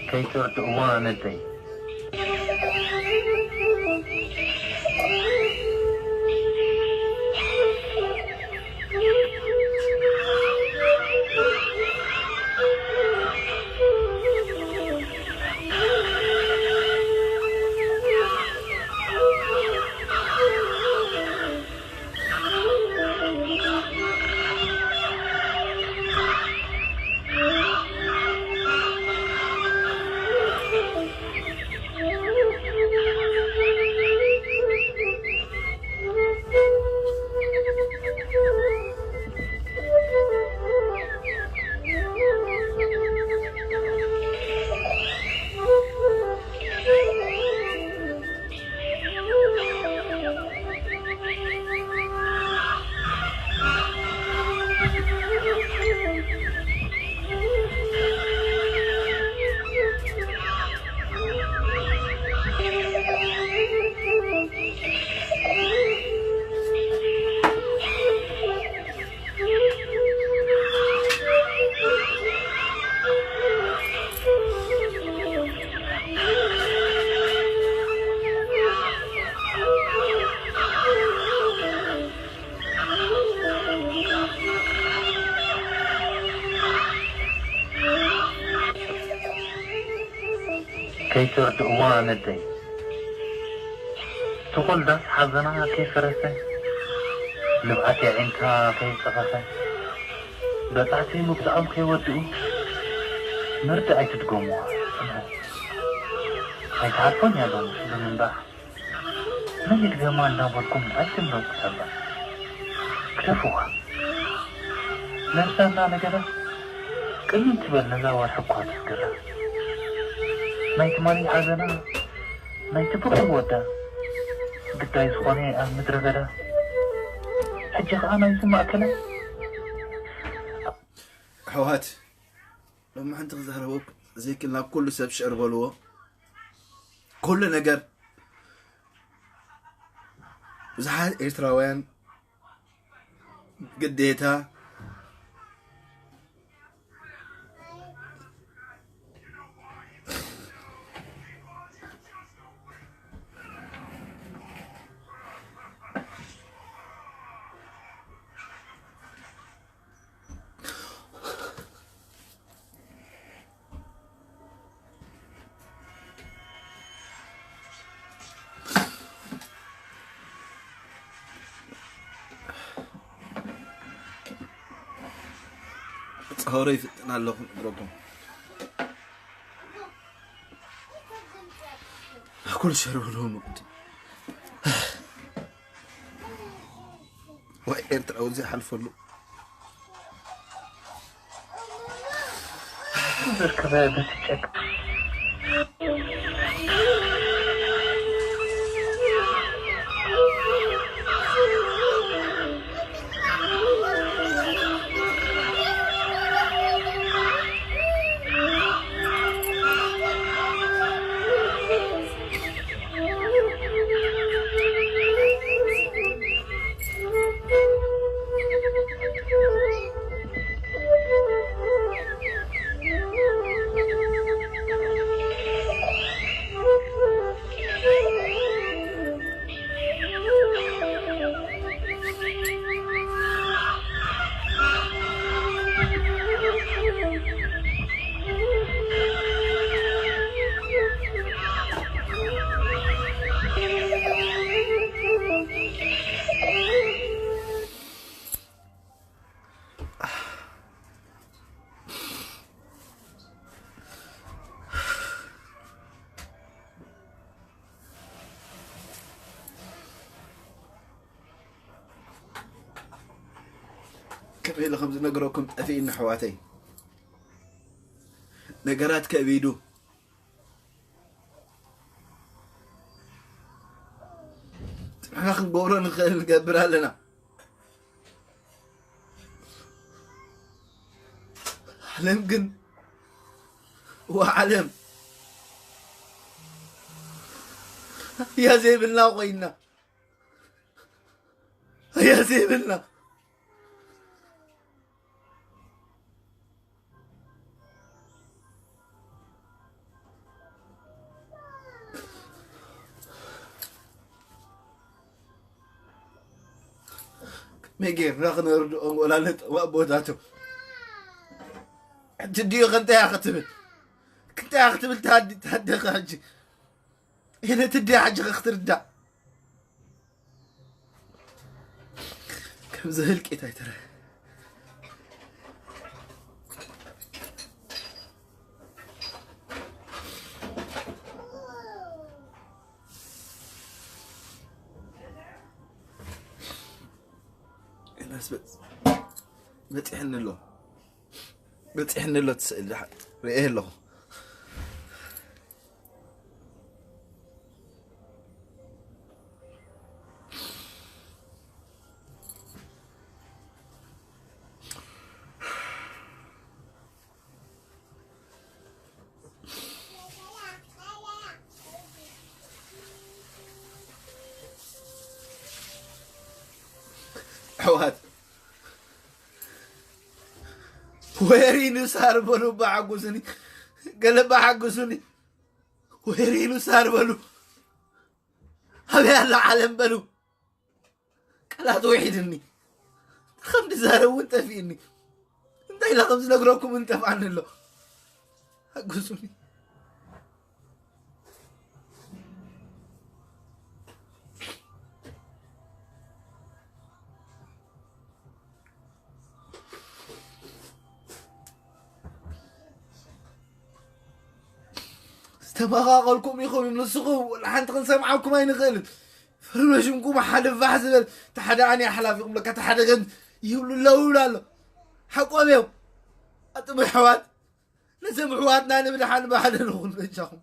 ከይትርድእዋ ነደይ። ከይትርድእዋ ነደይ። ትኹል ዳስ ሓዘና ከይፈረሰ፣ ንብዓት የዒንታ ከይጸፈፈ፣ በጻሕቲ ምብጽዖም ከይወድኡ፣ መርድእ ኣይትድገምዋ፣ ጽንሑ። ኣይትሓልፎን እያ ሎሚ ብምንባሕ። መን ይድገማ እንዳበልኩም ኣይትምረጡ ተባ። ክተፍዋ። ነብሳ እንዳነገራ ቅድም ትበል ነዛ ወርሒ እኳ ትስገራ። ናይ ትማሊ ሓዘና፣ ናይ ትብኹል ወዳ ግዳይ ዝኾነ ኣብ ምድረ በዳ፣ ሕጂ ኸኣ ናይዚ ማእከላይ። ኣሕዋት፣ ሎሚ ሓንቲ ክዛረበኩም ዘይክልና ኩሉ ሰብ ሽዕር በልዎ። ኩሉ ነገር ብዙሓት ኤርትራውያን ግዴታ ጸሆረ ይፍጥን ኣለኹ ነግረኩም። ኩሉ ሸር በልዎ መቕዲ። ወይ ኤርትራዊ ዘይሓልፈሉ። ብርክበ ብትጨቅ ከመይ ኢለ ከም ዝነግረኩም ጠፊእኒ ኣሕዋተይ። ነገራት ከቢዱ። ንሕና ክንገብሮ ንኽእል ንገብር ኣለና። ዓለም ግን፣ ዋ ዓለም፣ እያ ዘይብልና ኮይና። እያ ዘይብልና። መይ ጌርና ክነርድኦም ወላ ነጠባ ኣቦታቶም? ሕጂ ድዩ ክንታይ ክትብል? ክንታይ ክትብል ታዲ-፣ ታደኻ ሕጂ? እነ ትዲ ሕጂ ክትርዳእ? ከምዚ ህልቂት ኣይተረ። እናስ በጽ-፣ በጺሕኒ ኣሎ። በጺሕኒ ኣሎ እቲ ስእሊ። ደሓን ርእየ ኣለኹ። ኣሕዋት፣ ወይሪ ንሳር በሉ፣ በሓጉስኒ፣ ገለ በሓጉስኒ። ወይሪ ንሳር በሉ፣ ኣበይ ኣላ ዓለም በሉ። ቃላት ውሒድኒ፣ ከም ድዛረብ እውን ጠፊእኒ። እንታይ ኢለ ከም ዝነግረኩም እንጠፍኣኒ ኣሎ። ሓግዙኒ። ዝተመቓቐልኩም ኢኹም፣ ንስኹም ወላ ሓንቲ ክንሰምዓኩም ኣይንኽእልን። ፈርመሽምኩም ሓደ ፋሕ ዝበል፣ እቲ ሓደ ኣነ ሓላፊኹም ለካ፣ እቲ ሓደ ገን ይብሉ ኣለዉ ይብሉ ኣሎ። ሓቆም እዮም። ኣጥሙ ኣሕዋት፣ ነዞም ኣሕዋትና ንምድሓን ብሓደ ንኹን በጃኹም።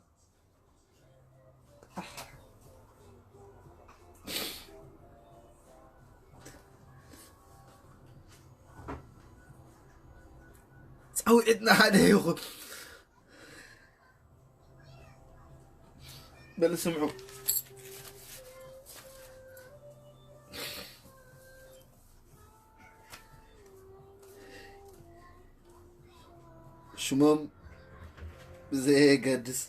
ጻውዒትና ሓደ ይኹን። በል ስምዑ። ሽሞም ብዘየገድስ፣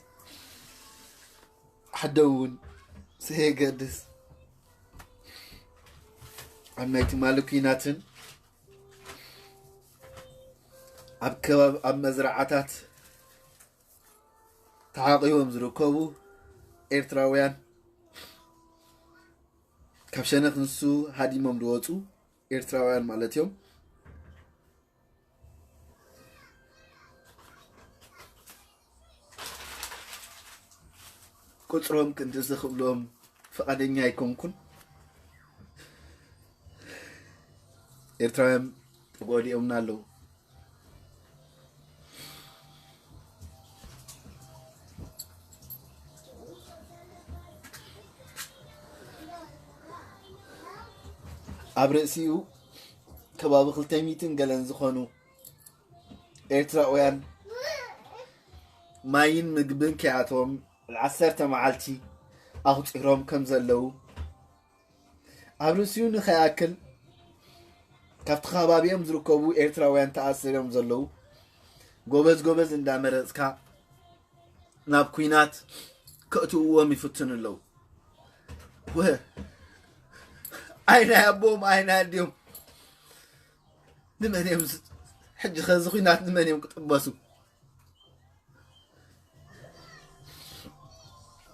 ዓዶም እውን ብዘየገድስ፣ ኣብ ናይ ትማሊ ኲናትን ኣብ ከባቢ፣ ኣብ መዝረዓታት ተዓቒቦም ዝርከቡ ኤርትራውያን፣ ካብ ሸነኽ ንሱ ሃዲሞም ዝወፁ ኤርትራውያን ማለት እዮም። ቁጽሮም ክንድዚ ክብሎም ፍቓደኛ ኣይኮንኩን። ኤርትራውያን ተጎዲኦምና ኣለዉ። ኣብ ርእሲኡ ከባቢ ክልተ ሚእትን ገለን ዝኾኑ ኤርትራውያን ማይን ምግብን ከይኣተዎም ንዓሰርተ መዓልቲ ኣቑጺሮም ከም ዘለዉ፣ ኣብ ርእሲኡ ንኸይኣክል ካብቲ ከባቢኦም ዝርከቡ ኤርትራውያን ተኣሲሮም ዘለዉ፣ ጎበዝ ጎበዝ እንዳመረጽካ ናብ ኲናት ከእትውዎም ይፍትኑ ኣለዉ። ወ-፣ ኣይ ናይ ኣቦኦም ኣይ ናይ ኣዲኦም ንመን እዮም ዝ-፣ ሕጂ ኸዚ ኲናት ንመን እዮም ክጥበሱ?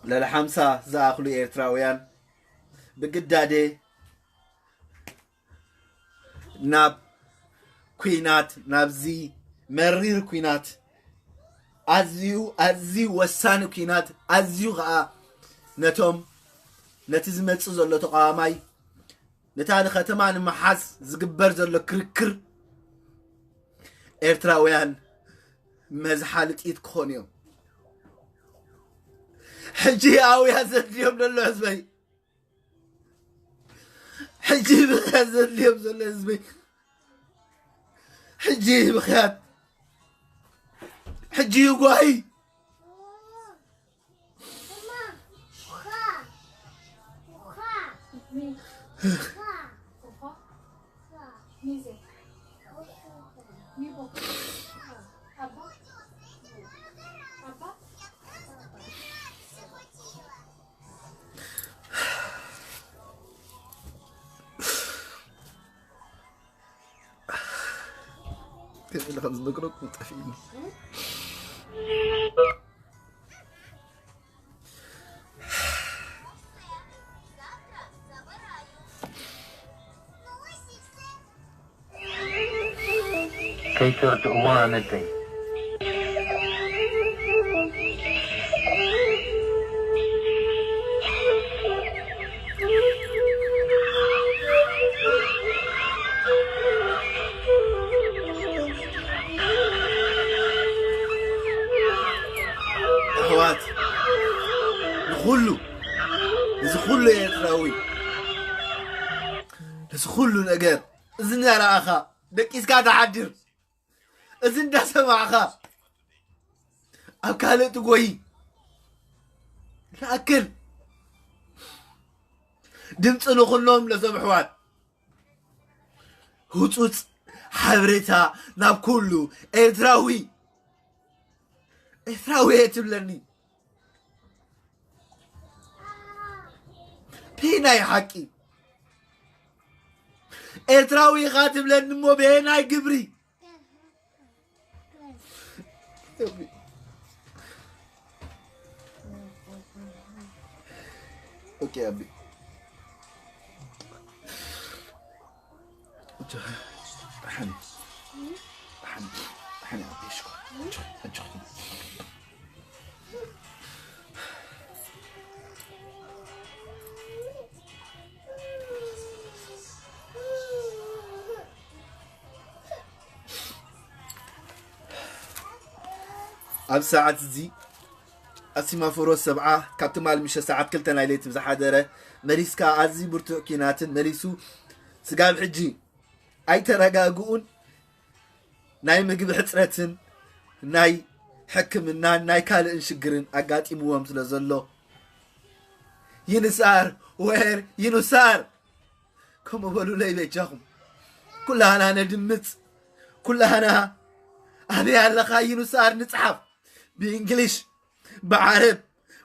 ልዕሊ ሓምሳ ዝኣኽሉ ኤርትራውያን ብግዳዴ ናብ ኲናት፣ ናብዚ መሪር ኲናት፣ ኣዝዩ፣ ኣዝዩ ወሳኒ ኲናት፣ ኣዝዩ ኸኣ ነቶም፣ ነቲ ዝመጽእ ዘሎ ተቓዋማይ፣ ነታ ንከተማ ንምሓዝ ዝግበር ዘሎ ክርክር ኤርትራውያን መዝሓሊ ጥይት ክኾኑ እዮም። ሕጂ ኣውያ ዘድልዮም ዘሎ ህዝበይ፣ ሕጂ ብኽያት ዘድልዮም ዘሎ ህዝበይ፣ ሕጂ ብኽያት፣ ሕጂ ጓሂ። ከመይ ኢለ ከም ዝነግረኩም ጠፊእኒ። ከይተርድእዎ ኣመተይ። ኣሕዋት፣ ንኹሉ፣ እዚ ኩሉ ኤርትራዊ፣ እዚ ኩሉ ነገር፣ እዚ እናረኣኻ ደቂስካ ትሓድር፣ እዚ እንዳሰማዕኻ ኣብ ካልእ ትጎይ ንኣክል ድምፂ ንኹኖም ነዞም ኣሕዋት። ህፁፅ ሓበሬታ ናብ ኩሉ ኤርትራዊ። ኤርትራዊ እየ ትብለኒ። በየናይ ሓቂ? ኤርትራዊ ኢኻ ትብለኒ እሞ በየናይ ግብሪ? ኦኬ ኣቢ። ሓኒ፣ ሓኒ፣ ሓኒ ኣቢ፣ ሽኮር። ኣጆኺ። ኣብ ሰዓት እዚ ኣብ ሲማፎሮ ሰብዓ ካብ ትማል ምሸት ሰዓት ክልተ ናይ ለይቲ ብዝሓደረ መሊስካ ኣዝዩ ብርቱዕ ኲናትን መሊሱ ስጋብ ሕጂ ኣይተረጋግኡን። ናይ ምግቢ ሕፅረትን ናይ ሕክምናን ናይ ካልእን ሽግርን ኣጋጢምዎም ስለ ዘሎ ይንሳር ወር ይንሳር ከምኡ በሉለይ በጃኹም። ኩላህና ነድምፅ፣ ኩላህና ኣበይ ኣለኻ ይንሳር ንፅሓፍ ብእንግሊሽ ብዓረብ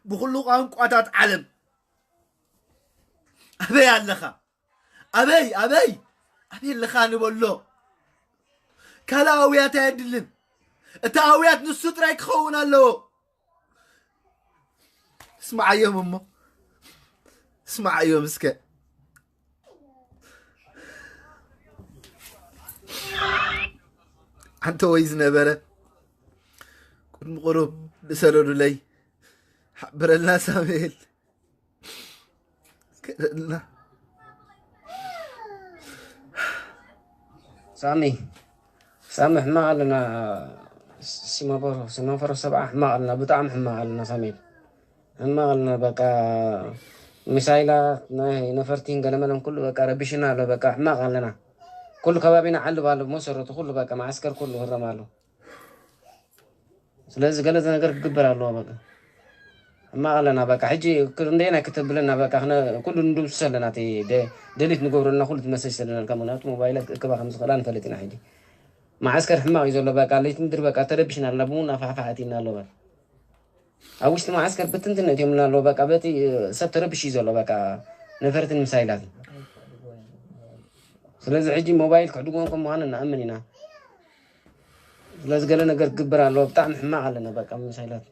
ብኩሉ ቋንቋታት ዓለም ኣበይ ኣለኻ? ኣበይ ኣበይ ኣበይ ኣለኻ ንበሎ። ካልእ ኣውያት ኣየድልን። እቲ ኣውያት ንሱ ጥራይ ክኸውን ኣለዎ። ስማዓዮም እሞ ስማዓዮም እስከ። ኣንተ ወይ ዝነበረ ቅድሚ ቁሩብ ዝሰለሉለይ ሓብረልና ሳሙኤል። ከደልና ሳሚ ሳሚ ሕማቕ ኣለና። ሲማፎሮ ሲማፎሮ ሰብዓ ሕማቕ ኣለና፣ ብጣዕሚ ሕማቕ ኣለና ሳሚ፣ ሕማቕ ኣለና። በቃ ሚሳይላት ናይ ነፈርቲን ገለመለን ኩሉ በቃ ረቢሽና ኣሎ። በቃ ሕማቕ ኣለና። ኩሉ ከባቢና ዓልብ ኣሎ፣ መሰረቱ ኩሉ በቃ መዓስከር ኩሉ ህረም ኣሎ። ስለዚ ገለ ነገር ክግበር ኣለዎ። በቃ ሕማቕ ኣለና። በቃ ሕጂ ክንደየናይ ክተብለና? በቃ ክነ ኩሉ ንድምስሶ ኣለና። እቲ ደ- ደሊት ንገብረልና ኩሉ ትመሰስ ኣለና። ከም ምክንያቱ ሞባይላት ክእክባ ከም ዝኽእላ ንፈልጥ ኢና። ሕጂ መዓስከር ሕማቕ እዩ ዘሎ። በቃ ለይቲ ምድሪ በቃ ተረቢሽና ኣለና። ብሙና ፋሕፋሕ ኣቲና ኣሎ። በቃ ኣብ ውሽጢ መዓስከር ብትንትን እትዮምና ኣለዉ። በቃ በቲ ሰብ ተረቢሽ እዩ ዘሎ። በቃ ነፈርትን ምሳይላትን። ስለዚ ሕጂ ሞባይል ክሕድጎም ከም ምዃኑ ንኣምን ኢና። ስለዚ ገለ ነገር ክግበር ኣለዎ። ብጣዕሚ ሕማቕ ኣለና በቃ ምሳይላት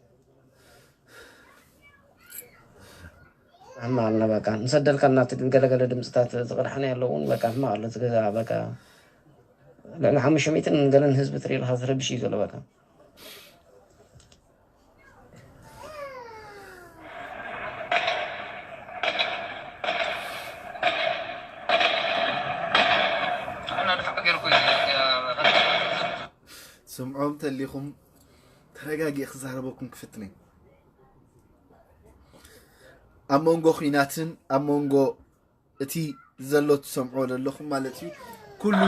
ሕማቕ ኣለና በቃ። ንሰደልካ እናትድን ገለገለ ድምፅታት ዝቕዳሕና ያለውን በቃ ሕማቕ ኣሎ። እቲ ገዛ በቃ ልዕሊ ሓሙሽተ ሚእትን ገለን ህዝቢ ትርኢ ኣለኻ፣ ዝረብሽ እዩ ዘሎ በቃ። ስምዖም ተሊኹም ተረጋጊ ክዛረበኩም ክፍትነ። ኣብ መንጎ ኹናትን ኣብ መንጎ እቲ ዘሎ ትሰምዖ ዘለኹም ማለት እዩ። ኩሉ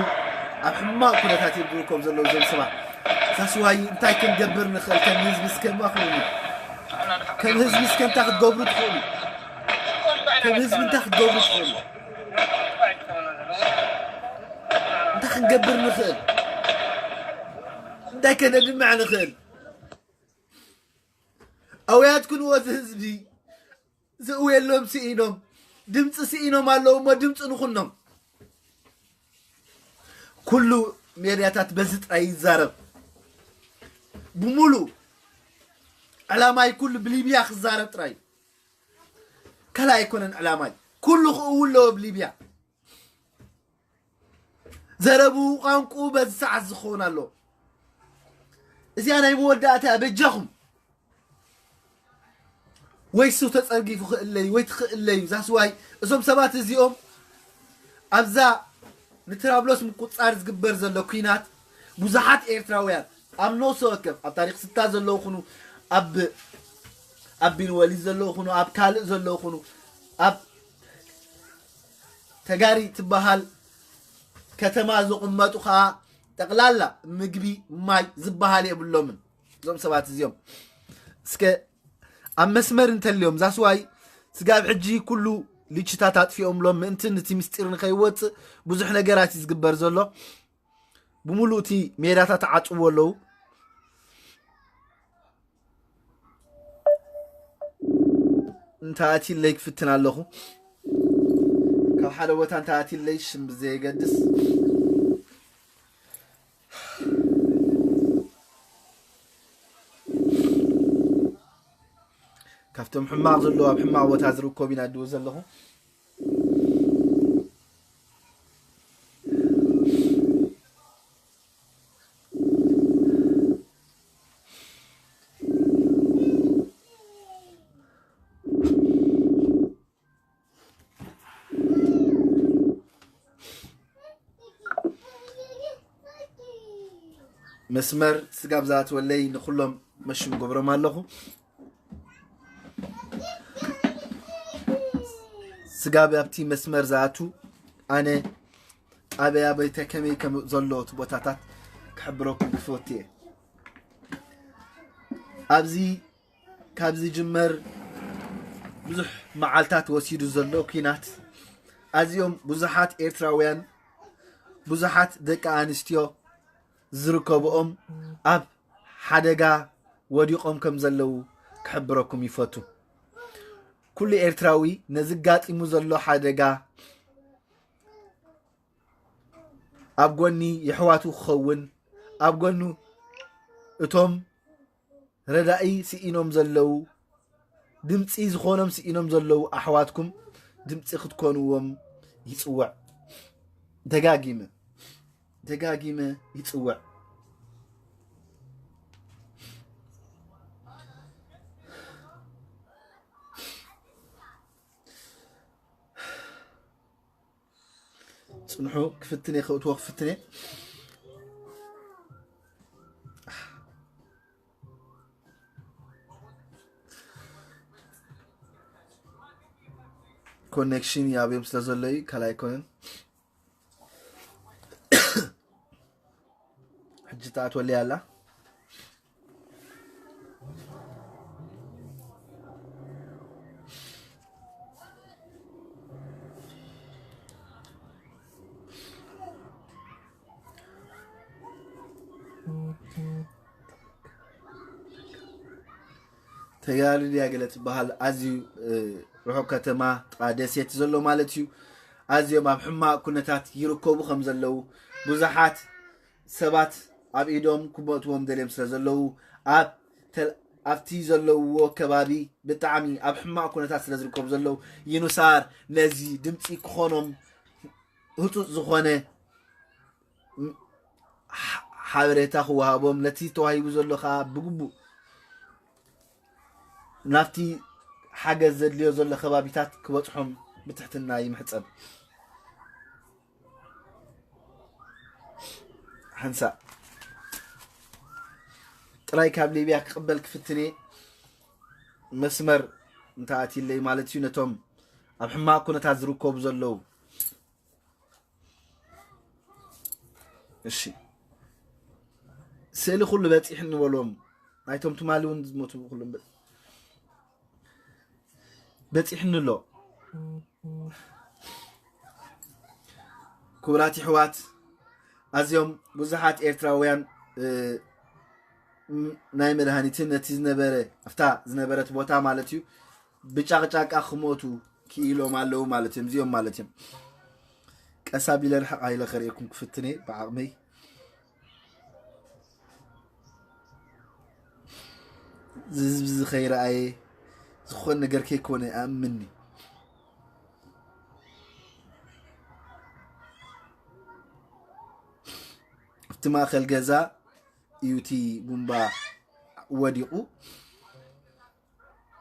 ኣብ ሕማቕ ኩነታት እዮም ዝርከቡ ዘለዉ እዞም ሰባት። ሳስዋይ እንታይ ክንገብር ንኽእል ከም ህዝቢ እስከ ማኽሩኒ። ከም ህዝቢ እስከ እንታይ ክትገብሩ ትኽእሉ? ከም ህዝቢ እንታይ ክትገብሩ ትኽእሉ? እንታይ ክንገብር ንኽእል? እንታይ ከነድምዕ ንኽእል? ኣውያት ክንዎ እዚ ህዝቢ ዝእውየሎም ስኢኖም ድምፂ ስኢኖም ኣለዉ እሞ ድምፂ ንኹኖም። ኩሉ ሜድያታት በዚ ጥራይ ይዛረብ። ብሙሉእ ዕላማይ ኩሉ ብሊብያ ክዛረብ ጥራይ። ካልእ ኣይኮነን ዕላማይ። ኩሉ ክእው ኣለዎ ብሊብያ። ዘረቡ ቋንቁ በዚ ሰዓት ዝኸውን ኣሎ። እዚኣ ናይ መወዳእታ እያ፣ በጃኹም። ወይ እሱ ተጸርጊፉ ክእለዩ ወይ ትኽእለዩ። ዛስዋይ እዞም ሰባት እዚኦም ኣብዛ ንትራብሎስ ምቁጻር ዝግበር ዘሎ ኲናት ብዙሓት ኤርትራውያን ኣብ ነፍሲ ወከፍ ኣብ ታሪክ ስታ ዘለዉ ኩኑ ኣብ ኣብ ቢንወሊድ ዘለዉ ኩኑ ኣብ ካልእ ዘለዉ ኩኑ ኣብ ተጋሪ ትበሃል ከተማ ዝቕመጡ ከዓ ጠቕላላ ምግቢ ማይ ዝበሃል የብሎምን። እዞም ሰባት እዚኦም እስከ ኣብ መስመር እንተልዮም ዛስዋይ ስጋብ ሕጂ ኩሉ ልችታት ኣጥፊኦምሎም ምእንቲ ነቲ ምስጢር ንኸይወፅእ ብዙሕ ነገራት እዩ ዝግበር ዘሎ። ብምሉእ እቲ ሜዳታት ተዓፅዎ ኣለዉ። እንተኣትይለይ ክፍትን ኣለኹ። ካብ ሓደ ቦታ እንተኣትይለይ ሽም ብዘየገድስ ካብቶም ሕማቕ ዘለዉ ኣብ ሕማቕ ቦታ ዝርከቡ ኢና ድብል ዘለኹ። መስመር ስጋብ ዝኣትወለይ ንኹሎም መሽም ገብሮም ኣለኹ። ስጋብ ኣብቲ መስመር ዝኣቱ ኣነ ኣበይ ኣበይ ከመይ ከም ዘሎ እቲ ቦታታት ክሕብረኩም ክፈቱ እየ። ኣብዚ ካብ ዝጅመር ብዙሕ መዓልታት ወሲዱ ዘሎ ኲናት ኣዝዮም ብዙሓት ኤርትራውያን ብዙሓት ደቂ ኣንስትዮ ዝርከብኦም ኣብ ሓደጋ ወዲቖም ከም ዘለዉ ክሕብረኩም ይፈቱ። ኩሉ ኤርትራዊ ነዚ ጋጢሙ ዘሎ ሓደጋ ኣብ ጎኒ የሕዋቱ ክኸውን ኣብ ጎኑ እቶም ረዳኢ ስኢኖም ዘለዉ ድምፂ ዝኾኖም ስኢኖም ዘለዉ ኣሕዋትኩም ድምፂ ክትኮንዎም ይፅውዕ። ደጋጊመ ደጋጊመ ይፅውዕ። ፅንሑ ክፍትነ ክእትዎ ክፍትነ ኮኔክሽን ይኣብዮም ስለ ዘሎ እዩ ካልእ ኣይኮነን። ሕጂ ተኣትወለይ ኣላ። ተጋሩ ድያ ገለ ትበሃል ኣዝዩ ርሑቕ ከተማ ጥቓ ደሴት ዘሎ ማለት እዩ። ኣዝዮም ኣብ ሕማቕ ኩነታት ይርከቡ ከም ዘለዉ ብዙሓት ሰባት ኣብ ኢዶም ክሞእትዎም ደልዮም ስለ ዘለዉ ኣብ ኣብቲ ዘለውዎ ከባቢ ብጣዕሚ ኣብ ሕማቕ ኩነታት ስለ ዝርከቡ ዘለዉ ዩኑሳር ነዚ ድምፂ ክኾኖም ህፁፅ ዝኾነ ሓበሬታ ክወሃቦም ነቲ ተዋሂቡ ዘሎ ከዓ ብግቡእ ናብቲ ሓገዝ ዘድልዮ ዘሎ ከባቢታት ክበፅሖም ብትሕትና ይምሕፀን። ሓንሳእ ጥራይ ካብ ሊብያ ክቕበል ክፍትነ መስመር እንተኣትይለይ ማለት እዩ ነቶም ኣብ ሕማቕ ኩነታት ዝርከቡ ዘለዉ። እሺ ስእሊ ኩሉ በፂሕ እንበሎም ናይቶም ትማሊ እውን ዝሞቱ ኩሎም በፂሕኒ ኣሎ። ክቡራት ይሕዋት ኣዝዮም ብዙሓት ኤርትራውያን ናይ መድሃኒትን ነቲ ዝነበረ ኣብታ ዝነበረት ቦታ ማለት እዩ ብጫቕጫቃ ክሞቱ ክኢሎም ኣለዉ ማለት እዮም እዚኦም ማለት እዮም። ቀስ ኣቢለ ርሕቕ ኢለ ከርእየኩም ክፍትነ ብዓቕመይ። እዚ ህዝቢ እዚ ከይረኣየ ዝኾን ነገር ከይኮነ ኣምኒ። ኣብቲ ማእኸል ገዛ እዩ እቲ ቡምባ ወዲቑ።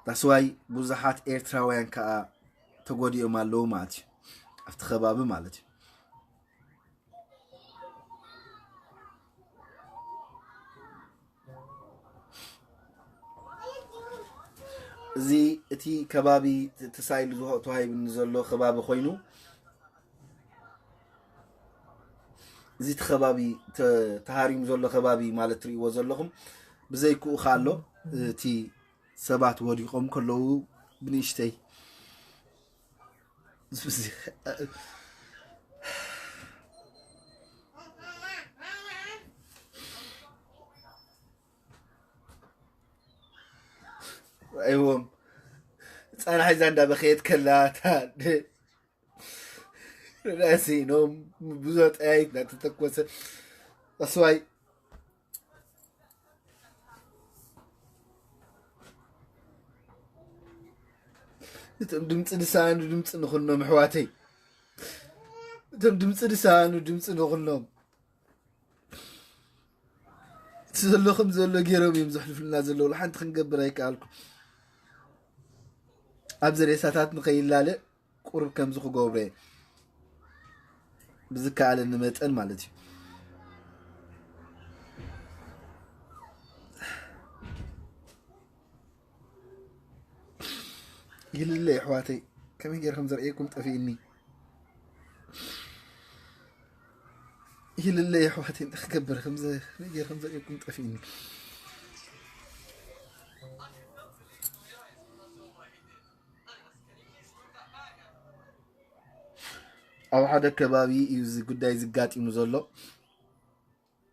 ዳስዋይ ብዙሓት ኤርትራውያን ከዓ ተጎዲኦም ኣለዉ ማለት እዩ። ኣብቲ ከባቢ ማለት እዩ። እዚ እቲ ከባቢ ተሳኢሉ ዝሆ-፣ ተዋሂቡኒ ዘሎ ከባቢ ኮይኑ፣ እዚ እቲ ከባቢ ተ-፣ ተሃሪሙ ዘሎ ከባቢ ማለት ትርእይዎ ዘለኹም ብዘይክኡ ከ ኣሎ። እቲ ሰባት ወዲቖም ከለዉ ብንእሽተይ ኣይዎም ፃና ሒዛ እንዳበኸየት ከላ እታ ደ-፣ ርእሲ ኖም ብዙ ጠያይት እናተተኮሰ ኣስዋይ። እቶም ድምፂ ዝሰኣኑ ድምፂ ንኹኖም ኣሕዋተይ፣ እቶም ድምፂ ዝሰኣኑ ድምፂ ንኹኖም። እቲ ዘሎ ከም ዘሎ ገይሮም እዮም ዘሕልፉልና ዘለዉ። ሓንቲ ክንገብር ኣይከኣልኩ። ኣብዚ ሬሳታት ንኸይላለ ቁሩብ ከምዚ ክገብሮ እየ። ብዝከኣለኒ መጠን ማለት እዩ። ይልለ ኣሕዋተይ፣ ከመይ ገይረ ከም ዘርእየኩም ጠፊእኒ። ይልለ ኣሕዋተይ፣ እንታይ ክገብር ከም ዘ-፣ ከመይ ገይረ ከም ዘርእየኩም ጠፊእኒ። ኣብ ሓደ ከባቢ እዩ እዚ ጉዳይ ዝጋጢሙ ዘሎ።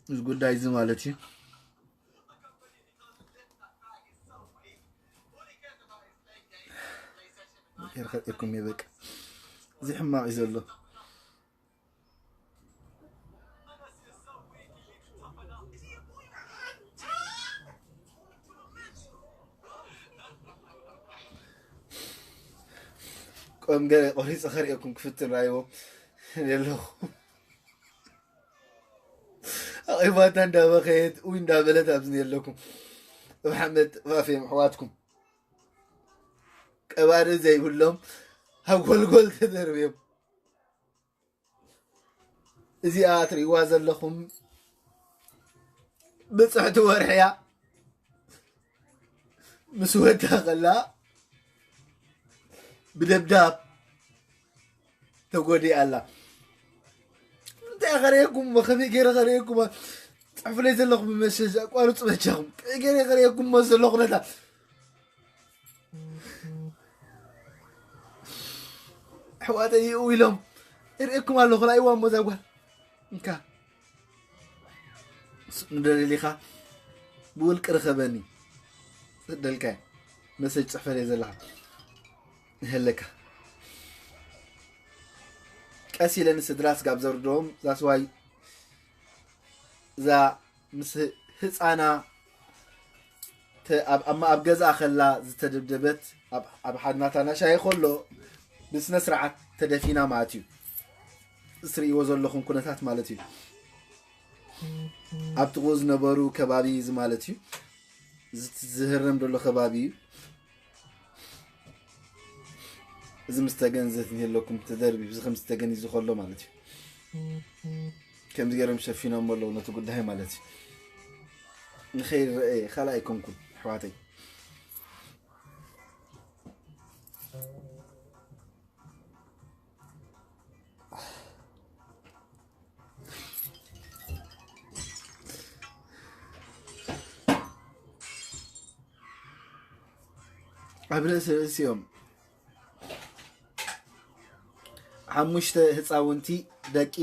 እዚ ጉዳይ እዚ ማለት እዩ። ከርእየኩም እየ በቃ። እዚ ሕማቕ እዩ ዘሎ። ቆም ገለ ቆሪፀ ከርእየኩም ክፍትን ራይዎ ኣለኹ። ኣቂባታ እንዳበኸየት ውይ እንዳበለት ኣብዚ ኣለኩም። እብ ሓመድ ጥፋፍ እዮም ኣሕዋትኩም። ቀባሪ ዘይብሎም ኣብ ጎልጎል ተደርብዮም። እዚኣ ትርእይዋ ዘለኹም ብፅዕቲ ወርሒ እያ። ምስ ወዳ ከላ ብደብዳብ ተጎዲኣ ኣላ። እንታይ ከርእየኩም እሞ፣ ከመይ ገይረ ከርእየኩም? ፅሕፉለይ ዘለኹም ብመሸሽ ኣቋርፁ በጃኹም። ከመይ ገይረ ከርእየኩም እሞ ዘሎ ኩነታት? ኣሕዋተይ ይእው ኢሎም ይርእየኩም ኣለኹ። ላይዋ እሞ እዛ ጓል እንካ ንደሊኻ ብውልቂ ርኸበኒ። ደልካ መሰጅ ፅሕፈለይ ዘለኻ ይህለካ። ቀስ ኢለ ንስድራ ስጋብ ዘርድኦም ዛስዋይ እዛ ምስ ህፃና ተ-፣ ኣብ፣ ኣብ፣ ኣብ ገዝኣ ከላ ዝተደብደበት ኣብ፣ ኣብ ሓድናታ ናሻይ ከሎ ብስነ ስርዓት ተደፊና ማለት እዩ። እትርእይዎ ዘለኹም ኩነታት ማለት እዩ። ኣብ ጥቕኡ ዝነበሩ ከባቢ እዚ ማለት እዩ። እዚ ዝህረም ዘሎ ከባቢ እዩ። እዚ ምስ ተገን ዘትኒ ኣለኩም ተደርቢ፣ እዚ ከም ዝተገን እዩ ዝኸሎ ማለት እዩ። ከምዚ ገይሮም ሸፊኖም ኣለዉ ነቲ ጉዳይ ማለት እዩ። ንኸይረአ ካልእ ኣይኮንኩን ኣሕዋተይ። ኣብ ርእሲ ርእሲኦም ሓሙሽተ ህፃውንቲ ደቂ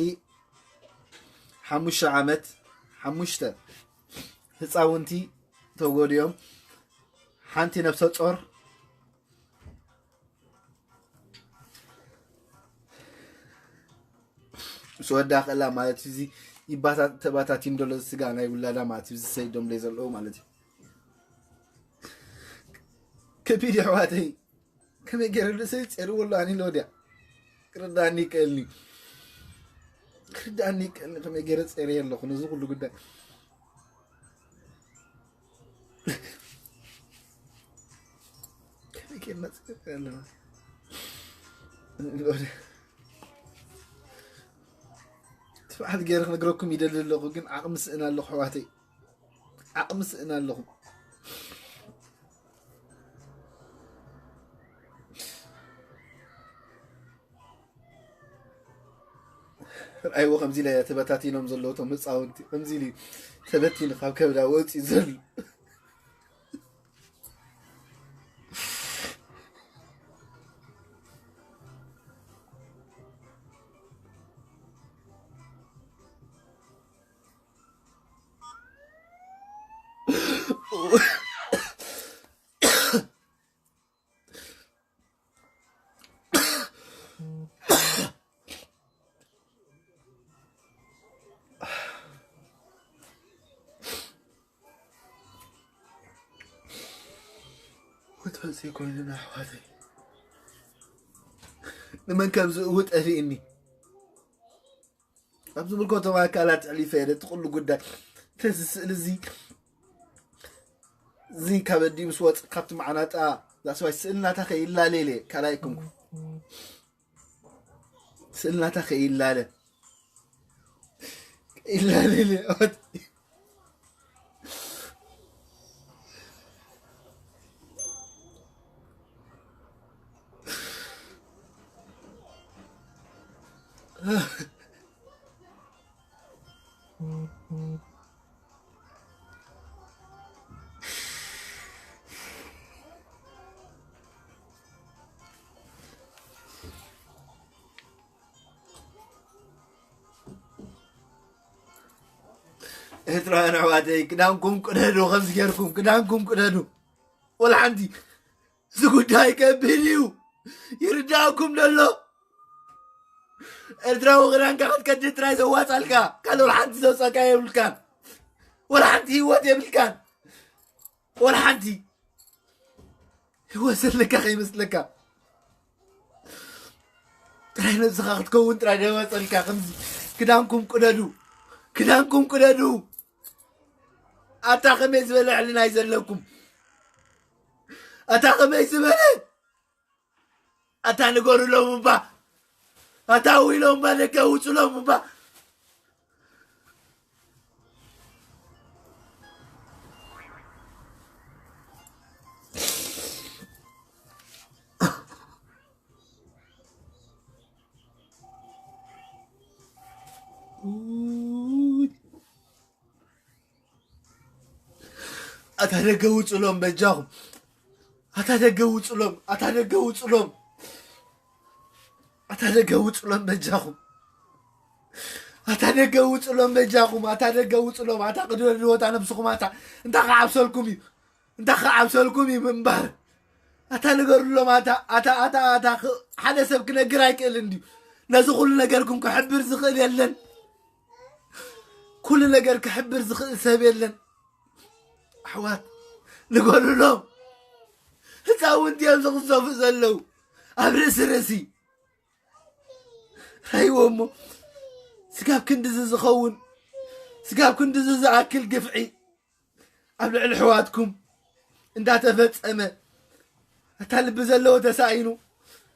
ሓሙሽተ ዓመት፣ ሓሙሽተ ህፃውንቲ ተጎዲኦም፣ ሓንቲ ነፍሰ ጾር ምስ ወዳ ክእላ ማለት እዩ። እዚ ይባታ-፣ ተባታቲም ዘሎ ስጋ ናይ ውላዳ ማለት እዩ። እዚ ሰይዶም ለይ ዘለዉ ማለት እዩ። ከቢድ ኣሕዋተይ፣ ከመይ ገይረ ርእሰይ ጸርዎ ኣሎ ኣነ ኢለ ወዲያ። ክርዳእኒ ይክእልኒ። ክርዳእኒ ይክእልኒ ከመይ ገይረ ጸርየ ኣለኹ ነዚ ኩሉ ጉዳይ። ከመይ ገይርና ጸርየ ኣለና? ትብዓት ገይረ ክነግረኩም ይደሊ ኣለኹ፣ ግን ዓቕሚ ስእን ኣለኹ ኣሕዋተይ። ዓቕሚ ስእን ኣለኹ። ርኣይዎ ከምዚ ኢለ ተበታቲኖም ዘለዉ እቶም ህፃውንቲ። ከምዚ ኢሉ ተበቲኑ ካብ ከብዳ ወፂኡ ዘሎ። ወትፈፂ ኮይንና ኣሕዋተይ፣ ንመን ከም ዝእውጥ ጠፊእኒ። ኣብ ዝምልከቶም ኣካላት ኣሕሊፈ እየ ነቲ ኩሉ ጉዳይ። ተዚ ስእሊ እዚ፣ እዚ ካብ ኣዲኡ ምስ ወፅ፣ ካብቲ መዓናጣ ዛስባይ ስእሊ ናታ ከይላለ ኢለ ካልኣይ ኮንኩ። ስእሊ ናታ ከይላለ፣ ከይላለ ኢለ። ኤርትራውያን ኣሕዋተይ፣ ክዳንኩም ቅደዱ፣ ከምዚ ጌርኩም ክዳንኩም ቅደዱ። ወላ ሓንቲ፣ እዚ ጉዳይ ከቢድ እዩ። ይርዳእኩም ደሎ። ኤርትራዊ ክዳንካ ክትቀድድ ጥራይ ዘዋጻልካ፣ ካልእ ወላ ሓንቲ ዘውጻልካ የብልካን። ወላ ሓንቲ ህይወት የብልካን። ወላ ሓንቲ ህይወት ዘለካ ከይመስለካ። ጥራይ ነብስኻ ክትከውን ጥራይ ደመጸልካ። ከምዚ ክዳንኩም ቅደዱ፣ ክዳንኩም ቅደዱ። ኣታ ከመይ ዝበለ ሕልና እዩ ዘለኩም? ኣታ ከመይ ዝበለ? ኣታ ንገሩሎም እባ። ኣታ ውኢሎም እባ፣ ደገ ውጹሎም እባ። ኣታ ደገ ውጹሎም በጃኹም። ኣታ ደገ ውጹሎም፣ ኣታ ደገ ውጹሎም። ኣታ ደገ ውጹሎም በጃኹም። ኣታ ደገ ውጹሎም በጃኹም። ኣታ ደገ ውጹሎም። ኣታ ቅደድዎ እታ ነብስኹም። ኣታ እንታይ ክዓብሰልኩም እዩ? እንታይ ክዓብሰልኩም እዩ ምንባር? ኣታ ንገሩሎም። ኣታ፣ ኣታ፣ ኣታ፣ ኣታ፣ ክ-፣ ሓደ ሰብ ክነግር ኣይክእልን ድዩ? ነዚ ኩሉ ነገርኩም ክሕብር ዝኽእል የለን። ኩሉ ነገር ክሕብር ዝኽእል ሰብ የለን። ኣሕዋት፣ ንገሩሎም። ህፃውንቲ እዮም ዝቕዘፉ ዘለዉ። ኣብ ርእሲ ርእሲ። ራይዎ እሞ፣ ስጋብ ክንድዚ ዝኸውን፣ ስጋብ ክንድዚ ዝኣክል ግፍዒ ኣብ ልዕሊ ኣሕዋትኩም እንዳተፈጸመ፣ ኣታ ልቢ ዘለዎ ተሳኢኑ፣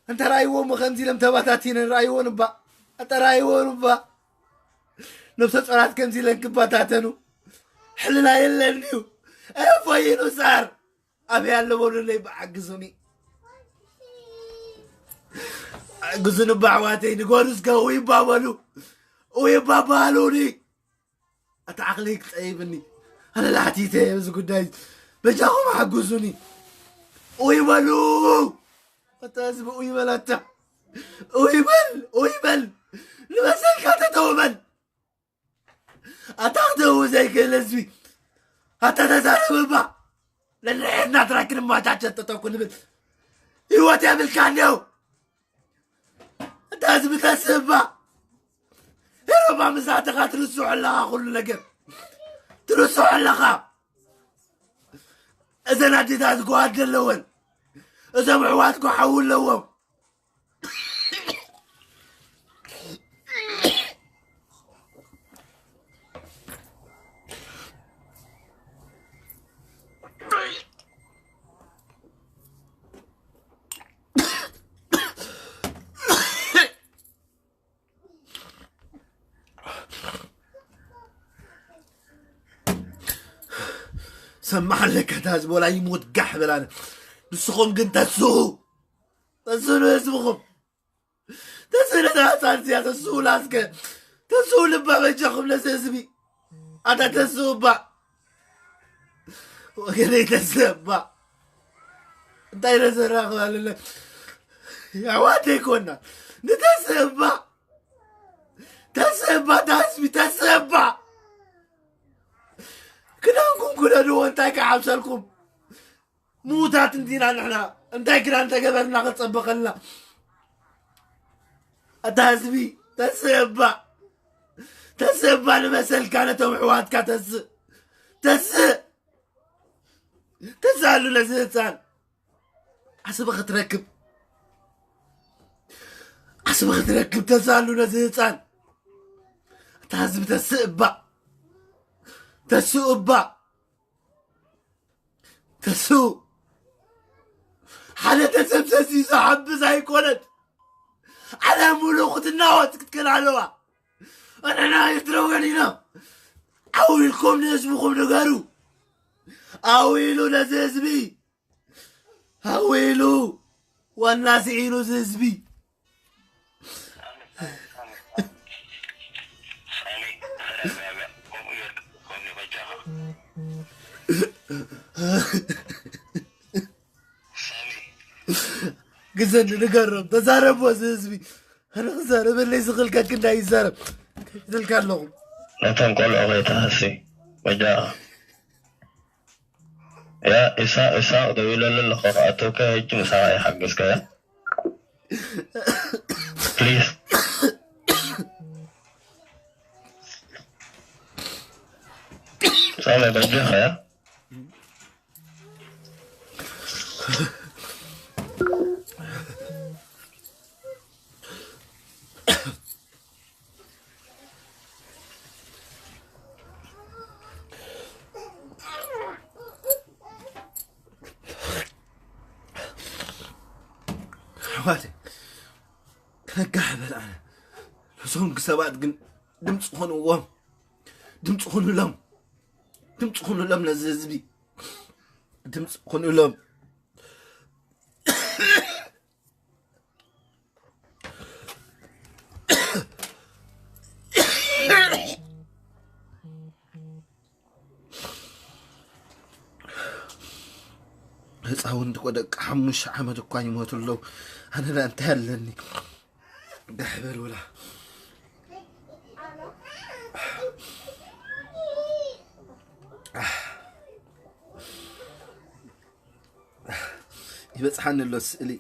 ኣንታ ራይዎ እሞ፣ ከምዚ ኢሎም ተባታቲነን ራይዎን እባ፣ ኣታ ራይዎን እባ። ነብሰ ጾራት ከምዚ ኢለን ክባታተኑ ሕልና የለን ድዩ? ኣየፎይኑ ጻር። ኣበይ ኣሎ በሉለይ፣ ብሓግዙኒ። ሓግዙኒ፣ ብኣሕዋተይ፣ ንገሩ እስከ፣ ውይ እባ በሉ። ውይ እባ በሉኒ። ኣታ ዓቕለይ ክጠይብኒ። ኣነ ላሕቲተ እየ በዚ ጉዳይ። በጃኹም ሓግዙኒ። ውይ በሉ። ኣታ ህዝቢ ውይ በል ኣታ። ውይ በል፣ ውይ በል። ንመሰልካ ተተው በል። ኣታ ክተው ዘይክእል ህዝቢ። ኣታ ተዛረብ እባ። ነንሕድሕድና ጥራይ ክንመቻቸ ጠጠው ክንብል። ህይወት የብልካን ድዩ? ኣታ ህዝቢ ተስብ እባ። ኤሮፓ ምስ ኣተኻ ትርስዖ ኣለኻ ኩሉ ነገር። ትርስዖ ኣለኻ። እዘን ኣዴታት ጓሃድ ዘለወን። እዞም ኣሕዋትኩም ሓዊ ኣለዎም። ሰማዕ ኣለካ፣ እታ ህዝቢ ወላ ይሞት ጋሕ በላነ። ንስኹም ግን ተስኡ፣ ተስኡ ንህዝብኹም። ተስኡ ነታ ህፃን እዚኣ ተስኡ ላስከ። ተስኡ ልባ በጃኹም ነዚ ህዝቢ። ኣታ ተስኡ እባ። ወገነይ ተስኡ እባ። እንታይ ነዘራኽብ ኣለና? ኣሕዋተይ ኮና። ንተስኡ እባ። ተስኡ እባ፣ እታ ህዝቢ ተስኡ እባ። ክዳንኩም ክደድዎ እንታይ ክሓብሰልኩም? ምዉታት እንዲና ንሕና። እንታይ ክዳን ተገበርና ክጸበቐልና? ኣታ ህዝቢ ተስእ እባ። ተስእ እባ ንመሰልካ ነቶም ኣሕዋትካ ተስእ። ተስእ። ተስኣሉ ነዚ ህፃን። ዓስቢ ክትረክብ። ዓስቢ ክትረክብ ተስኣሉ ነዚ ህፃን። ኣታ ህዝቢ ተስእ እባ። ተስኡ እባ። ተስኡ። ሓደ ተሰብሰብ ዝሓብስ ኣይኮነን። ዓለም ሙሉእ ክትናወጽ ክትከል ኣለዋ። ኣንሕና ኤርትራውያን ኢና። ዓው ኢልኩም ንህዝብኹም ንገሩ። ዓው ኢሉ ነዚ ህዝቢ። ዓው ኢሉ ዋና ስዒሩ እዚ ህዝቢ። ግዘኒ ንገሮም፣ ተዛረብዎ እዚ ህዝቢ። ኣነ ክዛረበለይ ዝኽእል ከክንዳ ይዛረብ። ከይትልካ ኣለኹም። ነቶም ቆልዑ ከይትሃሲ፣ በጃኻ። ያ ኢሳቅ፣ ኢሳቅ ደዊለሉ ኣለኹ፣ ክኣትወካ፣ ሕጂ ምሳኻ ይሓግዝካ፣ ያ። ፕሊዝ። ሳሚ፣ በጃኻ፣ ያ። ኣሕዋተይ፣ ክነጋሕ በል ኣነ። ነዞም ሰባት ግን ድምፂ ኹንዎም። ድምፂ ኹንሎም። ድምፂ ኹንሎም ነዚ ህዝቢ። ድምፂ ኹንሎም። ህፃውንቲ እኮ ደቂ ሓሙሽተ ዓመት እኳ ይሞቱ ኣለዉ። ኣነ ደኣ እንታይ ኣለኒ? ደሕበር ውላ። ይበፅሓኒ ኣሎ ስእሊ።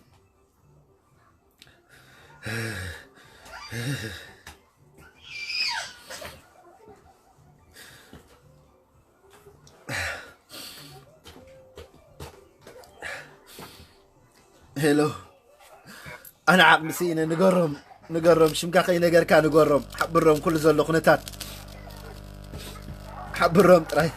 ሄሎ፣ ኣነ ዓቕሚ ስኢነ። ንገሮም፣ ንገሮም፣ ሽምካ ከይነገርካ ንገሮም። ሓብሮም ኩሉ ዘሎ ኩነታት ሓብሮም ጥራይ።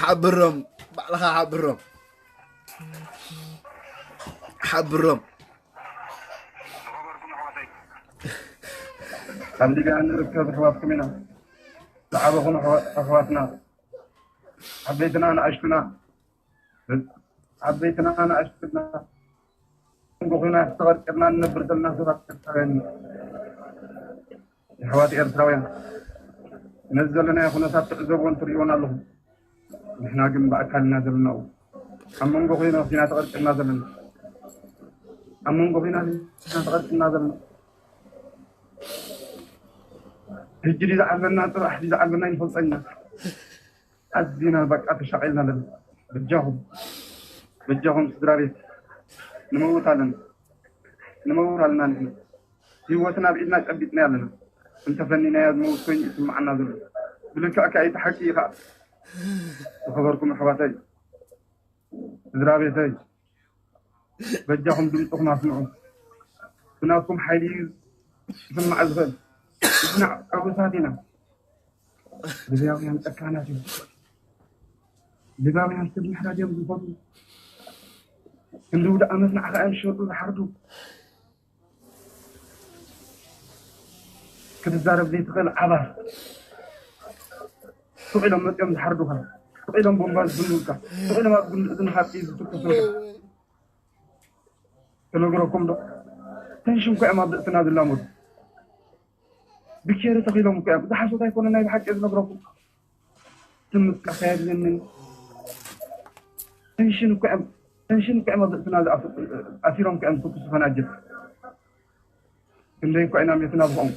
ሓብሮም፣ ባዕልኻ ሓብሮም። ሓብሮም። ኣብ ሊብያ እንርከብ ኣሕዋትኩም ኢና። ዝዓበኹም ኣሕዋ-፣ ኣሕዋትና፣ ዓበይትና ንኣሽቱና፣ ዓበይትና ንኣሽቱና፣ መንጎ ኹናት ተቐርቂርና ንነብር ዘለና ሰባት ኤርትራውያን ኢና። ኣሕዋት ኤርትራውያን፣ ነዚ ዘለናዮ ኩነታት ትዕዘብዎን ትርእይዎን ኣለኹም። ንሕና ግን ብኣካል ኢና ዘለና። ኣብ መንጎ ኹናት ኢና ተቐርቂርና ዘለና። ኣብ መንጎ ኹናት ኢና ተቐርቂርና ዘለና። ሕጂ ድዩ ዝዓበና፣ ጽባሕ ድዩ ዝዓበና ኣይንፈልጦን ኢና። ኣዚና በቃ ተሻቒልና ኣለና። በጃኹም፣ በጃኹም ስድራ ቤት፣ ንመውት ኣለና፣ ንመውት ኣለና ንሕና። ህይወትና ኣብ ኢድና ጨቢጥና ኣለና። እንተፈኒናያ ዝመውት ኮይኑ ይስምዓና ዘሎ። ብልክዕ ከኣ እቲ ሓቂ እዩ ከኣ። ዝኸበርኩም ኣሕዋተይ፣ ስድራ ቤተይ፣ በጃኹም ድምፅኹም ኣስምዑ። ብናትኩም ሓይሊ እዩ ዝስማዕ ዝኽእል። ንሕና ዕቡሳት ኢና። ልብያውያን ጨካናት እዮም። ልብያውያን ሰብ ምሕራድ እዮም ዝፈትዉ። ክንዲ ውድኣመት ንዓኻ እዮም ዝሸጡ ዝሓርዱ። ክትዛረብ ዘይትኽእል ዓባር። ስቕ ኢሎም መፂኦም ዝሓርዱኻ። ስቕ ኢሎም ቦምባ ዝብሉልካ። ስቕ ኢሎም ኣብ ጉንዲ እዝንኻ ጥይት ዝትኩሱልካ። ትነግረኩም ዶ? ተንሽን እኮ እዮም ኣብ ርእስና ዝላመዱ። ብኬሪ ተኺሎም እኮ እዮም። እዚ ሓሶት ኣይኮነን፣ ናይ ብሓቂ ዝነግረኩም። ትምቀሳ የብለንን። ተንሽን እኮ እዮም፣ ተንሽን እኮ እዮም ኣብ ርእስና ዝኣስ-፣ ኣሲሮም እኮ እዮም ዝትኩሱ ፈናጅል። ክንደይ እኮ ኢና ሜትና ብኦም።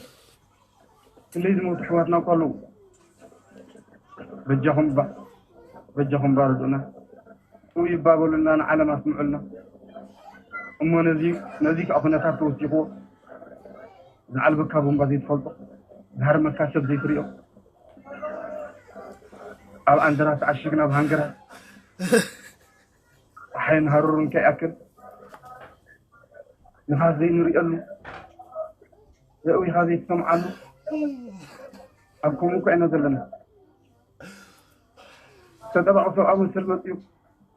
ክንደይ ዝሞቱ ኣሕዋትና እኮ ኣለዉ። በጃኹም እባ፣ በጃኹም እባ ርድኡና። ጥውይ እባ በሉልና፣ ንዓለም ኣስምዑልና። እሞ ነዚ፣ ነዚ ከዓ ኩነታት ተወሲኽዎ፣ ዝዓልበካ ቡምባ ዘይትፈልጦ፣ ዝሃርመካ ሰብ ዘይትሪኦ፣ ኣብ ኣንደራ ተዓሽግና ብሃንገራ፣ ፀሓይን ሃሩርን ከይኣክል፣ ንፋስ ዘይንሪኤሉ፣ የእዊኻ ዘይትሰምዓሉ፣ ኣብ ከምኡ እኮ ኢና ዘለና። ተጠባቑ ሰብኣዊ መሰል መፅኡ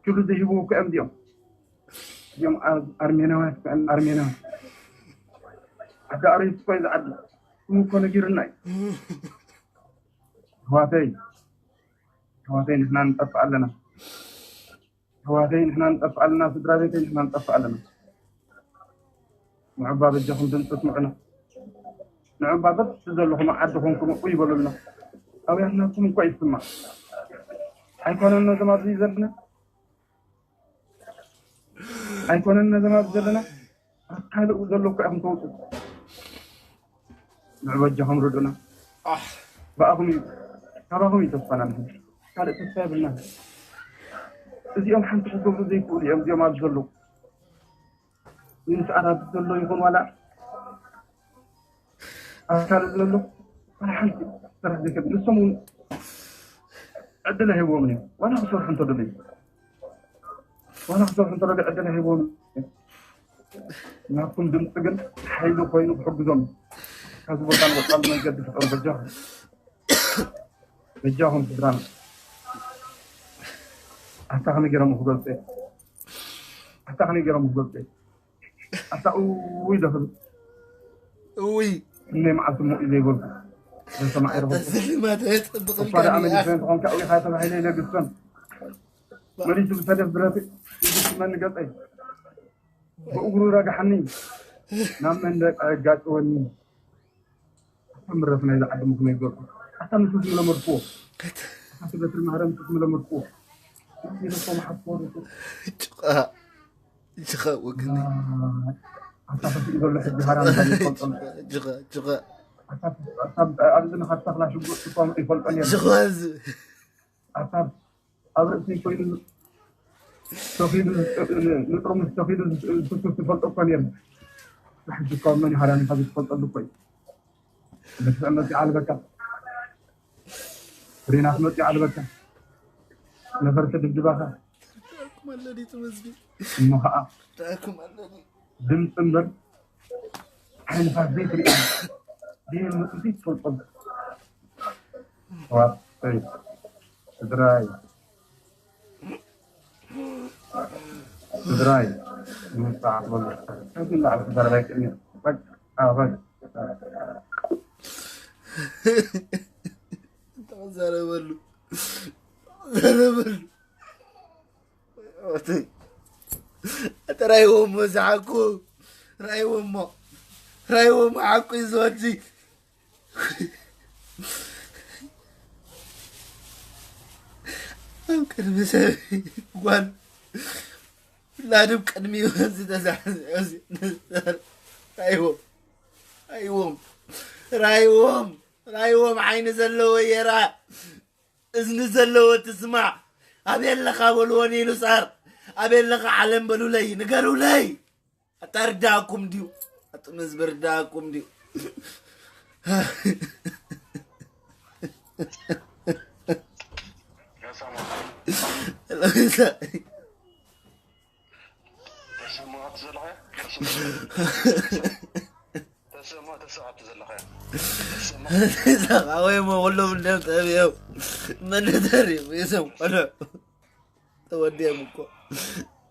ክብሪ ዘይህብዎ እኮ እዮም እዚኦም። እዚኦም ኣብ ኣርሜናውያን እኮ እዮም፣ ኣርሜናውያን። ዓዲ ኣረይት እኮ እዩ ዝዓዲ። ስሙ እኮ ነጊሩና እዩ። ኣሕዋተይ፣ ኣሕዋተይ፣ ንሕና ንጠፍእ ኣለና። ኣሕዋተይ፣ ንሕና ንጠፍእ ኣለና። ስድራ ቤተይ፣ ንሕና ንጠፍእ ኣለና። ንዑባ በጃኹም ድምፂ ስምዑና። ንዑባ በቲ ዘለኹም ዓዲ ኮንኩም እኡ ይበሉልና። ኣውያትናኩም እኮ ይስማዕ። ኣይኮነን ነዞም ኣብዚ ዘለና፣ ኣይኮነን ነዞም ኣብዚ ዘለና፣ ኣብ ካልእ ዘሎ እኮ ኢኹም ተውፅኡ። ንዑ በጃኹም ርዱና። ኣሕ። ብኣኹም እዩ፣ ካባኹም እዩ ተስፋና ንሕና። ካልእ ተስፋ የብልናን። እዚኦም ሓንቲ ክገብሩ ዘይክእሉ እዮም፣ እዚኦም ኣብዚ ዘለዉ። ንምስኣር ኣብዚ ዘሎ ይኹን ዋላ ኣብ ካልእ ዘሎ ዋላ ሓንቲ ስራሕ ዘይከብድ። ንሶም እውን ዕድል ኣይህብዎምን እዮም። ዋላ ክሰርሑ እንተደለዩ፣ ዋላ ክሰርሑ እንተደለዩ ዕድል ኣይህብዎምን እዮም። ናትኩም ድምፂ ግን ሓይሊ ኮይኑ ክሕግዞም እዩ። ካብዚ ቦታ ንወፃሉ መንገዲ ፍጠሩ በጃኹም። በጃኹም ስድራና። ኣታ ከመይ ገይሮም ክገልፁ እዮም? ኣታ ከመይ ገይሮም ክገልፁ እዮም? ኣታ እውይ ዶ ክብል? እውይ። እነይ መዓልቲ እሞ እዩ ዘይበልኩ። ዘሰማዕ ኣታ ይረኸብኩ። ስልማት ኣየፅብቕልካን እኳ ደኣ እዩ። መሊሰ እንተኾንካ እዊኻ ተባሂለ ይነግሶን። መሊሱ ብሰደፍ ብረት ይግስመኒ ገፀይ። ብእግሩ ረግሓኒ። ናብ መንደቅ ኣጋጭወኒ። ኣታ ምረፍ ናይዛ ዓዲ ምኽኖ ይገርኩ። ኣታ ንሱ ዝምለመድኩዎ። ኣታ ስለ በትሪ ማህረም ንሱ ዝምለመድኩዎ። ንሱ ይረፎ መሓፍኮ ርሱ። ጭቓ። ጭቓ ወገነይ። ኣታ ተስኡ ዘሎ ሕጂ ሃራ እንታይ ይፈልጦ? ጭቓ፣ ጭቓ። ኣታ፣ ኣታ ኣብዚ ንኻትካ ክላ ሽጉጥ ትኳ ይፈልጦ ነይሩ። ጭቓ እዚ። ኣታ ኣብ ርእሲ ኮይኑ ተኺሉ፣ ንጥርሙስ ተኺሉ ዝትኩስ ትፈልጦ እኮ ነይሩ። ሕጂ እኮ መን ይሃዳኒ ካብ ዝትፈልጠሉ እኮ እዩ። መድፍዕ መፂ ዓልበካ፣ ብሬናት መፂ ዓልበካ፣ ነፈርቲ ድብድባኻ። ዳኩም ኣለኒ ትመስቢ። እሞ ኸዓ ዳኩም ኣለኒ። ድምፂ እምበር ዓይንኻ ዘይትርኢ፣ ዘይመፁ ዘይትፈልጦም። ዋይ፣ ስድራይ፣ ስድራይ፣ ንምፃዕ በሉ። ካብዚ ንላዕሊ ክዛረብ ኣይክእልን እየ። በቃ፣ በቃ። ተዛረበሉ። ተዛረበሉ። ኣተ ራእይዎሞ ዝሓቁ፣ ራእይዎሞ፣ ራእይዎሞ ሓቁ እዩ ዝወዲ። ኣብ ቅድሚ ሰብ ጓል ውላዱ ቅድሚኡ ዝተዛሕዘ ራእይዎም፣ ራእይዎም፣ ራእይዎም፣ ራእይዎም ዓይኒ ዘለዎ የራ። እዝኒ ዘለዎ ትስማዕ። ኣበይ ኣለኻ በልዎ ንኢሉ ጻር። ኣበይ ኣለኻ ዓለም በሉለይ፣ ንገሩለይ። ኣታ ርዳእኩም ድዩ? ኣቱም ህዝቢ ርዳእኩም ድዩ? ዘለኻ ተስእሞ ተስእ ኣብቲ ዘለኻ ተስእሞ ተስእ ሰብኣዊ ሞ ኩሎም እንዲኦም ጠቢዮም መነተር እዮም የሰም ቆልዑ ተወዲኦም እኮ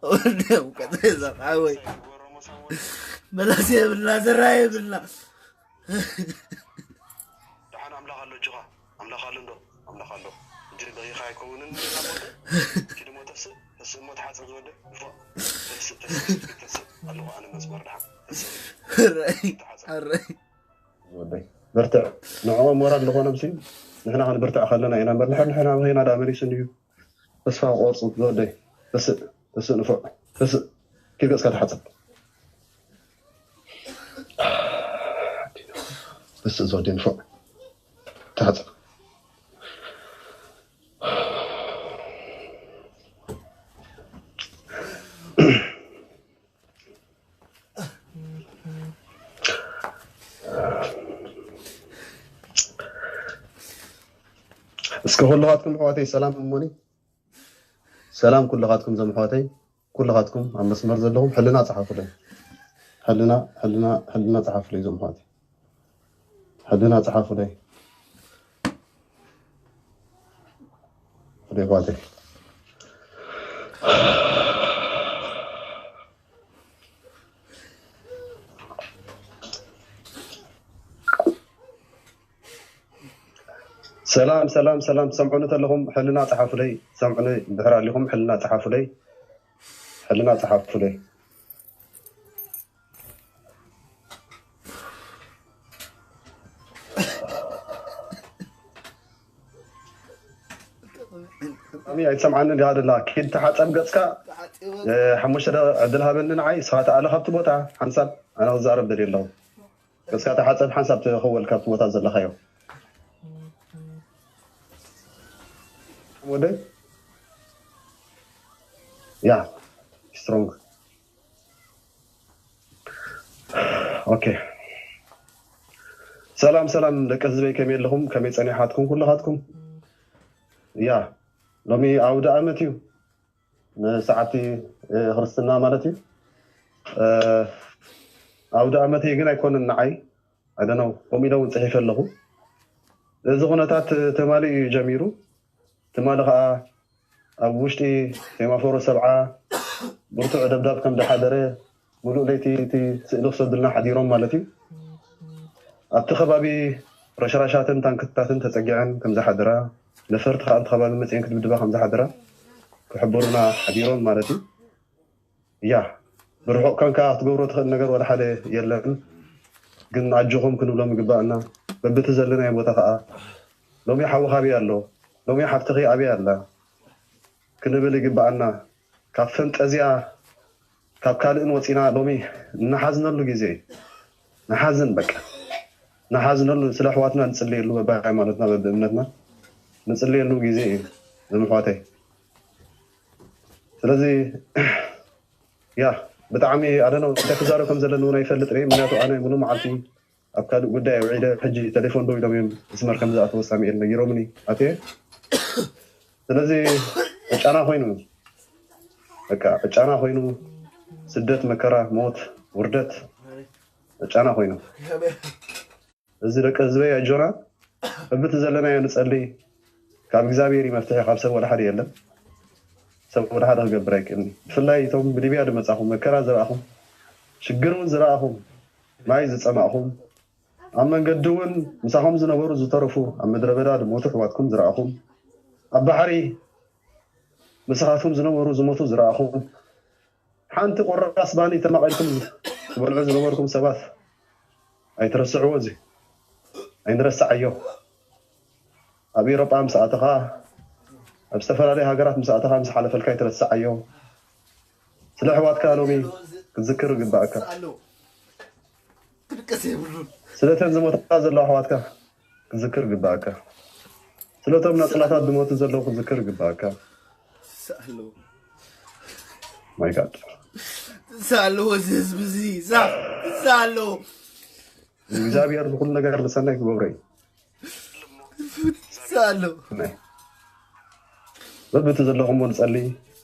ተወዲኦም እኮ ተሰብኣወይ መላስ የብልና ዘራ የብልና ደሓን ኣምላኽ ኣሎ እጅኻ ኣምላኽ ኣሎ እንዶ ኣምላኽ ኣሎ እጅ በኺኻ ኣይከውንን ናቦ እቲ ደሞ ተስእ ተስእ እሞ ተሓፀብ ዝወደ ንፎ ተስእ ተስእ ተስእ ኣለኹ ኣነ መስመር ደሓን ተስእ ሕራይ ተሓፀብ ሕራይ ወደይ በርትዕ ንዕኦም ሞራል ዝኾኖም ሲ ንሕና ክንብርትዕ ከለና ኢና እምበር ንሕና በኺና ዳ መሊሱ እንድዩ ተስፋ ቆርፁ ዝወደይ ተስእ ተስእ ንፉዕ ተስእ ኪድ ገፅካ ተሓፀብ ተስእ ዝወደይ ንፉዕ ተሓፀብ እስከ ኩልኻትኩም ኣሕዋተይ ሰላም እሞኒ ሰላም ኩልኻትኩም ዞም ኣሕዋተይ ኩልኻትኩም ኣብ መስመር ዘለኹም ሕልና ፀሓፉለይ ሕልና ሕልና ሕልና ፀሓፉለይ ዞም ኣሕዋተይ ሕልና ፀሓፉለይ ፍደይ ኣሕዋተይ ሰላም ሰላም ሰላም ትሰምዑኒ ተለኹም ሕልና ፀሓፉለይ ትሰምዑኒ ድሕር ኣሊኹም ሕልና ፀሓፉለይ ሕልና ፀሓፉለይ ሳሚ ኣይትሰምዓኒ እንዲኻ ደላ ኪድ ተሓፀብ ገፅካ ሓሙሽተ ዕድል ሃበኒ ንዓይ ስኻ ተኣለ ካብቲ ቦታ ሓንሳብ ኣነ ክዛረብ ደልየ ኣለኹ ገፅካ ተሓፀብ ሓንሳብ ተኸወል ካብቲ ቦታ ዘለኻዮ ወደ ያ ስትሮንግ ኦኬ ሰላም ሰላም ደቂ ህዝበይ ከመይ ኣለኹም ከመይ ፀኒሓትኩም ኩልኻትኩም ያ ሎሚ ኣውደ ኣመት እዩ ንሰዓብቲ ክርስትና ማለት እዩ ኣውደ ኣመተይ ግን ኣይኮነን ንዓይ ኣደነው ከምኡ ኢለ እውን ፅሒፈ ኣለኹ እዚ ኩነታት ትማሊ እዩ ጀሚሩ ትማሊ ከዓ ኣብ ውሽጢ ሴማፎሮ ሰብዓ ብርቱዕ ደብዳብ ከም ዝሓደረ ሙሉእ ለይቲ እቲ ስእሊ ክሰዱልና ሓዲሮም ማለት እዩ ኣብቲ ከባቢ ረሽራሻትን ታንክታትን ተፀጊዐን ከም ዝሓድራ ነፈርቲ ከዓ ኣብቲ ከባቢ መፅአን ክድብድባ ከም ዝሓድራ ክሕብሩና ሓዲሮም ማለት እዩ እያ ብርሑቕ ኮንካ ክትገብሮ ትኽእል ነገር ወላ ሓደ የለን ግን ኣጆኹም ክንብሎም ይግባኣና በብቲ ዘለናዮ ቦታ ከዓ ሎሚ ሓውኻ ኣበይ ኣሎ ሎሚ ሓፍትኺ ኣበይ ኣላ ክንብል ይግባኣና ካብ ፈንጠዝያ ካብ ካልእን ወፂና ሎሚ ንሓዝነሉ ግዜ እዩ ንሓዝን በቃ ንሓዝነሉ ስለ ኣሕዋትና ንፅልየሉ በብሃይማኖትና በብእምነትና ንፅልየሉ ግዜ እዩ ዞም ኣሕዋተይ ስለዚ ያ ብጣዕሚ ኣደነው እንታይ ክዛረብ ከም ዘለኒ እውን ኣይፈልጥን እየ ምክንያቱ ኣነ ሙሉ መዓልቲ ኣብ ካልእ ጉዳይ ውዒለ ሕጂ ቴሌፎን ደው ኢሎም እዮም መስመር ከም ዝኣተወ ሳሚኤል ነጊሮምኒ ኣትየ ስለዚ ዕጫና ኮይኑ በቃ ዕጫና ኮይኑ ስደት መከራ ሞት ውርደት ዕጫና ኮይኑ እዚ ደቂ ህዝበይ ኣጆና በብቲ ዘለናዮ ንፀሊ ካብ እግዚኣብሔር እዩ መፍትሒ ካብ ሰብ ወላ ሓደ የለን ሰብ ወላ ሓደ ክገብር ኣይክእልኒ ብፍላይ እቶም ብሊብያ ዝመፃኹም መከራ ዝረኣኹም ሽግር እውን ዝረኣኹም ማይ ዝፀማእኹም ኣብ መንገዲ እውን ምሳኹም ዝነበሩ ዝተረፉ ኣብ ምድረ በዳ ዝሞቱ ኣሕዋትኩም ዝረኣኹም ኣብ ባሕሪ ምሳኻትኩም ዝነበሩ ዝሞቱ ዝረኣኹም ሓንቲ ቁራስ ባኒ ተማቒልኩም ትበልዑ ዝነበርኩም ሰባት ኣይትረስዕዎ እዚ ኣይንረስዓዮ ኣብ ኤሮጳ ምስ ኣተኻ ኣብ ዝተፈላለየ ሃገራት ምስ ኣተኻ ምስ ሓለፈልካ ኣይትረስዓዮ ስለ ኣሕዋትካ ሎሚ ክትዝክር ይግባኣካ ኣሎ ክድቀስ የብሉን ስለተን ዝሞታ ዘለዋ ኣሕዋትካ ክትዝክር ይግባኣካ ስለቶም ናፅላታት ዝሞቱ ዘለዉ ክትዝክር ይግባኣካ ሳሎ ማይ ጋድ ሳሎ እዚ ህዝቢ እዚ ዛ ሳሎ እግዚኣብሔር ንኩሉ ነገር ንሰናይ ክገብሮ እዩ ሳሎ በብቲ ዘለኹምዎ ንፀሊ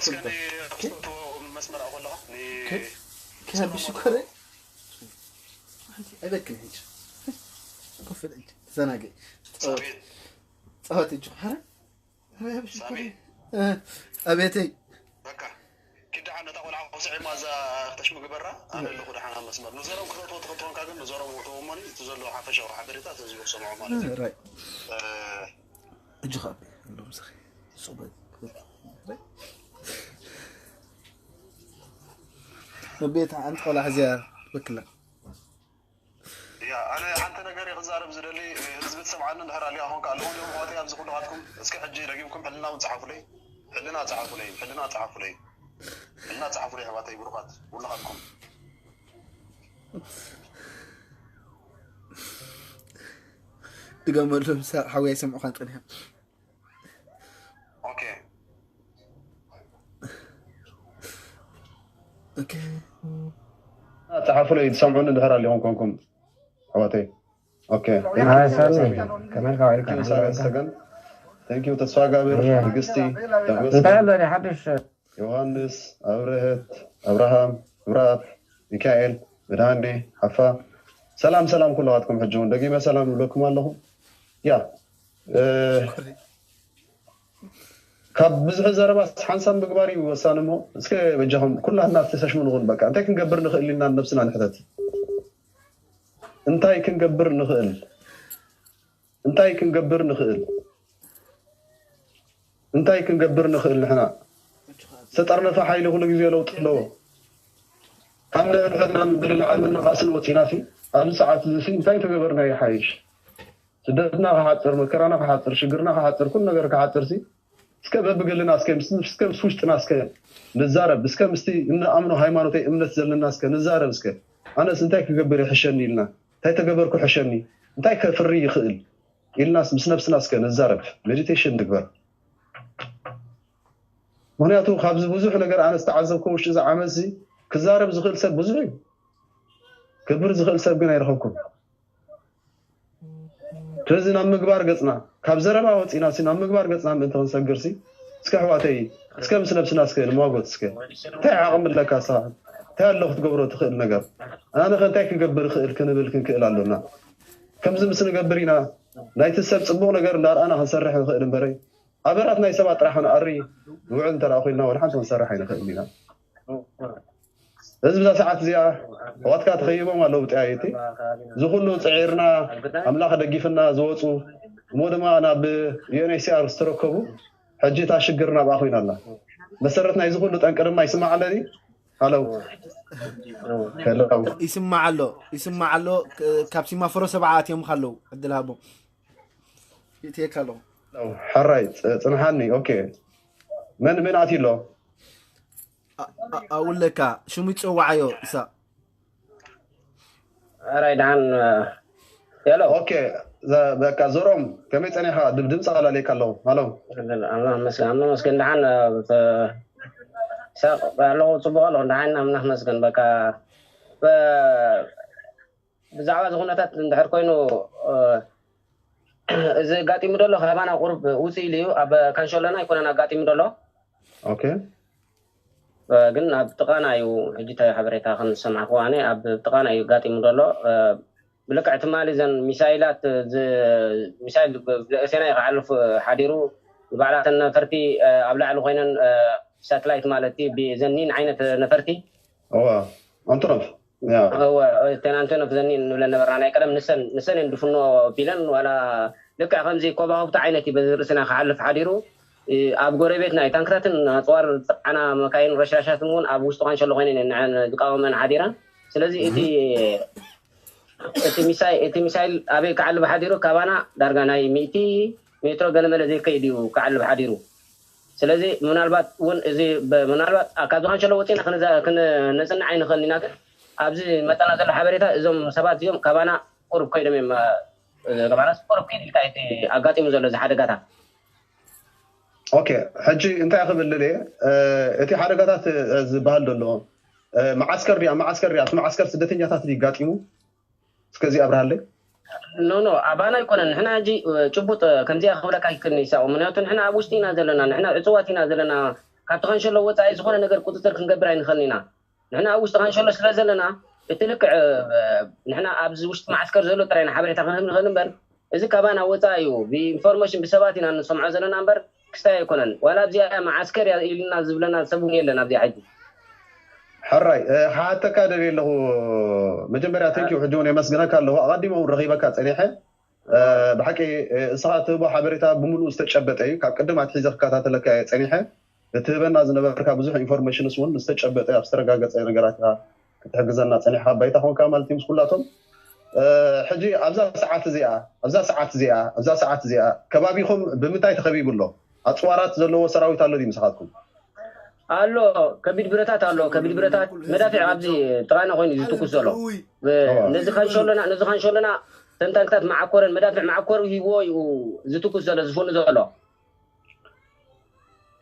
እስከ ንክፍቶ መስመር ኣቆለኻ ከቢሱ ኮረ ኣይበክን ሕጂ ኮፍ በል እንጂ ተዘናገ ጸወት እጅ ረ ሳሚ ኣቤተይ በቃ ኪድ ደሓን ነታ ቆልዓ ክስዒማ እዛ ክተሽሙ ግበራ። ኣነ ኣለኹ ደሓን ኣብ መስመር። ንዘሮም ክተእትዎ ትኽእል ተኾንካ ግን ንዘሮም እተዎ እሞኒ እቲ ዘለዎ ሓፈሻዊ ሓበሬታ እቲ ህዝቢ ክሰምዖ ማለት እዩ። ራይ እ፣ እጅኻ ኣቢ ኣሎ ምሳኺ ሱቕ በል። መቤት ሓንቲ ቆልዓ ሕዚያ ትበክላ ያ ኣነ ሓንቲ ነገር እየ ክዛረብ ዝደሊ። ህዝቢ ትሰምዓኒ እንድሕር ኣሊያ ኾንካ ኣለኹም ዮም ሆቴ ኣብዚ ኩልኻትኩም እስኪ ሕጂ ደጊምኩም ሕልና እውን ፀሓፉለይ። ሕልና ፀሓፉለይ። ሕልና ፀሓፉለይ። ሕልና ፀሓፉለይ ኣሕዋተይ ብሩኻት ኩልኻትኩም። ድገመሉ ምሳር ሓወይ ኣይሰምዑኻን ጸኒሖም ኦኬ ኦኬ ፀሓፉለይ ትሰምዑኒ እንድሕር ኣሊኹም ኮንኩም ኣሕዋተይ። ኦኬ ሃይ ሳሚ ከመልካ ውዒልካ Thank you ሳሚ ሰገን። Thank you ተስፋ ጋብር እየ። ትዕግስቲ እንታይ ተመስገን ኣሎ ናይ ሓድሽ ዮሃንስ ኣብርሀት ኣብርሃም እብራብ ሚካኤል ብድሃኔ ሓፋ ሰላም ሰላም ኩልኻትኩም ሕጂ እውን ደጊመ ሰላም ይብለኩም ኣለኹ። ያ እ፣ ካብ ብዙሒ ዘረባስ ሓንሳብ ምግባር እዩ ወሳኒ እሞ እስከ በጃኹም ኩላትና ተሰሽሙ ንኹን በቃ እንታይ ክንገብር ንኽእል ኢልና ነብስና ንሕተት። እንታይ ክንገብር ንኽእል እንታይ ክንገብር ንኽእል እንታይ ክንገብር ንኽእል ንሕና ዝተጠርነፈ ሓይሊ ኩሉ ግዜ ለውጢ ኣለዎ። ካብ ንሕድሕድና ምብልላዕ ምንቓስን ወፂና ሲ ኣብዚ ሰዓት እዚ ሲ እንታይ ተገበርና ይሓይሽ? ስደትና ክሓፅር መከራና ክሓፅር ሽግርና ክሓፅር ኩሉ ነገር ክሓፅር ሲ እስከ በብግልና እስከ ምስ እስከ ምስ ውሽጥና እስከ ንዛረብ እስከ ምስቲ እንኣምኖ ሃይማኖተይ እምነት ዘለና እስከ ንዛረብ እስከ ኣነስ እንታይ ክገብር ይሕሸኒ ኢልና እንታይ ተገበርኩ ሕሸኒ እንታይ ከፍሪ ይኽእል ኢልናስ ምስ ነብስና እስከ ንዛረብ ሜዲቴሽን ንግበር። ምክንያቱ ካብዚ ብዙሕ ነገር ኣነ ዝተዓዘብኩ ውሽጢ እዚ ዓመት እዚ ክዛረብ ዝኽእል ሰብ ብዙሕ እዩ። ክብር ዝኽእል ሰብ ግን ኣይረኸብኩን። ስለዚ ናብ ምግባር ገፅና ካብ ዘረባ ወፂና ሲ ናብ ምግባር ገፅና ምእንቲ ክንሰግር ሲ እስከ ኣሕዋተይ እስከ ምስ ነብስና እስከ ንማጎት እስከ እንታይ ዓቕሚ ኣለካ ሳ እንታይ ኣሎ ክትገብሮ ትኽእል ነገር ኣነ ከ እንታይ ክገብር ይኽእል ክንብል ክንክእል ኣሎና። ከምዚ ምስ ንገብር ኢና ናይቲ ሰብ ፅቡቕ ነገር እንዳርኣና ክንሰርሕ ንኽእል እምበረይ ኣበራት ናይ ሰባት ጥራሕ ክንኣሪ ንውዕል እንተ ኮይንና ወላ ሓንቲ ክንሰርሕ ኣይንኽእል ኢና። እዚ ብዛ ሰዓት እዚኣ ኣዋትካ ተኸይቦም ኣለዉ ብጠያየቲ እዚ ኩሉ ፅዒርና ኣምላኽ ደጊፍና ዝወፁ እሞ ድማ ናብ ዩኤንኤችሲኣር ዝተረከቡ ሕጂ እታ ሽግር ናብኣ ኮይና ኣላ። መሰረት ናይዚ ኩሉ ጠንቂ ድማ ይስማዕ ኣለኒ ሃለው ሄለው ይስማዕ ኣሎ ይስማዕ ኣሎ ካብ ሲማፍሮ ሰብዓ ኣትዮም ካለው ዕድል ሃቦም ይእትየካ ኣለኹ ሕራይ ጽ- ጽንሓኒ ኦኬ መን መን ኣትዩ ኣሎ ኣብኡ ኣለካ ሽሙ ይጸዋዓዮ ኢሳቅ ሕራይ ደሓን ሄሎ ኦኬ ዘ- በቃ ዘሮም ከመይ ጸኒኻ ድም- ድምፂ ኣላለካ ኣለኹ ሃሎ ኣምላኽ መስገን ኣምላኽ መስገን ደሓን ኢሳቅ ኣለኹ ጽቡቅ ኣለኹ ደሓን ኣምላኽ መስገን በቃ ብዛዕባ እዚ ኩነታት እንድሕር ኮይኑ እዚ ኣጋጢሙ ዘሎ ካባና ቁሩብ ውፅእ ኢሉ እዩ ኣብ ካንሸሎና ኣይኮነን ኣጋጢሙ ዘሎ ኦኬ ግን ኣብ ጥቃና እዩ ሕጂ እንታይ ሓበሬታ ከም ዝሰማዕኩ ኣነ ኣብ ጥቃና እዩ ኣጋጢሙ ዘሎ ብልክዕ ትማሊ ዘን ሚሳይላት ሚሳይል ብርእሴና እዩ ክሓልፍ ሓዲሩ ንባዕላተን ነፈርቲ ኣብ ላዕሊ ኮይነን ሳትላይት ማለት እዩ ብዘኒን ዓይነት ነፈርቲ እዋ ኣንቶኖቭ እወ ቴናንቶኖ ክዘኒ ንብለን ነበርና ናይ ቀደም ንሰን ንሰን እየን ድፍኖ ቢለን ዋላ ልክዕ ከምዚ ኮባኹብቲ ዓይነት እዩ በዚ ርእስና ክሓልፍ ሓዲሩ ኣብ ጎረቤትና እዩ ታንክታትን ኣፅዋር ዝፀዓና መካይን ረሻሻትን እውን ኣብ ውሽጢ ኳንሸሎ ኮይነን እየን ንዐን ዝቃወመን ሓዲረን ስለዚ እቲ እቲ ሚሳይ እቲ ሚሳይል ኣበይ ክዓልብ ሓዲሩ ካባና ዳርጋ ናይ ሚእቲ ሜትሮ ገለመለ ዘይከይድ እዩ ክዓልብ ሓዲሩ ስለዚ ምናልባት እውን እዚ ምናልባት ካብ ዝኮን ሸሎ ወፂና ክነፅንዕ ኣይንኽእል ኢና ግን ኣብዚ መፀና ዘሎ ሓበሬታ እዞም ሰባት እዚኦም ካባና ቁሩብ ኮይዶም እዮም ገባናስ ቁሩብ ከይድ ኢልካ እቲ ኣጋጢሙ ዘሎ እዚ ሓደጋታት ኦኬ ሕጂ እንታይ ክብል እየ እቲ ሓደጋታት ዝበሃል ዘሎ መዓስከር ድያ መዓስከር ድያ እቲ መዓስከር ስደተኛታት ድዩ ጋጢሙ እስከዚ ኣብርሃለይ ኖ ኖ ኣባና ኣይኮነን ንሕና ሕጂ ጭቡጥ ከምዚኣ ክብለካ ይክእል ይሳቁ ምክንያቱ ንሕና ኣብ ውሽጢ ኢና ዘለና ንሕና ዕፅዋት ኢና ዘለና ካብቲ ካንሸሎ ወፃኢ ዝኾነ ነገር ቁፅፅር ክንገብር ኣይንኽእልን ኢና። ንሕና ኣብ ውሽጢ ካንሸሎ ስለ ዘለና፣ እቲ ልክዕ ንሕና ኣብዚ ውሽጢ ማዓስከር ዘሎ ጥራይ ሓበሬታ ክንህብ ንኽእል እምበር፣ እዚ ካባና ወፃኢ እዩ። ብኢንፎርሜሽን ብሰባት ኢና ንሰምዖ ዘለና እምበር ክስታይ ኣይኮነን። ዋላ ኣብዚኣ ማዓስከር እያ ኢልና ዝብለና ሰብ እውን የለን ኣብዚኣ ሕጂ። ሕራይ፣ ሓተካ ደልየ ኣለኹ። መጀመርያ ቴንኪዩ፣ ሕጂ እውን የመስግነካ ኣለኹ። ኣቐዲመ እውን ረኺበካ ፀኒሐ። ብሓቂ እስኻ ትህቦ ሓበሬታ ብምሉኡ ዝተጨበጠ እዩ። ካብ ቅድም ኣትሒዘ ክከታተለካ እየ ፀኒሐ። እትህበና ዝነበርካ ብዙሕ ኢንፎርሜሽንስ እውን ዝተጨበጠ ኣብ ዝተረጋገፀ ነገራት ኢኻ ክትሕግዘና ፀኒሕካ። ባይታ ኮንካ ማለት እዩ ምስ ኩላቶም። ሕጂ ኣብዛ ሰዓት እዚኣ ኣብዛ ሰዓት እዚኣ ኣብዛ ሰዓት እዚኣ ከባቢኹም ብምንታይ ተኸቢቡ ኣሎ? ኣፅዋራት ዘለዎ ሰራዊት ኣሎ ድዩ ምሳኻትኩም? ኣሎ፣ ከቢድ ብረታት ኣሎ። ከቢድ ብረታት፣ መዳፍዕ ኣብዚ ጥራና ኮይኑ እዩ ዝትኩስ ዘሎ። ነዚ ካንሸሎና ነዚ ካንሸሎና ተንታንክታት መዓኮረን መዳፍዕ መዓኮሩ ሂብዎ እዩ ዝትኩስ ዘሎ ዝፍኑ ዘሎ።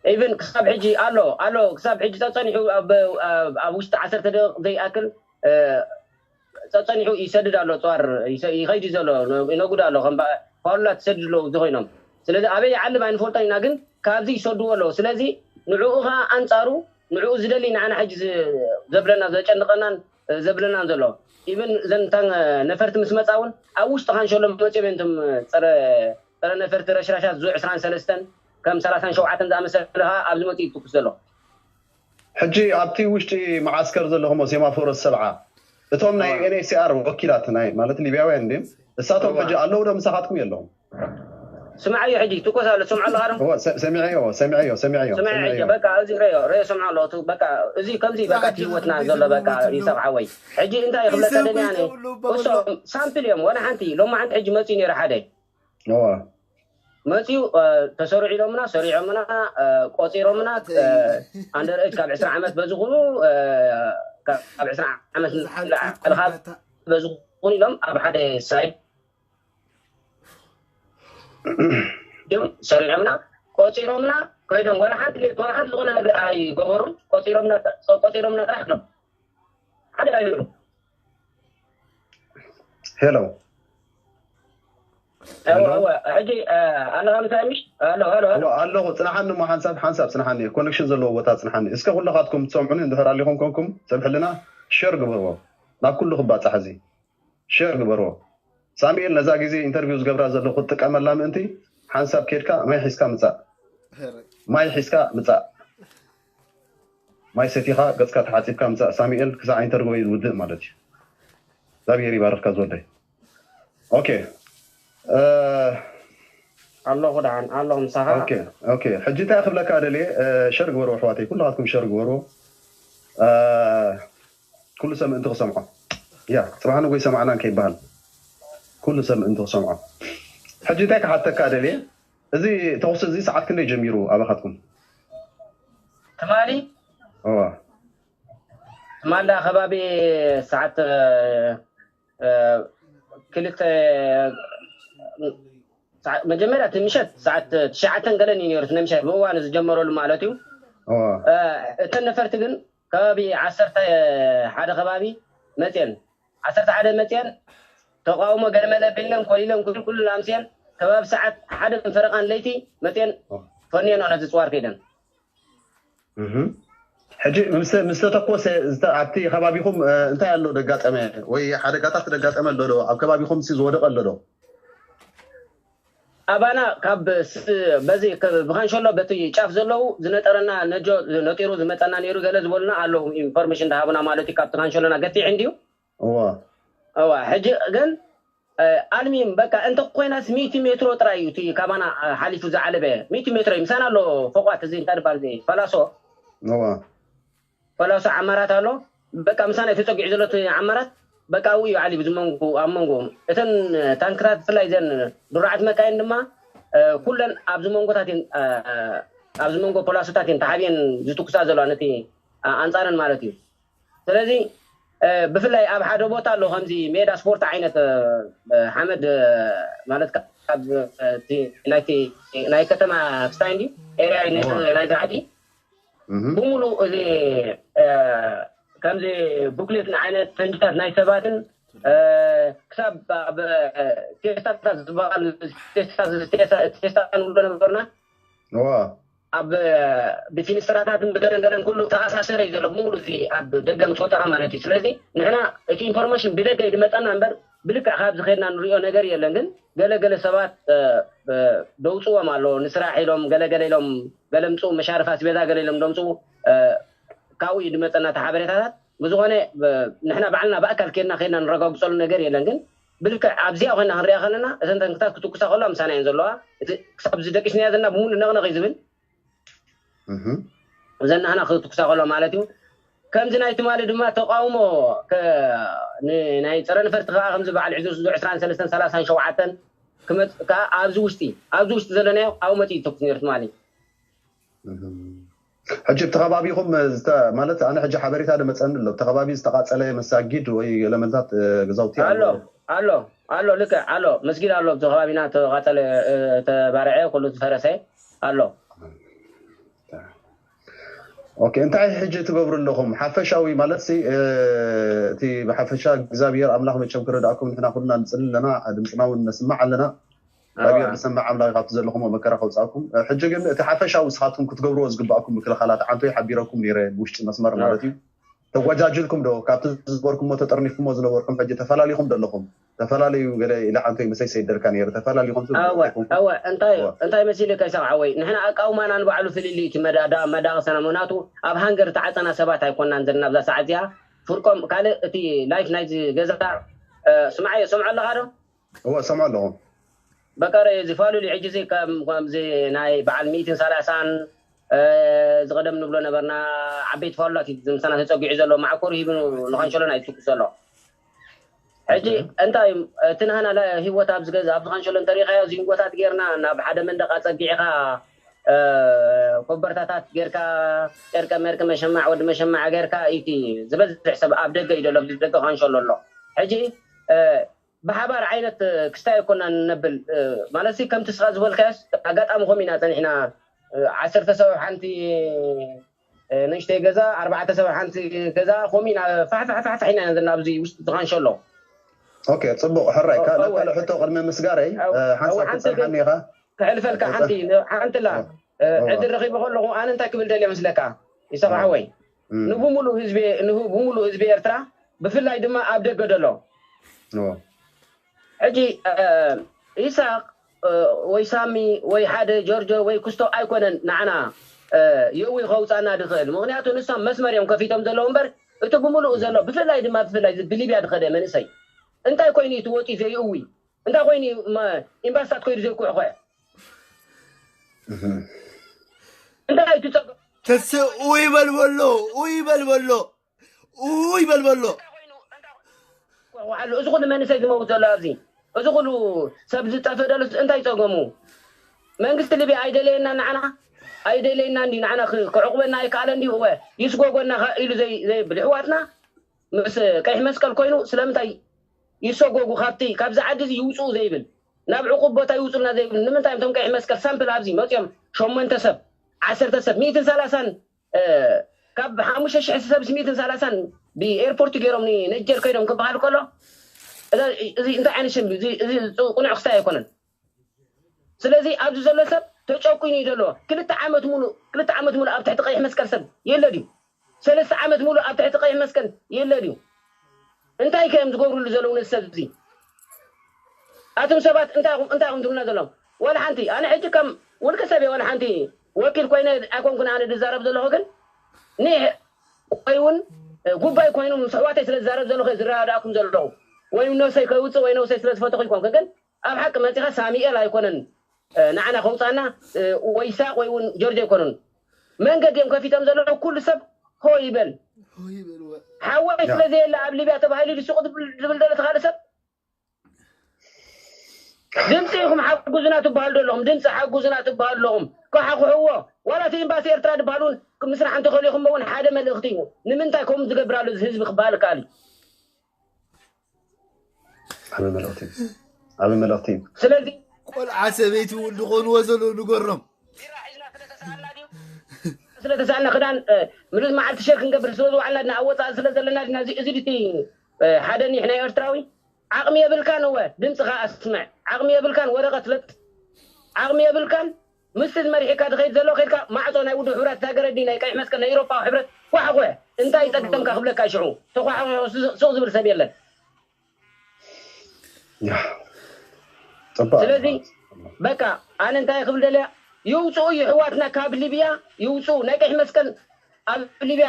ኢቭን ክሳብ ሕጂ ኣሎ ኣሎ ክሳብ ሕጂ ጸጸኒሑ ኣብ ውሽጢ ዓሰርተ ደቂቕ ዘይኣክል ጸጸኒሑ ይሰድድ ኣሎ። ጸዋር ይኸይድ ዘሎ ይነጉድ ኣሎ። ከም ፋሉላ ትሰድድ ኣለዉ እዚ ኮይኖም። ስለዚ ኣበይ ይዓልብ ኣይንፈልጦን ኢና፣ ግን ካብዚ ይሰድዎ ኣለዉ። ስለዚ ንዕኡ ኸዓ ኣንጻሩ ንዕኡ ዝደሊ ንዓና ሕጂ ዘብለና ዘጨንቐናን ዘብለናን ዘሎ ኢቭን ዘንታን ነፈርቲ ምስ መጻ እውን ኣብ ውሽጢ ካንሸሎ መጺኦም እዮም። ቶም ጸረ ጸረ ነፈርቲ ረሽራሻት ዙ ዕስራን ሰለስተን ከም ሰላሳን ሸውዓተን ዝኣመሰለ ኸዓ ኣብዚ መጺኡ ይትኩስ ዘሎ። ሕጂ ኣብቲ ውሽጢ መዓስከር ዘለኹም ሴማፎረስ ሰብዓ እቶም ናይ ኤንኤስሲኣር ወኪላት ናይ ማለት ሊብያውያን ድም እሳቶም ሕጂ ኣለዉ ዶ ምሳኻትኩም የለዎም? ስምዓዮ ሕጂ ትኮስ ኣሎ ስምዓ ኣለኻ ዶ? እወ፣ ሰ- ሰሚዐዮ ሰሚዐዮ ሰሚዐዮ ስምዓ ሕጂ ሰሚዐዮ። በቃ እዚ ረዮ ረዮ ስምዓ ኣሎ። እቱ በቃ እዚ ከምዚ በቃ እቲ ህይወትና ዘሎ በቃ ይሰብዓወይ ሕጂ እንታይ ክብለካ ደልያ እሶም ሳምፕል እዮም። ወላ ሓንቲ ሎማ ሓንቲ ሕጂ መፅኡ ነይሩ ሓደ እወ መፅኡ ተሰሪዑ ኢሎምና ሰሪዖምና ቆፂሮምና ኣንደርች ካብ ዕስራ ዓመት በዚ ኩሉ ካብ ዕስራ ዓመት ንላዕሊ በዚ ኩሉ ኢሎም ኣብ ሓደ ሳይድ እዮም ሰሪዖምና ቆፂሮምና ከይዶም ወላ ሓንቲ ወላ ሓንቲ ዝኾነ ነገር ኣይገበሩን። ቆፂሮምና ቆፂሮምና ጥራሕ ኢሎም ሓደ ኣይብሉ ሄሎ ሕጂ ኣለኻ ምሳይ ምሽ ኣሎ ኣሎ ኣሎ ኣለኹ። ፅናሓኒ እሞ ሓንሳብ ሓንሳብ ፅናሓኒ ኮኔክሽን ዘለዎ ቦታ ፅናሓኒ። እስከ ኩለኻትኩም ትሰምዑኒ እንድሕር ኣሊኹም ኮንኩም ሰብ ሕልና ሸር ግበርዎ ናብ ኩሉ ክባፃሕ እዚ ሸር ግበርዎ። ሳሙኤል ነዛ ግዜ ኢንተርቪው ዝገብራ ዘለኹ ክትጥቀመላ ምእንቲ ሓንሳብ ኬድካ ማይ ሒዝካ ምፃእ። ማይ ሒዝካ ምፃእ። ማይ ሰቲኻ ገፅካ ተሓፂብካ ምፃእ ሳሙኤል ክሳዕ ኢንተርቪው ዝውድእ ማለት እዩ። እግዚኣብሔር ይባርኽካ ዝወደይ። ኦኬ ኣለኹ ደሓን ኣለኹ ምሳኻ። ኦኬ ኦኬ ሕጂ እንታይ ክብለካ ደልየ ሸር ግበርዎ ኣሕዋተይ ኩልኻትኩም ሸር ግበርዎ። ኩሉ ሰብ ምእንቲ ክሰምዖ ያ ፅባሕ ንጎ ይሰማዕናን ከይበሃል ኩሉ ሰብ ምእንቲ ክሰምዖ። ሕጂ እንታይ ክሓተካ ደልየ እዚ ተኩሲ እዚ ሰዓት ክንደይ ጀሚሩ ኣባኻትኩም? ትማሊ እዋ ትማሊ ከባቢ ሰዓት ክልተ መጀመርያ እቲ ምሸት ሰዓት ትሽዓተን ገለን እዩ ነይሩ እቲ ናይ ምሸት ብእዋኑ ዝጀመረሉ ማለት እዩ። እተን ነፈርቲ ግን ከባቢ ዓሰርተ ሓደ ከባቢ መፅየን ዓሰርተ ሓደ መፅየን ተቃውሞ ገለመለ ቢለን ኮሊለን ኩሉ ኩሉ ኣምፅየን ከባቢ ሰዓት ሓደ ፈረቃን ለይቲ መፅየን ፈንየን ነቲ ፅዋር ከይደን ሕጂ ምስ ዝተተኮሰ ኣብቲ ከባቢኹም እንታይ ኣሎ ደጋጠመ ወይ ሓደጋታት ደጋጠመ ኣሎ ዶ? ኣብ ከባቢኹም ሲ ዝወደቀ ኣሎ ዶ? ኣባና ካብ በዚ ብኻንሸሎ በቲ ጫፍ ዘለዉ ዝነጠረና ነጆ ነጢሩ ዝመፀና ነይሩ ገለ ዝበሉና ኣለዉ ኢንፎርሜሽን እንዳሃቡና ማለት እዩ። ካብቲ ካንሸሎና ገቲሕ እንድዩ እዋ እዋ ሕጂ ግን ኣልሚም በቃ እንተ ኮይናስ ሚእቲ ሜትሮ ጥራይ እዩ እቲ ካባና ሓሊፉ ዝዓለበ ሚእቲ ሜትሮ እዩ። ምሳና ኣሎ ፎቋት እዚ እንታይ ድባል እዚ ፈላሶ እዋ ፈላሶ ዓመራት ኣሎ በቃ ምሳና ተፀጊዑ ዘሎ እቲ ዓመራት በቃ ኣብኡ እዩ ዓሊቡ ዝመንጎ ኣብ መንጎ እተን ታንክታት ብፍላይ ዘን ድሩዓት መካይን ድማ ኩለን ኣብዚ መንጎታት ኣብዚ መንጎ ፖላሶታት እየን ተሓቢአን ዝትኩሳ ዘለዋ ነቲ ኣንፃረን ማለት እዩ። ስለዚ ብፍላይ ኣብ ሓደ ቦታ ኣሎ ከምዚ ሜዳ ስፖርት ዓይነት ሓመድ ማለት ናይ ከተማ ክስታይ እንዲ ኤርያ ናይዚ ዓዲ ብምሉእ እዚ ከምዚ ቡክሌት ዓይነት ፈንጅታት ናይ ሰባትን ክሳብ ኣብ ቴስታታት ዝበሃል ቴስታ ንብሎ ነበርና ኣብ ብፊንስትራታትን ብገለን ገለን ኩሉ ተኣሳሰረ እዩ ዘሎ፣ ብምሉ እዚ ኣብ ደገ ምስ ወፃኻ ማለት እዩ። ስለዚ ንሕና እቲ ኢንፎርሜሽን ብደገ እዩ ዝመፀና እምበር፣ ብልክዕ ካብ ዝኸድና ንሪኦ ነገር የለን። ግን ገለ ገለ ሰባት ደውፅዎም ኣሎ፣ ንስራሕ ኢሎም ገለ ገለ ኢሎም፣ ገለ ምፅኡ መሻርፍ ኣስቤዛ ገለ ኢሎም ደምፅኡ። ካብኡ እዩ ዝመፀና እቲ ሓበሬታታት። ብዝኾነ ንሕና ባዕልና ብኣካል ከድና ከድና ንረጋግፀሉ ነገር የለን። ግን ብልክዕ ኣብዚኣ ኮይና ክንሪኣ ከለና፣ እተን ተንክታት ክትኩሳ ከለዋ ምሳና እየን ዘለዋ። እቲ ክሳብ ዝደቂስናዮ ዘለና ብምሉእ ነቕነቕ እዩ ዝብል። እዘን ናህና ክትኩሳ ከለዋ ማለት እዩ። ከምዚ ናይ ትማሊ ድማ ተቃውሞ፣ ናይ ፀረ ነፈርቲ ከዓ ከምዚ በዓል ዕዙዝ ዕስራን ሰለስተን ሰላሳን ሸውዓተን ክመፅእ ከዓ ኣብዚ ውሽጢ ኣብዚ ውሽጢ ዘለናዮ ኣብኡ መፂኡ ተኩስ ነይሩ ትማሊ። ሕጂ እቲ ከባቢኹም ማለት ኣነ ሕጂ ሓበሬታ ደመፀኒ ኣሎ። እቲ ከባቢ ዝተቃፀለ መሳጊድ ወይ ኤለመንታት ገዛውቲ ኣሎ? ኣሎ ኣሎ ልክዕ ኣሎ። መስጊድ ኣሎ፣ እቲ ከባቢና ተቃፀለ፣ ተባርዐ፣ ኩሉ ዝፈረሰ ኣሎ። ኦኬ፣ እንታይ ሕጂ ትገብሩ ኣለኹም? ሓፈሻዊ ማለት ሲ እቲ ብሓፈሻ እግዚኣብሔር ኣምላኽ መቸም ክረዳእኩም፣ ንሕና ኩልና ንፅሊ ኣለና፣ ድምፅና እውን ነስማዕ ኣለና። እግዚኣብሔር ዝሰምዕ ኣምላኽ ካብቲ ዘለኹም መከራ ከውፃእኩም። ሕጂ ግን እቲ ሓፈሻዊ ንስኻትኩም ክትገብርዎ ዝግባእኩም ምክልኻላት ዓንቶ ይሓቢረኩም ነይረ፣ ብውሽጢ መስመር ማለት እዩ። ተጓጃጅልኩም ዶ ካብቲ ዝዝበርኩሞ ተጠርኒፍኩሞ ዝነበርኩም ሕጂ ተፈላለኹም ዶ ኣለኹም? ተፈላለዩ ገለ ኢለ ዓንቶ ይመሰይ ሰይደርካ ነይረ። ተፈላለኹም ትብሉ እወ እንታይ እዩ እንታይ መሲልካ ይስማዕ ሓወይ፣ ንሕና ኣቃውማና ንባዕሉ ፍልልይ እቲ መዳዳ መዳቕሰና ምክንያቱ ኣብ ሃንገር ተዓፀና ሰባት ኣይኮናን ዘለና ኣብዛ ሰዓት እዚኣ። ፍርቆም ካልእ እቲ ላይፍ ናይዚ ገዛ ስማዓዮ ሰምዖ ኣለኻ ዶ? እወ ሰምዖ ኣለኹ። በቃ ረ እዚ ፋሉል ሕጂ እዚ ከም ከምዚ ናይ በዓል ሚእትን ሰላሳን እዚ ቀደም ንብሎ ነበርና። ዓበይቲ ፋሉላት እዩ ምሳና ተፀጊዑ ዘሎ፣ ማዕኮር ሂቡ ንኻንሸሎን ኣይትኩስ ዘሎ። ሕጂ እንታይ እቲ ናህና ህይወት ኣብዚ ገዛ ኣብዚ ካንሸሎ እንተሪኻዮ ዚንጎታት ጌርና ናብ ሓደ መንደቕ ኣፀጊዕኻ ኮበርታታት ጌርካ ጨርቀ መርቂ መሸማዕ ወዲ መሸማዕ ጌርካ እቲ ዝበዝሕ ሰብ ኣብ ደገ እዩ ዘሎ፣ ኣብዚ ደገ ካንሸሎ ኣሎ። ሕጂ ብሓባር ዓይነት ክስታይ ኣይኮና ነብል ማለት ሲ ከምቲ ስኻ ዝበልካዮስ ኣጋጣሚ ኮም ኢና ፀኒሕና ዓሰርተ ሰብ ኣብ ሓንቲ ንእሽተይ ገዛ ኣርባዕተ ሰብ ኣብ ሓንቲ ገዛ ኮም ኢና ፋሕፋሕፋሕፋሕ ኢና ዘለና ኣብዚ ውሽጢ ዝኻንሸሎ። ኦኬ ፅቡቅ ሕራይ ካልእ ካልእ ሕቶ ቅድሚ ምስጋረይ ሓንሳብ ክትፀንሓኒ ኢኻ። ከሕልፈልካ ሓንቲ ሓንትላ ዕድል ረኺቡ ከለኹ ኣነ እንታይ ክብል ደልየ መስለካ ይሰማዕወይ ንብሙሉእ ህዝቢ ንብሙሉእ ህዝቢ ኤርትራ ብፍላይ ድማ ኣብ ደገ ደሎ ሕጂ ኢሳቅ ወይ ሳሚ ወይ ሓደ ጆርጆ ወይ ክስቶ ኣይኮነን ንዓና የእዊ ከውፃና ድኽእል ምክንያቱ ንሶም መስመር እዮም ከፊቶም ዘለዉ እምበር እቲ ብምሉእ ዘሎ ብፍላይ ድማ ብፍላይ ብሊብያ ድኸደ መንእሰይ እንታይ ኮይኑ እዩ ትወፂ ዘየእዊ እንታይ ኮይኑ ኢምባስታት ኮይዱ ዘይኩሕኮ እንታይ እዩ ትፀገም ተስኡ ይበልበሎ ይበልበሎ ይበልበሎ ዋዓሉ እዚ ኩሉ መንእሰይ ዝመውት ዘሎ ኣብዚ እዚ ኩሉ ሰብ ዝጠፍእ ደሎ እንታይ ፀገሙ መንግስቲ ሊብያ ኣይደለየና ንዓና ኣይደለየና እንዲ ንዓና ክዕቁበና ኣይከኣለ እንዲ እወ ይስጎጎና ኢሉ ዘይብል ይሕዋትና ምስ ቀይሕ መስቀል ኮይኑ ስለምንታይ ይሰጎጉ ካብቲ ካብዚ ዓዲ እዚ ይውፅኡ ዘይብል ናብ ዕቁብ ቦታ ይውፅልና ዘይብል ንምንታይ እቶም ቀይሕ መስቀል ሳምፕል ኣብዚ መፅኦም ሸሞንተ ሰብ ዓሰርተ ሰብ ሚእትን ሰላሳን ካብ ሓሙሽተ ሽሕ ሰብ ሚእትን ሰላሳን ብኤርፖርት ገይሮም ነጀር ከይዶም ክበሃል ከሎ እዚ እንታይ ዓይነት ሽም እዚ ቁኑዕ ክስታይ ኣይኮነን ስለዚ ኣብዚ ዘሎ ሰብ ተጨቁኑ እዩ ዘሎ ክልተ ዓመት ሙሉእ ክልተ ዓመት ሙሉእ ኣብ ትሕቲ ቀይሕ መስቀል ሰብ የለ ድዩ ሰለስተ ዓመት ሙሉእ ኣብ ትሕቲ ቀይሕ መስቀል የለ ድዩ እንታይ ከ እዮም ዝገብሩሉ ዘለዉ ነዚ ሰብ እዚ ኣቱም ሰባት እንታይ ኢኹም እንታይ ኢኹም ትብሉና ዘለኹም ዋላ ሓንቲ ኣነ ሕጂ ከም ውልቀ ሰብ እየ ዋላ ሓንቲ ወኪል ኮይነ ኣይኮንኩን ኣነ ዝዛረብ ዘለኹ ግን ኒሕ ወይ እውን ጉባይ ኮይኑ ምስ ኣሕዋተይ ስለ ዝዛረብ ዘለኹ እየ ዝረዳድኣኩም ዘለኹ ወይ እውን ነብሰይ ከውፅእ ወይ ነብሰይ ስለ ዝፈተኹ ይኮንኩ ግን ኣብ ሓቂ መፂኻ ሳሚኤል ኣይኮነን ንዓና ከውፃና ወይ ይስሐቅ ወይ እውን ጆርጆ ኣይኮኑን መንገዲ እዮም ከፊቶም ዘለዉ ኩሉ ሰብ ሆ ይበል ሓወይ ስለ ዘየለ ኣብ ሊብያ ተባሂሉ ኢሉ ሱቅ ዝብል ዘሎ ተካሊ ሰብ ድምፂ ኢኹም ሓጉዙና ትበሃሉ ዘለኹም ድምፂ ሓጉዙና ትበሃሉ ኣለኹም ከሓኩሕዎ ዋላ እቲ ኤምባሲ ኤርትራ ዝበሃል እውን ምስራሕ እንተኸሊኹም እውን ሓደ መልእኽቲ እዩ ንምንታይ ከምኡ ዝገብር ኣሎ እዚ ህዝቢ ክበሃል ይከኣል እዩ ዓቢ መልእኽቲ እዩ ዓቢ መልእኽቲ እዩ ስለዚ ቆልዓ ሰበይቲ እውን ዝኾንዎ ዘለዉ ንገሮም ስለተሳእና ክዳን ምሉእ መዓልቲ ሸር ክንገብር ስለ ዝዋዕልና ድና ኣብ ወፃኢ ስለ ዘለና ድና እዚ ድቲ ሓደ ኒሕ ናይ ኤርትራዊ ዓቕሚ የብልካን እወ ድምፅኻ ኣስምዕ ዓቕሚ የብልካን ወረቐት ለጥ ዓቕሚ የብልካን ምስቲ ዝመሪሕካ ዝኸይድ ዘሎ ከድካ ማዕጾ ናይ ውድብ ሕብረት ሃገረ ድዩ ናይ ቀይሕ መስቀል ናይ ኤውሮፓዊ ሕብረት ኳሕኩሕ እንታይ ጸገምካ ክብለካ ሽዑ ተኳሕኩሕ ሱቕ ዝብል ሰብ የለን። ጽባቕ ስለዚ በቃ ኣነ እንታይ ክብል ደልያ ይውፅኡ ይሕዋትና ካብ ሊብያ ይውፅኡ ናይ ቀይሕ መስቀል ኣብ ሊብያ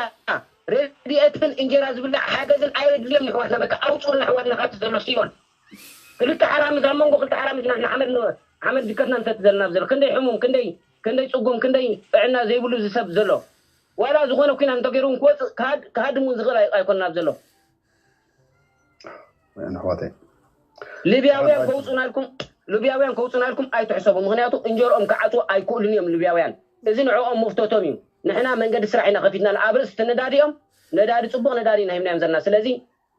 ረድኤትን እንጀራ ዝብላዕ ሓገዝን ኣየድልዮም ይሕዋትና በቃ ኣውፅኡና ኣሕዋትና ካብቲ ዘሎ ሲኦል ክልተ ሓራምዝ ኣብ መንጎ ክልተ ሓራምዝ ኢና ሓመድ ሓመድ ድከትና ንሰቲ ዘለና ዘሎ ክንደይ ሕሙም ክንደይ ክንደይ ፅጉም ክንደይ ጥዕና ዘይብሉ ዝሰብ ዘሎ ዋላ ዝኾነ ኩናት እንተገይሩ ክወፅእ ክሃድም እውን ዝኽእል ኣይኮነን ኣብ ዘሎ ኣሕዋተይ ሊብያውያን ከውፁናልኩም ሊብያውያን ከውፁናልኩም ኣይትሕሰቡ ምክንያቱ እንጀርኦም ክዓፅዎ ኣይክእሉን እዮም ሊብያውያን እዚ ንዕኦም መፍተቶም እዩ ንሕና መንገዲ ስራሕ ኢና ከፊትና ኣብ ርእሲ ነዳዲኦም ነዳዲ ፅቡቅ ነዳዲ ኢና ሂብናዮም ዘለና ስለዚ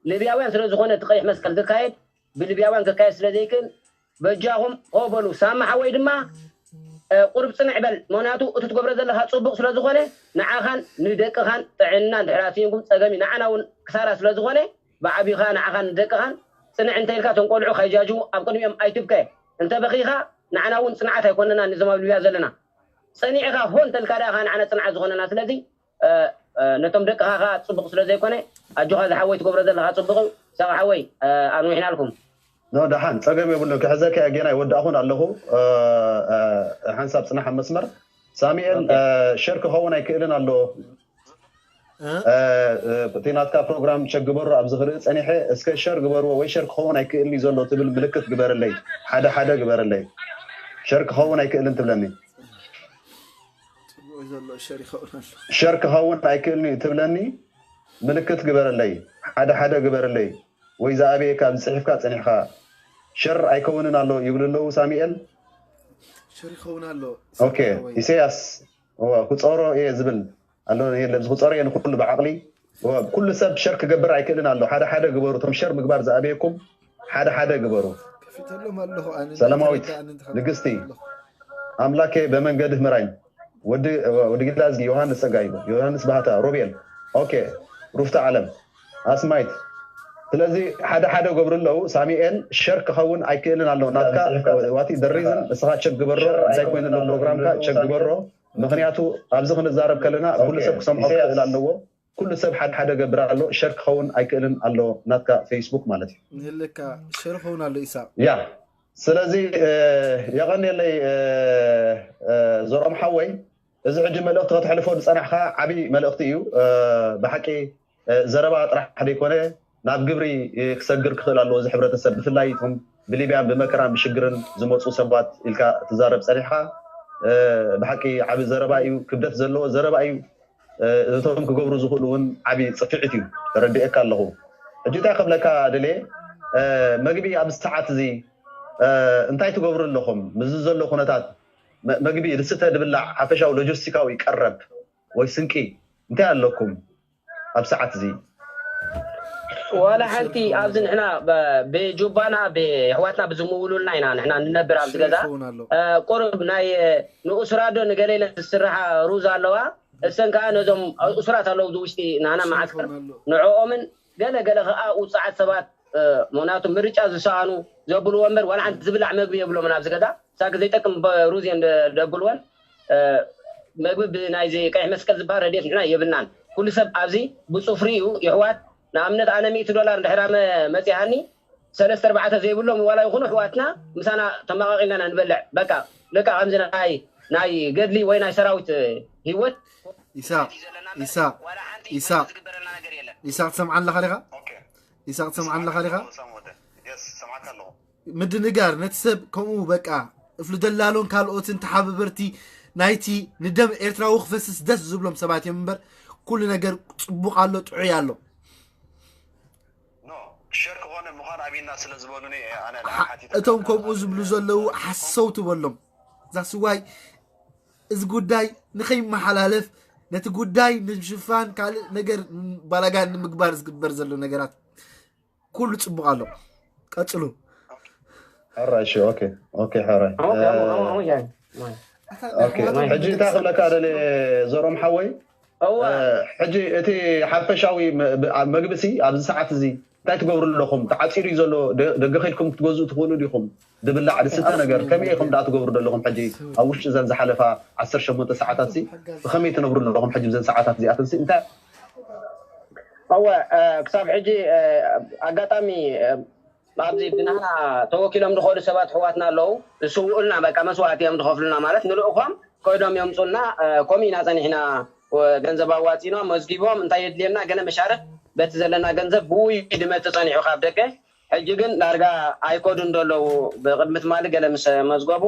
ሊብያውያን ስለዝኮነ እቲ ቀይሕ መስቀል ክካየድ ብሊብያውያን ክካየድ ስለዘይክእል በጃኹም ሆ በሉ ሳሚ ሓወይ ድማ ቁርብ ፅንዕ በል ምክንያቱ እቲ ትገብሮ ዘለካ ፅቡቅ ስለዝኮነ ንዓኻን ንደቅኻን ጥዕና እንድሕር ኣስኢንኩም ፀገም እዩ ንዓና እውን ክሳራ ስለዝኮነ ብዓብኻ ንዓኻን ንደቅኻን ፅንዕ እንተኢልካ እቶም ቆልዑ ከይጃጅዉ ኣብ ቅድሚኦም ኣይትብከ እንተበኺኻ ንዓና እውን ፅንዓት ኣይኮነና ንዞም ኣብ ሊብያ ዘለና ፀኒዕኻ ሆ እንተልካ ደኣ ንዓና ፅንዓት ዝኾነና ስለዚ ነቶም ደቅኻ ከዓ ፅቡቅ ስለ ዘይኮነ ኣጆኻ ዝሓወይ ትገብሮ ዘለካ ፅቡቅ እዩ ሳቅ ሓወይ ኣንዊሕናልኩም ኖ ደሓን ጸገም የብሉን ክሕዘካ እየ ጌና ይወዳእኹን ኣለኹ ሓንሳብ ጽናሕ ኣብ መስመር ሳሚኤል ሸር ክኸውን ኣይክእልን ኣሎ እቲ ናትካ ፕሮግራም ቸክ ግበሮ ኣብዚ ክርኢ ጸኒሐ እስከ ሸር ግበርዎ ወይ ሸር ክኸውን ኣይክእልን እዩ ዘሎ ትብል ምልክት ግበረለይ ሓደ ሓደ ግበረለይ ሸር ክኸውን ኣይክእልን ትብለኒ ሸር ክኸውን ኣይክእልን እዩ ትብለኒ ምልክት ግበረለይ ሓደ ሓደ ግበረለይ ወይ ዝኣበየካ ዝፅሒፍካ ፀኒሕካ ሸር ኣይከውንን ኣሎ ይብሉ ኣለዉ ሳሚኤል ሸር ይኸውን ኣሎ ኦኬ ኢሳያስ ክፀሮ እየ ዝብል ኣሎ የለም ዝክፀሮ እየ ንኩሉ ብዓቕሊ ኩሉ ሰብ ሸር ክገብር ኣይክእልን ኣሎ ሓደ ሓደ ግበሩ እቶም ሸር ምግባር ዝኣበየኩም ሓደ ሓደ ግበሩ ከፊተሎም ኣለኹ ኣነ ሰላማዊት ንግስቲ ኣምላኬ በመንገድህ ምራኝ ወዲ ወዲ ጊላዝጊ ዮሃንስ ጸጋይ ዮሃንስ ባህታ ሮቤል ኦኬ ሩፍታ ዓለም ኣስማይት ስለዚ ሓደ ሓደ ገብሩ ኣለዉ ሳሚኤል ሸር ክኸውን ኣይክእልን ኣለዉ ናትካ ዋቲ ደሪዝን እስኻ ቸክ ግበሮ እንታይ ኮይኑ ኣሎ ፕሮግራምካ ቸክ ግበሮ ምክንያቱ ኣብዚ ክንዛረብ ከለና ኩሉ ሰብ ክሰምዖ ክእል ኣለዎ ኩሉ ሰብ ሓደ ሓደ ገብር ኣሎ ሸር ክኸውን ኣይክእልን ኣሎ ናትካ ፌስቡክ ማለት እዩ ንህልካ ሸር ክኸውን ኣሎ ኢሳቅ ያ ስለዚ የቐንየለይ ዘሮም ሓወይ እዚ ሕጂ መልእኽቲ ከተሕልፎ ዝፀናሕካ ዓብዪ መልእኽቲ እዩ ብሓቂ ዘረባ ጥራሕ ዘይኮነ ናብ ግብሪ ክሰግር ክኽእል ኣለዎ እዚ ሕብረተሰብ ብፍላይ እቶም ብሊብያን ብመከራን ብሽግርን ዝመፁ ሰባት ኢልካ ትዛረብ ፀኒሕካ ብሓቂ ዓብዪ ዘረባ እዩ ክብደት ዘለዎ ዘረባ እዩ እቶም ክገብሩ ዝኽእሉ እውን ዓብዪ ፅፍዒት እዩ ተረዲኤካ ኣለኹ ሕጂ እንታይ ክብለካ ደልየ መግቢ ኣብዚ ሰዓት እዚ እንታይ ትገብሩ ኣለኹም ምስዚ ዘሎ ኩነታት መግቢ ዝስተ ድብላዕ ሓፈሻዊ ሎጂስቲካዊ ቀረብ ወይ ስንቂ እንታይ ኣለኩም ኣብ ሰዓት እዚ ዋላ ሓንቲ ኣብዚ ንሕና ብጁባና ብኣሕዋትና ብዝምውሉልና ኢና ንሕና ንነብር ኣብዚ ገዛ ቁሩብ ናይ ንኡስራዶ ንገሌለ ዝስርሓ ሩዝ ኣለዋ እሰን ከዓ ነዞም እሱራት ኣለዉ ዝውሽጢ ናና መዓስከር ንዕኦምን ገለ ገለ ከዓ ውፅዓት ሰባት ምክንያቱ ምርጫ ዝሰኣኑ ዘብልዎ እምበር ዋላ ሓንቲ ዝብላዕ መግቢ የብሎምን ኣብዚ ገዛ ሳክ ዘይጠቅም ሩዝ እየን ደብልወን መግቢ ብናይዚ ቀይሕ መስቀል ዝበሃል ረድኤት ንሕና የብልናን ኩሉ ሰብ ኣብዚ ብፅፍሪ እዩ ይሕዋት ንኣብነት ኣነ ሚእቲ ዶላር እንድሕራ መፂሃኒ ሰለስተ ኣርባዕተ ዘይብሎም ዋላ ይኹኑ ኣሕዋትና ምሳና ተመቓቒልና ኢና ንበልዕ በቃ በቃ ከምዚ ናይ ናይ ገድሊ ወይ ናይ ሰራዊት ህይወት ኢሳቅ ኢሳቅ ኢሳቅ ኢሳቅ ትሰምዓ ኣለኻ ዲኻ ኢሳቅ ትሰምዓ ኣለኻ ዲኻ ምድንጋር ነቲ ሰብ ከምኡ በቃ እፍሉ ደላሎን ካልኦትን ተሓበበርቲ ናይቲ ንደም ኤርትራዊ ክፈስስ ደስ ዝብሎም ሰባት እዮም እምበር ኩሉ ነገር ፅቡቅ ኣሎ ጥዑይ ኣሎ ሸር ክኾነ ምዃን ኣቢና ስለ ዝበሉኒ ኣነ እቶም ከምኡ ዝብሉ ዘለዉ ሓሰውቲ በሎም እዛ ስዋይ እዚ ጉዳይ ንኸይመሓላለፍ ነቲ ጉዳይ ንምሽፋን ካልእ ነገር ባላጋን ንምግባር ዝግበር ዘሎ ነገራት ኩሉ ፅቡቅ ኣሎ ቀፅሉ ሕራይ እሺ ኦኬ ኦኬ ሕራይ ሕጂ እንታይ ክብለካ ደለ ዘሮም ሓወይ ሕጂ እቲ ሓፈሻዊ መግቢ ሲ ኣብዚ ሰዓት እዚ እንታይ ትገብሩ ኣለኹም? ተዓፂሩ እዩ ዘሎ፣ ደ- ደገ ከይድኩም ክትገዝኡ ትኽእሉ ዲኹም? ዝብላዕ ዝስተ ነገር ከመይ ኢኹም ደኣ ትገብሩ ዘለኹም? ሕጂ ኣብ ውሽጢ እዘን ዝሓለፋ ዓሰርተ ሸሞንተ ሰዓታት ሲ ብኸመይ ትነብሩ ኣለኹም? ሕጂ ብዘን ሰዓታት እዚኣተን ሲ እንታይ እወ እ፣ ክሳብ ሕጂ እ፣ ኣጋጣሚ እ፣ ኣብዚ ብናህና ተወኪሎም ዝኸዱ ሰባት ኣሕዋትና ኣለዉ። ዝስውኡልና በቃ መስዋእቲ እዮም ዝኸፍሉና ማለት ንልእኾም ከይዶም የምፁልና እ፣ ከምኡ ኢና ፀኒሕና። እ፣ ገንዘብ ኣዋፂኖም መዝጊቦም እንታይ የድልየና ገለ መሻርፍ በቲ ዘለና ገንዘብ ብውይ ድመፂ ፀኒሑ ካብ ደገ። ሕጂ ግን ዳርጋ ኣይከዱን ዘለዉ። ብቅድሚ ትማሊ ገለ ምስ መዝገቡ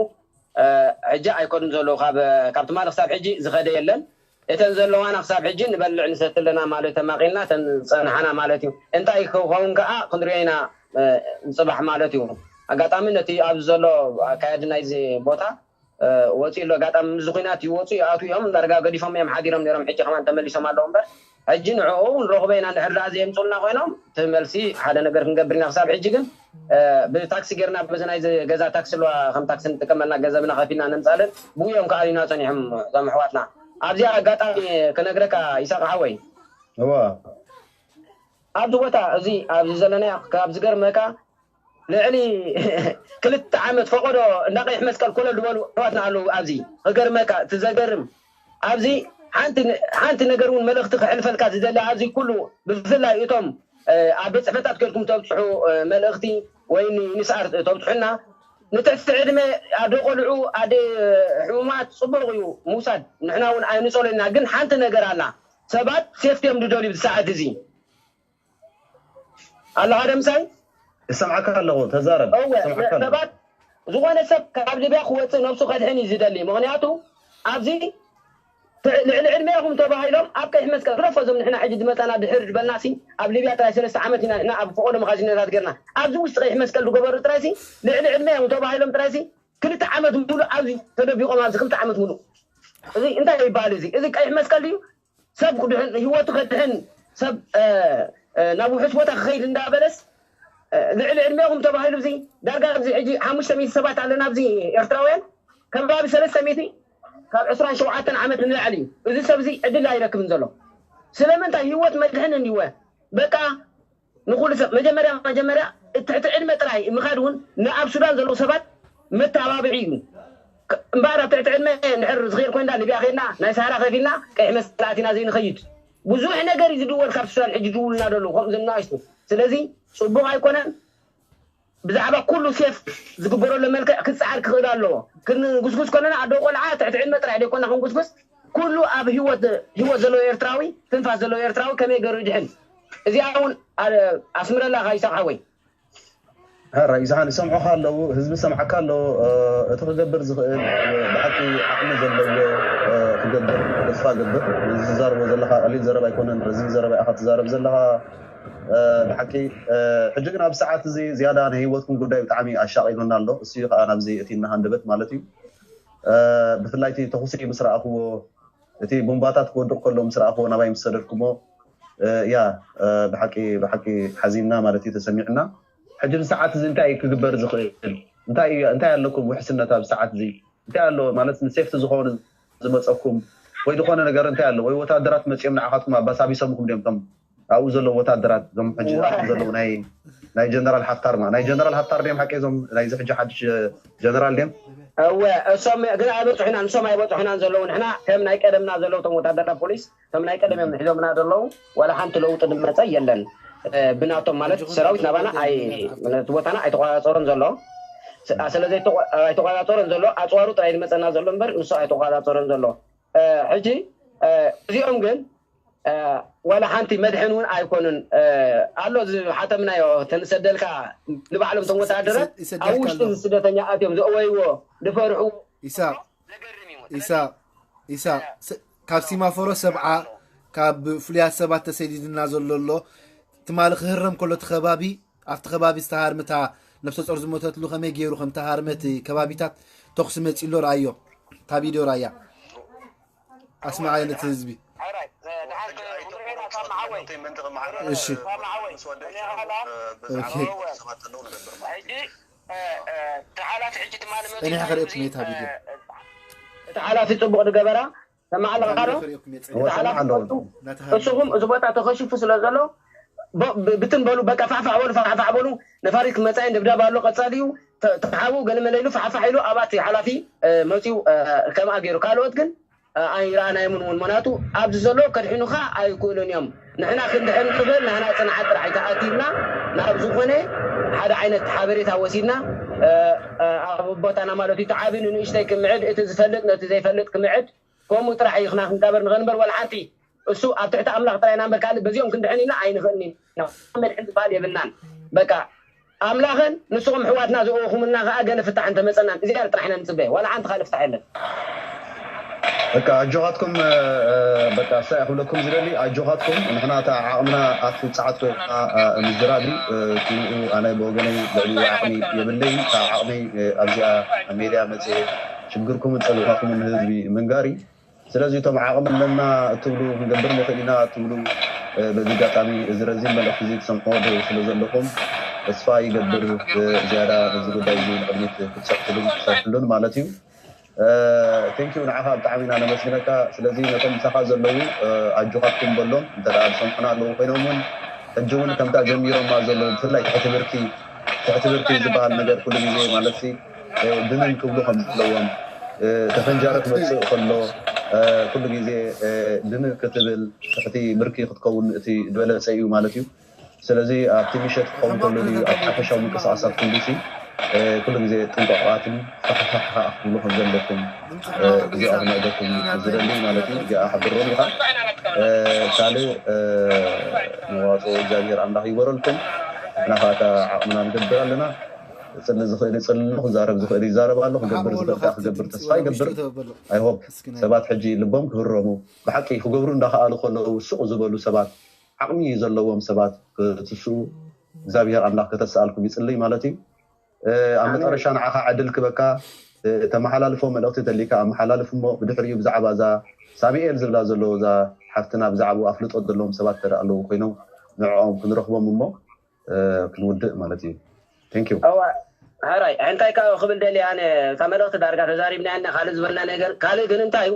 እ፣ ሕጂ ኣይከዱን ዘለዉ። ካብ ካብ ትማሊ ክሳብ ሕጂ ዝኸደ የለን። እተን ዘለዋና ክሳብ ሕጂ ንበልዕ ንሰቲ ኣለና ማለት ተማቒልና እተን ዝጸንሓና ማለት እዩ። እንታይ ክኸውን ከኣ ክንሪኦ ኢና እ፣ ንጽባሕ ማለት እዩ። ኣጋጣሚ ነቲ ኣብዚ ዘሎ ኣካያዲ ናይዚ ቦታ እ፣ ወጺኡ ኣሎ። ኣጋጣሚ ምስዚ ኲናት ይወጹ ይኣትዉ እዮም። ዳርጋ ገዲፎም እዮም ሓዲሮም ነይሮም። ሕጂ ከማን ተመሊሶም ኣለዉ እምበር ሕጂ ንዕኡ ንረኽቦ ኢና እንድሕር ደኣ ዘየምጹልና ኮይኖም እቲ መልሲ ሓደ ነገር ክንገብር ኢና። ክሳብ ሕጂ ግን እ፣ ብታክሲ ጌርና በዚ ናይ ገዛ ታክሲ ኣለዋ ከም ታክሲ ንጥቀመልና ገንዘብና ከፊልና ነምጻለን ብኡ እዮም ከኣልዩና ጸኒሖም እዞም ኣሕዋትና። ኣብዚኣ ኣጋጣሚ ክነግረካ ይሳቕ ሓወይ እዋ ኣብዚ ቦታ እዚ ኣብዚ ዘለናዮ ካብ ዝገርመካ ልዕሊ ክልተ ዓመት ፈቐዶ እንዳ ቀይሕ መስቀል ኮለል ዝበሉ ኣሕዋትና ኣለዉ። ኣብዚ ክገርመካ እቲ ዘገርም ኣብዚ ሓንቲ ሓንቲ ነገር እውን መልእኽቲ ክሕልፈልካ ዝደሊ ኣብዚ ኩሉ ብፍላይ እቶም እ፣ ኣብ ቤት ፅሕፈታት ከድኩም ተብፅሑ እ፣ መልእኽቲ ወይ ንዩኒስኣር ተብፅሑና ንትሕቲ ዕድመ ኣደ ቆልዑ ኣደ ሕሙማት ፅቡቕ እዩ ምውሳድ ንሕና እውን ኣይንፀሎና ግን ሓንቲ ነገር ኣላ ሰባት ሴፍቲ እዮም ዝደልዩ ብሰዓት እዚ ኣለኻ ደምሳይ ይሰምዓካ ኣለኹ ተዛረብ እወ ይሰምዓካ ኣለኹ ሰባት ዝኾነ ሰብ ካብ ሊብያ ክወፅእ ነብሱ ከድሕን እዩ ዝደሊ ምክንያቱ ኣብዚ ልዕሊ ዕድሜኹም ተባሂሎም ኣብ ቀይሕ መስቀል ረፎ ዞም ንሕና ሕጂ ዝመፃና ድሕር ዝበልናሲ ኣብ ሊብያ ጥራይ ሰለስተ ዓመት ኢና ንሕና ኣብ ፈቆዶ መኻዚነታት ገርና ኣብዚ ውሽጢ ቀይሕ መስቀል ዝገበሩ ጥራይሲ ልዕሊ ዕድሜኹም ተባሂሎም ጥራይሲ ክልተ ዓመት ሙሉ ኣብዚ ተደቢቆም ኣብዚ ክልተ ዓመት ሙሉ እዚ እንታይ ይበሃል እዚ እዚ ቀይሕ መስቀል ድዩ ሰብ ክድሕን ህይወቱ ከድሕን ሰብ ናብ ውሑስ ቦታ ክኸይድ እንዳበለስ ልዕሊ ዕድሜኹም ተባሂሉ እዚ ዳርጋ ኣብዚ ሕጂ ሓሙሽተ ሚእቲ ሰባት ኣለና ኣብዚ ኤርትራውያን ከባቢ ሰለስተ ሚእቲ ካብ ዕስራን ሸውዓተን ዓመት ንላዕሊ እዩ እዚ ሰብ እዚ ዕድል ኣይረክብን ዘሎ ስለምንታይ ህይወት መድሕን እንዲወ በቃ ንኹሉ ሰብ መጀመርያ መጀመርያ ትሕቲ ዕድመ ጥራይ ምኻድ እውን ንኣብ ሱዳን ዘለዉ ሰባት መተባብዒ እዩ እምበኣር ኣብ ትሕቲ ዕድመ እንድሕር ዝኽእል ኮይንና ሊብያ ከይድና ናይ ሰሃራ ከፊልና ቀይሕ መስቀል ኣቲና ዘይንኸይድ ብዙሕ ነገር እዩ ዝድወል ካብ ሱዳን ሕጂ ዝውልና ዘለዉ ከምኡ ዝናኣሽቱ ስለዚ ፅቡቕ ኣይኮነን ብዛዕባ ኩሉ ሴፍ ዝግበረሉ መልክዕ ክፀዓር ክኽእል ኣለዎ። ክንጉስጉስ ከለና ኣዶ ቆልዓ ትሕቲ ዕድመ ጥራሕ ደይኮና ክንጉስጉስ ኩሉ ኣብ ህይወት ህይወት ዘለዎ ኤርትራዊ ትንፋስ ዘለዎ ኤርትራዊ ከመይ ገሩ ይድሕን እዚኣ እውን ኣስምረላ ይሳቕ ሓወይ። ሕራይ ይስሓን ይሰምዑኻ ኣለዉ፣ ህዝቢ ይሰምዓካ ኣሎ። እቲ ክገብር ዝኽእል ብሓቂ ዓቕሚ ዘለዎ ክገብር ተስፋ እገብር። እዚ ትዛረቦ ዘለኻ ቀሊል ዘረባ ኣይኮነን፣ ረዚን ዘረባ ኢኻ ትዛረብ ዘለኻ። ብሓቂ ሕጂ ግን ኣብ ሰዓት እዚ ዝያዳ ናይ ህይወትኩም ጉዳይ ብጣዕሚ ኣሻቒሉና ኣሎ። እሱ እዩ ከዓ ናብዚ እቲና ሃንደበት ማለት እዩ። ብፍላይ እቲ ተኹሲ ምስ ረኣኽዎ፣ እቲ ቡምባታት ክወድቕ ከሎ ምስ ረኣኽዎ ናባይ ምስ ሰደድኩሞ፣ ያ ብሓቂ ብሓቂ ሓዚንና ማለት እዩ ተሰሚዕና። ሕጂ እዚ ሰዓት እዚ እንታይ እዩ ክግበር ዝኽእል? እንታይ እዩ እንታይ ኣለኩም ውሕስነት ኣብ ሰዓት እዚ? እንታይ ኣሎ ማለት ንሴፍቲ ዝኾኑ ዝመፀኩም ወይ ዝኾነ ነገር እንታይ ኣሎ ወይ ወታደራት መፂኦም ንዓኻትኩም ኣባሳቢሶምኩም ድዮም እቶም ኣብኡ ዘለዉ ወታደራት እዞም ሕጂ ኣብኡ ዘለዉ ናይ ናይ ጀነራል ሓፍታር ማ ናይ ጀነራል ሓፍታር ድዮም ሓቂ እዞም ናይዚ ሕጂ ሓድሽ ጀነራል ድዮም እወ እሶም ግን ኣይበፅሑና ንሶም ኣይበፅሑናን ዘለዉ ንሕና ከም ናይ ቀደምና ዘለዉ እቶም ወታደራት ፖሊስ ከም ናይ ቀደም እዮም ሒዞምና ዘለዉ ዋላ ሓንቲ ለውጢ ዝመፀ የለን ብናቶም ማለት ሰራዊት ናባና ኣይ ነቲ ቦታና ኣይተቆፃፀሮን ዘሎ ስለ ኣይተቆፃፀሮን ዘሎ ኣፅዋሩ ጥራይ ዝመፀና ዘሎ እምበር ንሱ ኣይተቆፃፀሮን ዘሎ ሕጂ እዚኦም ግን ዋላ ሓንቲ መድሕን እውን ኣይኮኑን ኣሎ ዝሓተምናዮ ተንሰደልካ ንባዕሎም ቶም ወታደራት ኣብ ውሽጢ ስደተኛ ኣትዮም ዘእወይዎ ዝፈርሑ ኢሳቅ ኢሳቅ ኢሳቅ ካብ ሲማፎሮ ሰብዓ ካብ ፍሉያት ሰባት ተሰዲድና ዘሎ ኣሎ ትማሊ ክህረም ከሎ እቲ ከባቢ ኣብቲ ከባቢ ዝተሃርምታ ነፍሰ ጾር ዝሞተትሉ ከመይ ገይሩ ከም ተሃርመት ከባቢታት ተኹሲ መጺሎ ረኣዮ እታ ቪድዮ ራያ ኣስምዓዮ ነቲ ህዝቢ እሺ ጸኒሐ ክርእየኩም እየ እታ ቪድዮ እቲ ሓላፊ ጽቡቕ ዝገበራ ሰማዕ ኣለኻ ዶ እቲ ሓላፊ ፈልጡ እስኹም እዚ ቦታ ተኸሽፉ ስለ ዘሎ ብትን በሉ፣ በቃ ፋሕፋሕ በሉ፣ ፋሕፋሕ በሉ። ነፋሪት ክመጻ እዩ፣ ድብዳብ ኣሎ፣ ቀጻሊ እዩ። ተሓቡ ገለ መለ ኢሉ ፋሕፋሕ ኢሉ ኣብቲ ሓላፊ መጺኡ ከምኣ ገይሩ። ካልኦት ግን ኣይረኣናዮምን እውን። ምክንያቱ ኣብዚ ዘሎ ከድሕኑኻ ኣይክእሉን እዮም። ንሕና ክንድሕን ክብል ናህና ጽንዓት ጥራሕ እዩ ተኣኪብና። ናብ ዝኾነ ሓደ ዓይነት ሓበሬታ ወሲድና ኣብ ቦታና ማለት እዩ። እቲ ዓቢ ንንእሽተይ ክምዕድ፣ እቲ ዝፈልጥ ነቲ ዘይፈልጥ ክምዕድ፣ ከምኡ ጥራሕ እዩ። ክና ክንጋበር ንኽንበር ወላ ሓንቲ እሱ ኣብ ትሕቲ ኣምላኽ ጥራይ ኢና እምበር ካልእ በዚኦም ክንድሕን ኢልና ኣይንኽእልን ኢና። መድሕን ዝበሃል የብልናን። በቃ ኣምላኽን ንስኹም ኣሕዋትና ዝእወኹምልና ከኣ ገለ ፍታሕ እንተመጸናን እዚኣ ጥራሕ ኢና ንጽበ። ዋላ ሓንቲ ካልእ ፍታሕ የለን። በቃ ኣጆኻትኩም በቃ እሳ ክብለኩም ዝደሊ ኣጆኻትኩም ንሕና እታ ዓቕምና ኣብቲ ጸዓት ኮይና ምዝራብ እዩ። ክንኡ ኣነ ብወገነይ ልዕሊኡ ዓቕሚ የብለይን። እታ ዓቕመይ ኣብዚኣ ኣብ ሜድያ መጽየ ሽግርኩምን ጸገማኩምን ንህዝቢ ምንጋር እዩ። ስለዚ እቶም ዓቕሚ ኣለና እትብሉ ክንገብር ንኽእል ኢና እትብሉ በዚ ኣጋጣሚ እዚ ረዚን መልእኽቲ እዚ ትሰምዕዎ ዶ ስለ ዘለኹም ተስፋ ይገብር ዝያዳ እዚ ጉዳይ እዚ ንቕድሚት ክትሰርሕሉን ክትሰርሕሉን ማለት እዩ። ቴንኪዩ ንዓኻ ብጣዕሚ ኢና ነመስግነካ። ስለዚ ነቶም ምሳኻ ዘለዉ ኣጆኻትኩም በሎም እንተ ደኣ ዝሰምዑና ኣለዉ ኮይኖም እውን ሕጂ እውን ከምታ ጀሚሮማ ዘለዉ ብፍላይ ትሕቲ ብርኪ ትሕቲ ብርኪ ዝበሃል ነገር ኩሉ ግዜ ማለት ድንን ክብሉ ከም ዘለዎም ተፈንጃሪ ክመፅእ ከሎ ኩሉ ግዜ ድንን ክትብል ትሕቲ ብርኪ ክትከውን እቲ ዝበለፀ እዩ ማለት እዩ። ስለዚ ኣብቲ ምሸት ክኸውን ከሎ ድዩ ኣብ ሓፈሻዊ ምንቅስቃሳት ክንዱሲ ኩሉ ግዜ ጥንቁቓትን ፋሕፋሕ ከዓ ክትብሉ ከም ዘለኩም እዚኣ ክነግረኩም ዝደሊ ማለት እዩ። እዚኣ ሓብሮም ኢኻ ካልእ መዋፅኦ እግዚኣብሔር ኣምላኽ ይበረልኩም። ንሕና ከዓ እታ ዓቕምና ንገብር ኣለና። ክፅሊ ዝኽእል ይፅሊ ኣሎ፣ ክዛረብ ዝኽእል ይዛረብ ኣሎ፣ ክገብር ዝኽእል ከዓ ክገብር ተስፋ ይገብር። ኣይሆፕ ሰባት ሕጂ ልቦም ክህረሙ ብሓቂ ክገብሩ እንዳኸኣሉ ከለዉ ስቕ ዝበሉ ሰባት ዓቕሚ ዘለዎም ሰባት ክትስኡ እግዚኣብሔር ኣምላኽ ከተስኣልኩም ይፅልይ ማለት እዩ። ኣብ መጠረሻ ንዓኻ ዕድል ክበካ ተመሓላልፎ መልእኽቲ ተሊካ ኣመሓላልፍ እሞ ብድሕሪኡ ብዛዕባ እዛ ሳሚኤል ዝብላ ዘለዎ እዛ ሓፍትና ብዛዕባኡ ኣፍልጦ ዘለዎም ሰባት ተደኣ ኣለዉ ኮይኖም ንዕኦም ክንረኽቦም እሞ ክንውድእ ማለት እዩ። Thank you። እዋ ሕራይ እንታይ ካብ ክብል ደልየ ኣነ እታ መልእኽቲ ዳርጋ ተዛሪብናያ እና ካልእ ዝበልና ነገር ካልእ ግን እንታይ እዩ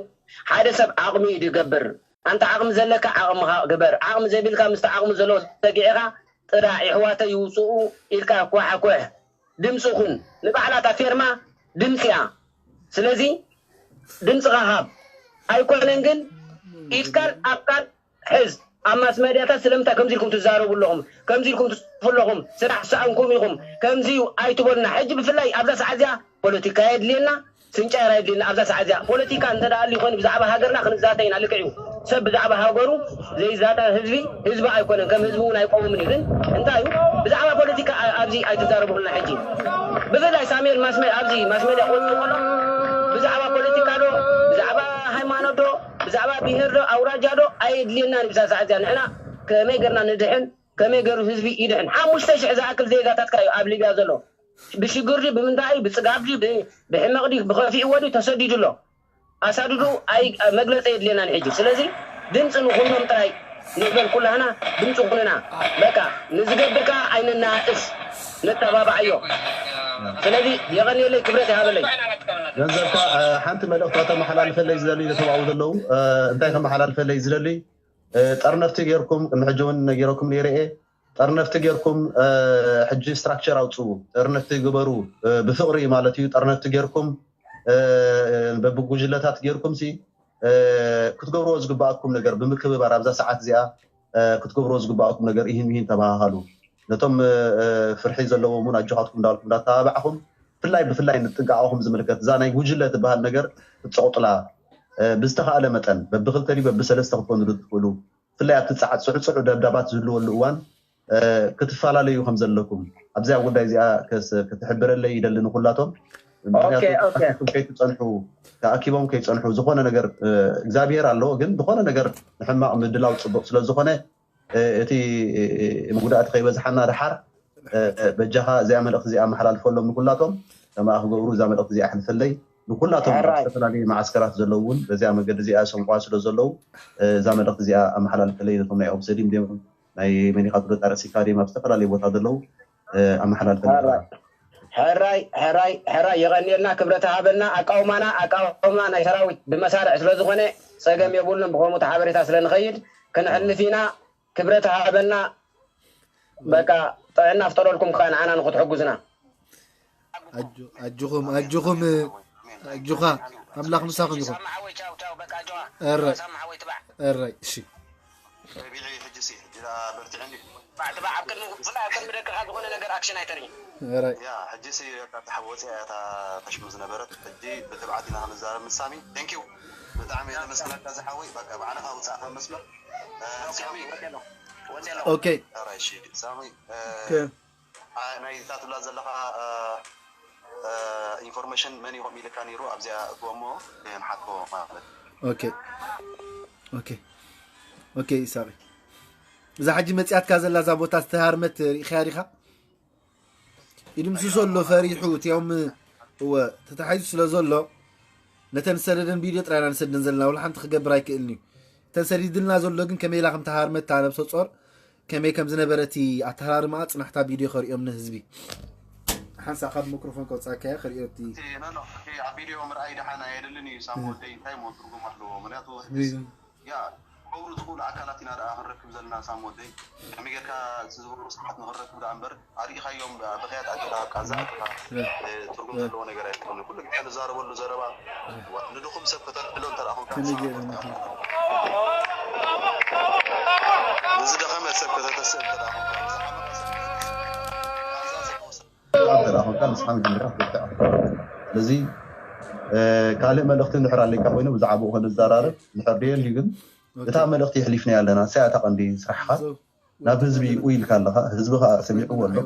ሓደ ሰብ ዓቕሚ እዩ ዝገብር። ኣንታ ዓቕሚ ዘለካ ዓቕምኻ ግበር። ዓቕሚ ዘይብልካ ምስቲ ዓቕሚ ዘለዎ ተጊዕኻ ጥራሕ የሕዋተይ ይውፅኡ ኢልካ ኳሕኩሕ ድምፂ ኩን። ንባዕላ እታ ፌርማ ድምፂ እያ። ስለዚ ድምፅኻ ሃብ። ኣይኮነን ግን ኢድካን ኣፍካን ሕዝ። ኣብ ማስ መድያታት ስለምንታይ ከምዚ ኢልኩም ትዛረቡ ኣለኹም? ከምዚ ኢልኩም ትፅሕፉ ኣለኹም? ስራሕ ዝሰኣንኩም ኢኹም። ከምዚ እዩ ኣይትበሉና። ሕጂ ብፍላይ ኣብዛ ሰዓት እዚኣ ፖለቲካ የድልየና፣ ስንጫየር ኣይድልየና ኣብዛ ሰዓት እዚኣ። ፖለቲካ እንተ ደኣ ኣልዩ ኮይኑ ብዛዕባ ሃገርና ክንዛተ ኢና። ልክዕ እዩ። ሰብ ብዛዕባ ሃገሩ ዘይዛተ ህዝቢ ህዝቢ ኣይኮነን። ከም ህዝቢ እውን ኣይቆምምን እዩ። ግን እንታይ እዩ ብዛዕባ ፖለቲካ ኣ- ኣብዚ ኣይትዛረቡልና ሕጂ። ብፍላይ ሳሙኤል ማስመ ኣብዚ ማስሜድያ ክወፅእ ከሎ ብዛዕባ ፖለቲካ ዶ ብዛዕባ ሃይማኖት ዶ ብዛዕባ ብሄር ዶ ኣውራጃ ዶ ኣየድልየናን እዩ። ብዛ ሰዓት እዚኣ ንሕና ከመይ ገርና ንድሕን ከመይ ገሩ ህዝቢ ይድሕን። ሓሙሽተ ሽሕ ዝኣክል ዜጋታትካ እዩ ኣብ ሊብያ ዘሎ። ብሽግር ድዩ ብምንታይ እዩ ብፅጋብ ድዩ ብ- ብሕመቕ ድዩ ብኸፊእዎ ድዩ ተሰዲዱ ኣሎ። ኣሳድዱ ኣይ መግለፂ የድልየናን ሕጂ። ስለዚ ድምፂ ንኹኖም ጥራይ ንበል ኩላህና ድምፂ ኩንና። በቃ ንዝገብር ከዓ ኣይነናእስ ነተባባዓዮ። ስለዚ የቐንየለይ ክብረት ይሃበለይ። ገንዘብካ ሓንቲ መልእኽቲ ከተመሓላልፈለይ ዝደልዩ ተባኡ ዘለዉ እንታይ ከመሓላልፈለይ ዝደሊ ጠርነፍቲ ጌርኩም ቅድሚ ሕጂ እውን ነጊረኩም ነይረ እየ። ጠርነፍቲ ጌርኩም ሕጂ ስትራክቸር ኣውፅኡ፣ ጠርነፍቲ ግበሩ ብፍቕሪ ማለት እዩ። ጠርነፍቲ ጌርኩም በብጉጅለታት ጌርኩም ሲ ክትገብርዎ ዝግባኣኩም ነገር ብምክብባር ኣብዛ ሰዓት እዚኣ ክትገብርዎ ዝግባኣኩም ነገር ይህን ይህን ተባሃሃሉ። ነቶም ፍርሒ ዘለዎም እውን ኣጆኻትኩም እንዳልኩም እንዳተባባዕኹም ብፍላይ ብፍላይ ንጥንቃቐኹም ዝምልከት እዛ ናይ ጉጅለ ትበሃል ነገር ክትፀቕጡላ ብዝተኻእለ መጠን በብክልተ ድዩ በብሰለስተ ክትኮኑ ዶ ትኽእሉ ብፍላይ ኣብቲ ፃዕ ፅዕፅዑ ደብዳባት ዝህልወሉ እዋን ክትፈላለዩ ከም ዘለኩም ኣብዚኣ ጉዳይ እዚኣ ክትሕብረለይ ይደሊ ንኩላቶም ምክንያቱ ተኣኪቦም ከይትፀንሑ ተኣኪቦም ከይፀንሑ ዝኾነ ነገር እግዚኣብሔር ኣሎ ግን ዝኾነ ነገር ንሕማቕ ምድላው ፅቡቅ ስለዝኾነ እቲ መጉዳእቲ ከይበዝሓና ደሓር በጃኻ እዚኣ መልእኽቲ እዚኣ ኣመሓላልፈሎም ንኩላቶም ከማኣ ክገብሩ እዛ መልእኽቲ እዚኣ ኣሕልፈለይ ንኩላቶም ኣብ ዝተፈላለዩ መዓስከራት ዘለዉ እውን በዚኣ መገዲ እዚኣ ዝሰምዕዋ ስለ ዘለዉ እዛ መልእኽቲ እዚኣ ኣመሓላልፈለይ ነቶም ናይ ኦብሰዲም ድዮም ናይ መኒኻ ትብሎ ጣረሲካ ድዮም ኣብ ዝተፈላለዩ ቦታ ዘለዉ ኣመሓላልፈለይ ሕራይ ሕራይ ሕራይ የቐንየልና ክብረት ሃበና ኣቃውማና ኣቃውማ ናይ ሰራዊት ብመሳርዕ ስለ ዝኾነ ጸገም የብሉን ብኸምኡ ተሓበሬታ ስለ ንኸይድ ክንሕልፍ ኢና ክብረት ሃበና በቃ ጥዕና ፍጠረልኩም ከዓ ንዓና ንክትሕጉዝና። ኣጆኹም ኣጆኹም ኣጆኻ ኣምላኽ ምሳኹም ይኹን። እራይ እራይ እሺ። ረቢዒ ሕጂ ሲ ሕጂ በርቲዐ እንዲ ባዕቲ ባዕ ኣብ ቅድሚ ብፍላይ ኣብ ቅድሚ ደቅኻ ዝኾነ ነገር ኣክሽን ኣይተርኢ። እራይ ያ ሕጂ ሲ በቃ ተሓወፂ እታ ተሽሙ ዝነበረት ሕጂ ብትብዓት ኢና ክንዛረብ ምስ ሳሚ። Thank you ብጣዕሚ እየ ዘመስግነካ ዝሓወይ። በቃ ባዕልኻ ውፃእ ካብ መስመር ሳሚ። ወፂ ኣሎ ኦኬ እራይ እሺ ሳሚ። ኦኬ ናይ እዛ ትብላ ዘለኻ ኢንፎርሜሽን መን ይኹም ኢልካ ነይሩ ኣብዚኣ እትወሞ ንሓትኮ ማለት ኦኬ ኦኬ ኦኬ ይሳቂ እዛ ሕጂ መፅያትካ ዘላ እዛ ቦታ ዝተሃርመት ርኢኻያ ዲኻ? ይድምስሶ ኣሎ ፈሪሑ እቲኦም እወ ተታሒዙ ስለ ዘሎ ነተን ዝሰደደን ቪድዮ ጥራይና ንሰደን ዘለና ወላ ሓንቲ ክገብር ኣይክእልን እዩ። እተን ሰዲድልና ዘሎ ግን ከመይ ኢላ ከም ተሃርመት እታ ነብሰ ጾር ከመይ ከም ዝነበረ እቲ ኣተሃራርማኣ ጽናሕታ ቪድዮ ከርእዮም ንህዝቢ ሓንሳ ካብ ሚክሮፎን ከውጻካ እያ ከርእዮ እቲ እቲ ኖ ኖ እቲ ኣብ ቪድዮ ምርኣይ ደሓን ኣየድልን እዩ ሳም ወደይ እንታይ ሞ ትርጉም ኣለዎ ምክንያቱ ያ ክገብሩ ዝኽእሉ ኣካላት ኢና ደኣ ክንረክብ ዘለና ሳም ወደይ ከመይ ጌርካ እቲ ዝገብሩ ስርዓት ንክንረክብ ደኣ እምበር ኣርኢኻዮም ብኽያት ኣጆኻ ኣብ ቃንዛ ኣጆኻ ትርጉም ዘለዎ ነገር ኣይኮነ ኩሉ ግዜ ንዛረበሉ ዘረባ ንድኹም ሰብ ከተልዕሎ እንተ ደኣ ኮንካ ንዝደኸመ ሰብ ከተተስእ እንተ ደኣ ኮንካ ንዝሓመቐ ሰብ ከተተስእ ቃንዛ ዘለዎ ሰብ እንተ ደኣ ኮንካ ንስኻ መጀመርያ ክትርትዕ ኣለካ ስለዚ ካልእ መልእኽቲ እንድሕር ኣለካ ኮይኑ ብዛዕባኡ ክንዘራረብ እንድሕር ደየልዩ ግን እታ መልእኽቲ የሕሊፍናያ ኣለና ንሳያ እታ ቀንዲ ስራሕኻ ናብ ህዝቢ ኡይ ኢልካ ኣለኻ ህዝቢ ከዓ ሰሚዕዎ ኣሎ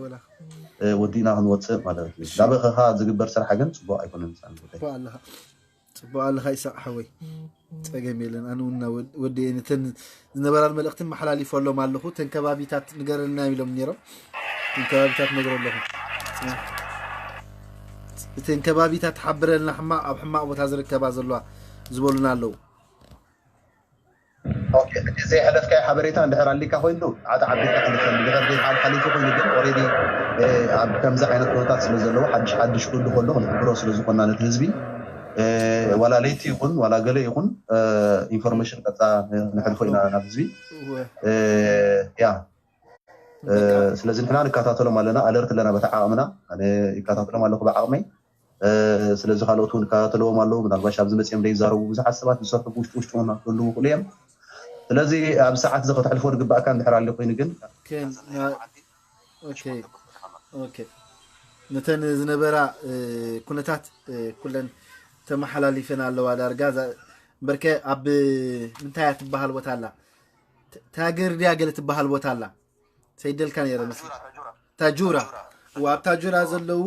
ወዲእና ክንወፅእ ማለት እዩ ዳበኸኻ ዝግበር ስራሕ ግን ፅቡቅ ኣይኮነን ሳሚ ጉዳይ ጽቡቅ ኣለኻ ጽቡቅ ኣለኻ ይሳቅ ሓወይ ጸገም የለን ኣነ ውና ወዲ ነተን ዝነበራን መልእክትን መሓላሊፈሎም ኣለኹ ተን ከባቢታት ንገረልና ኢሎም ነይሮም ተን ከባቢታት ነግሮ ኣለኹ እተን ከባቢታት ሓብረልና ሕማቅ ኣብ ሕማቅ ቦታ ዝርከባ ዘለዋ ዝበሉና ኣለዉ ዘይሕለፍካዮ ሓበሬታ እንድሕር ኣሊካ ኮይኑ ዓዲ ዓቢካ ሕልፈሉ ድሕር ዘይበዓል ሓሊፉ ኮይኑ ግን ኦሬዲ ኣብ ከምዚ ዓይነት ኩነታት ስለ ዘለዎ ሓድሽ ሓድሽ ኩሉ ከሎ ክንሕብሮ ስለ ዝኾና ነቲ ህዝቢ ዋላ ለይቲ ይኹን ዋላ ገለ ይኹን ኢንፎርሜሽን ቀፃ ንሕልፎ ኢና ናብ ህዝቢ ያ ስለዚ ንሕና ንከታተሎም ኣለና ኣለርት ኣለና በታ ዓቕምና ኣነ ይከታተሎም ኣለኹ ብዓቕመይ ስለዚ ካልኦት እውን ይከታተልዎም ኣለዉ ምናልባሽ ኣብዚ መፅኦም ዘይዛረቡ ብዙሓት ሰባት ዝሰርሑ ውሽጢ ውሽጢ ክህልዉ ይኽእሉ እዮም ስለዚ ኣብ ሰዓት እዚ ከተሕልፎ ዝግባእካ እንድሕር ኣሎ ኮይኑ ግን ነተን ዝነበራ ኩነታት ኩለን ተመሓላሊፈን ኣለዋ ዳርጋ በርከ ኣብ ምንታይ እያ ትበሃል ቦታ ኣላ ታገር ድያ ገለ ትበሃል ቦታ ኣላ ሰይደልካ ነይረ መስል ታጁራ ኣብ ታጁራ ዘለዉ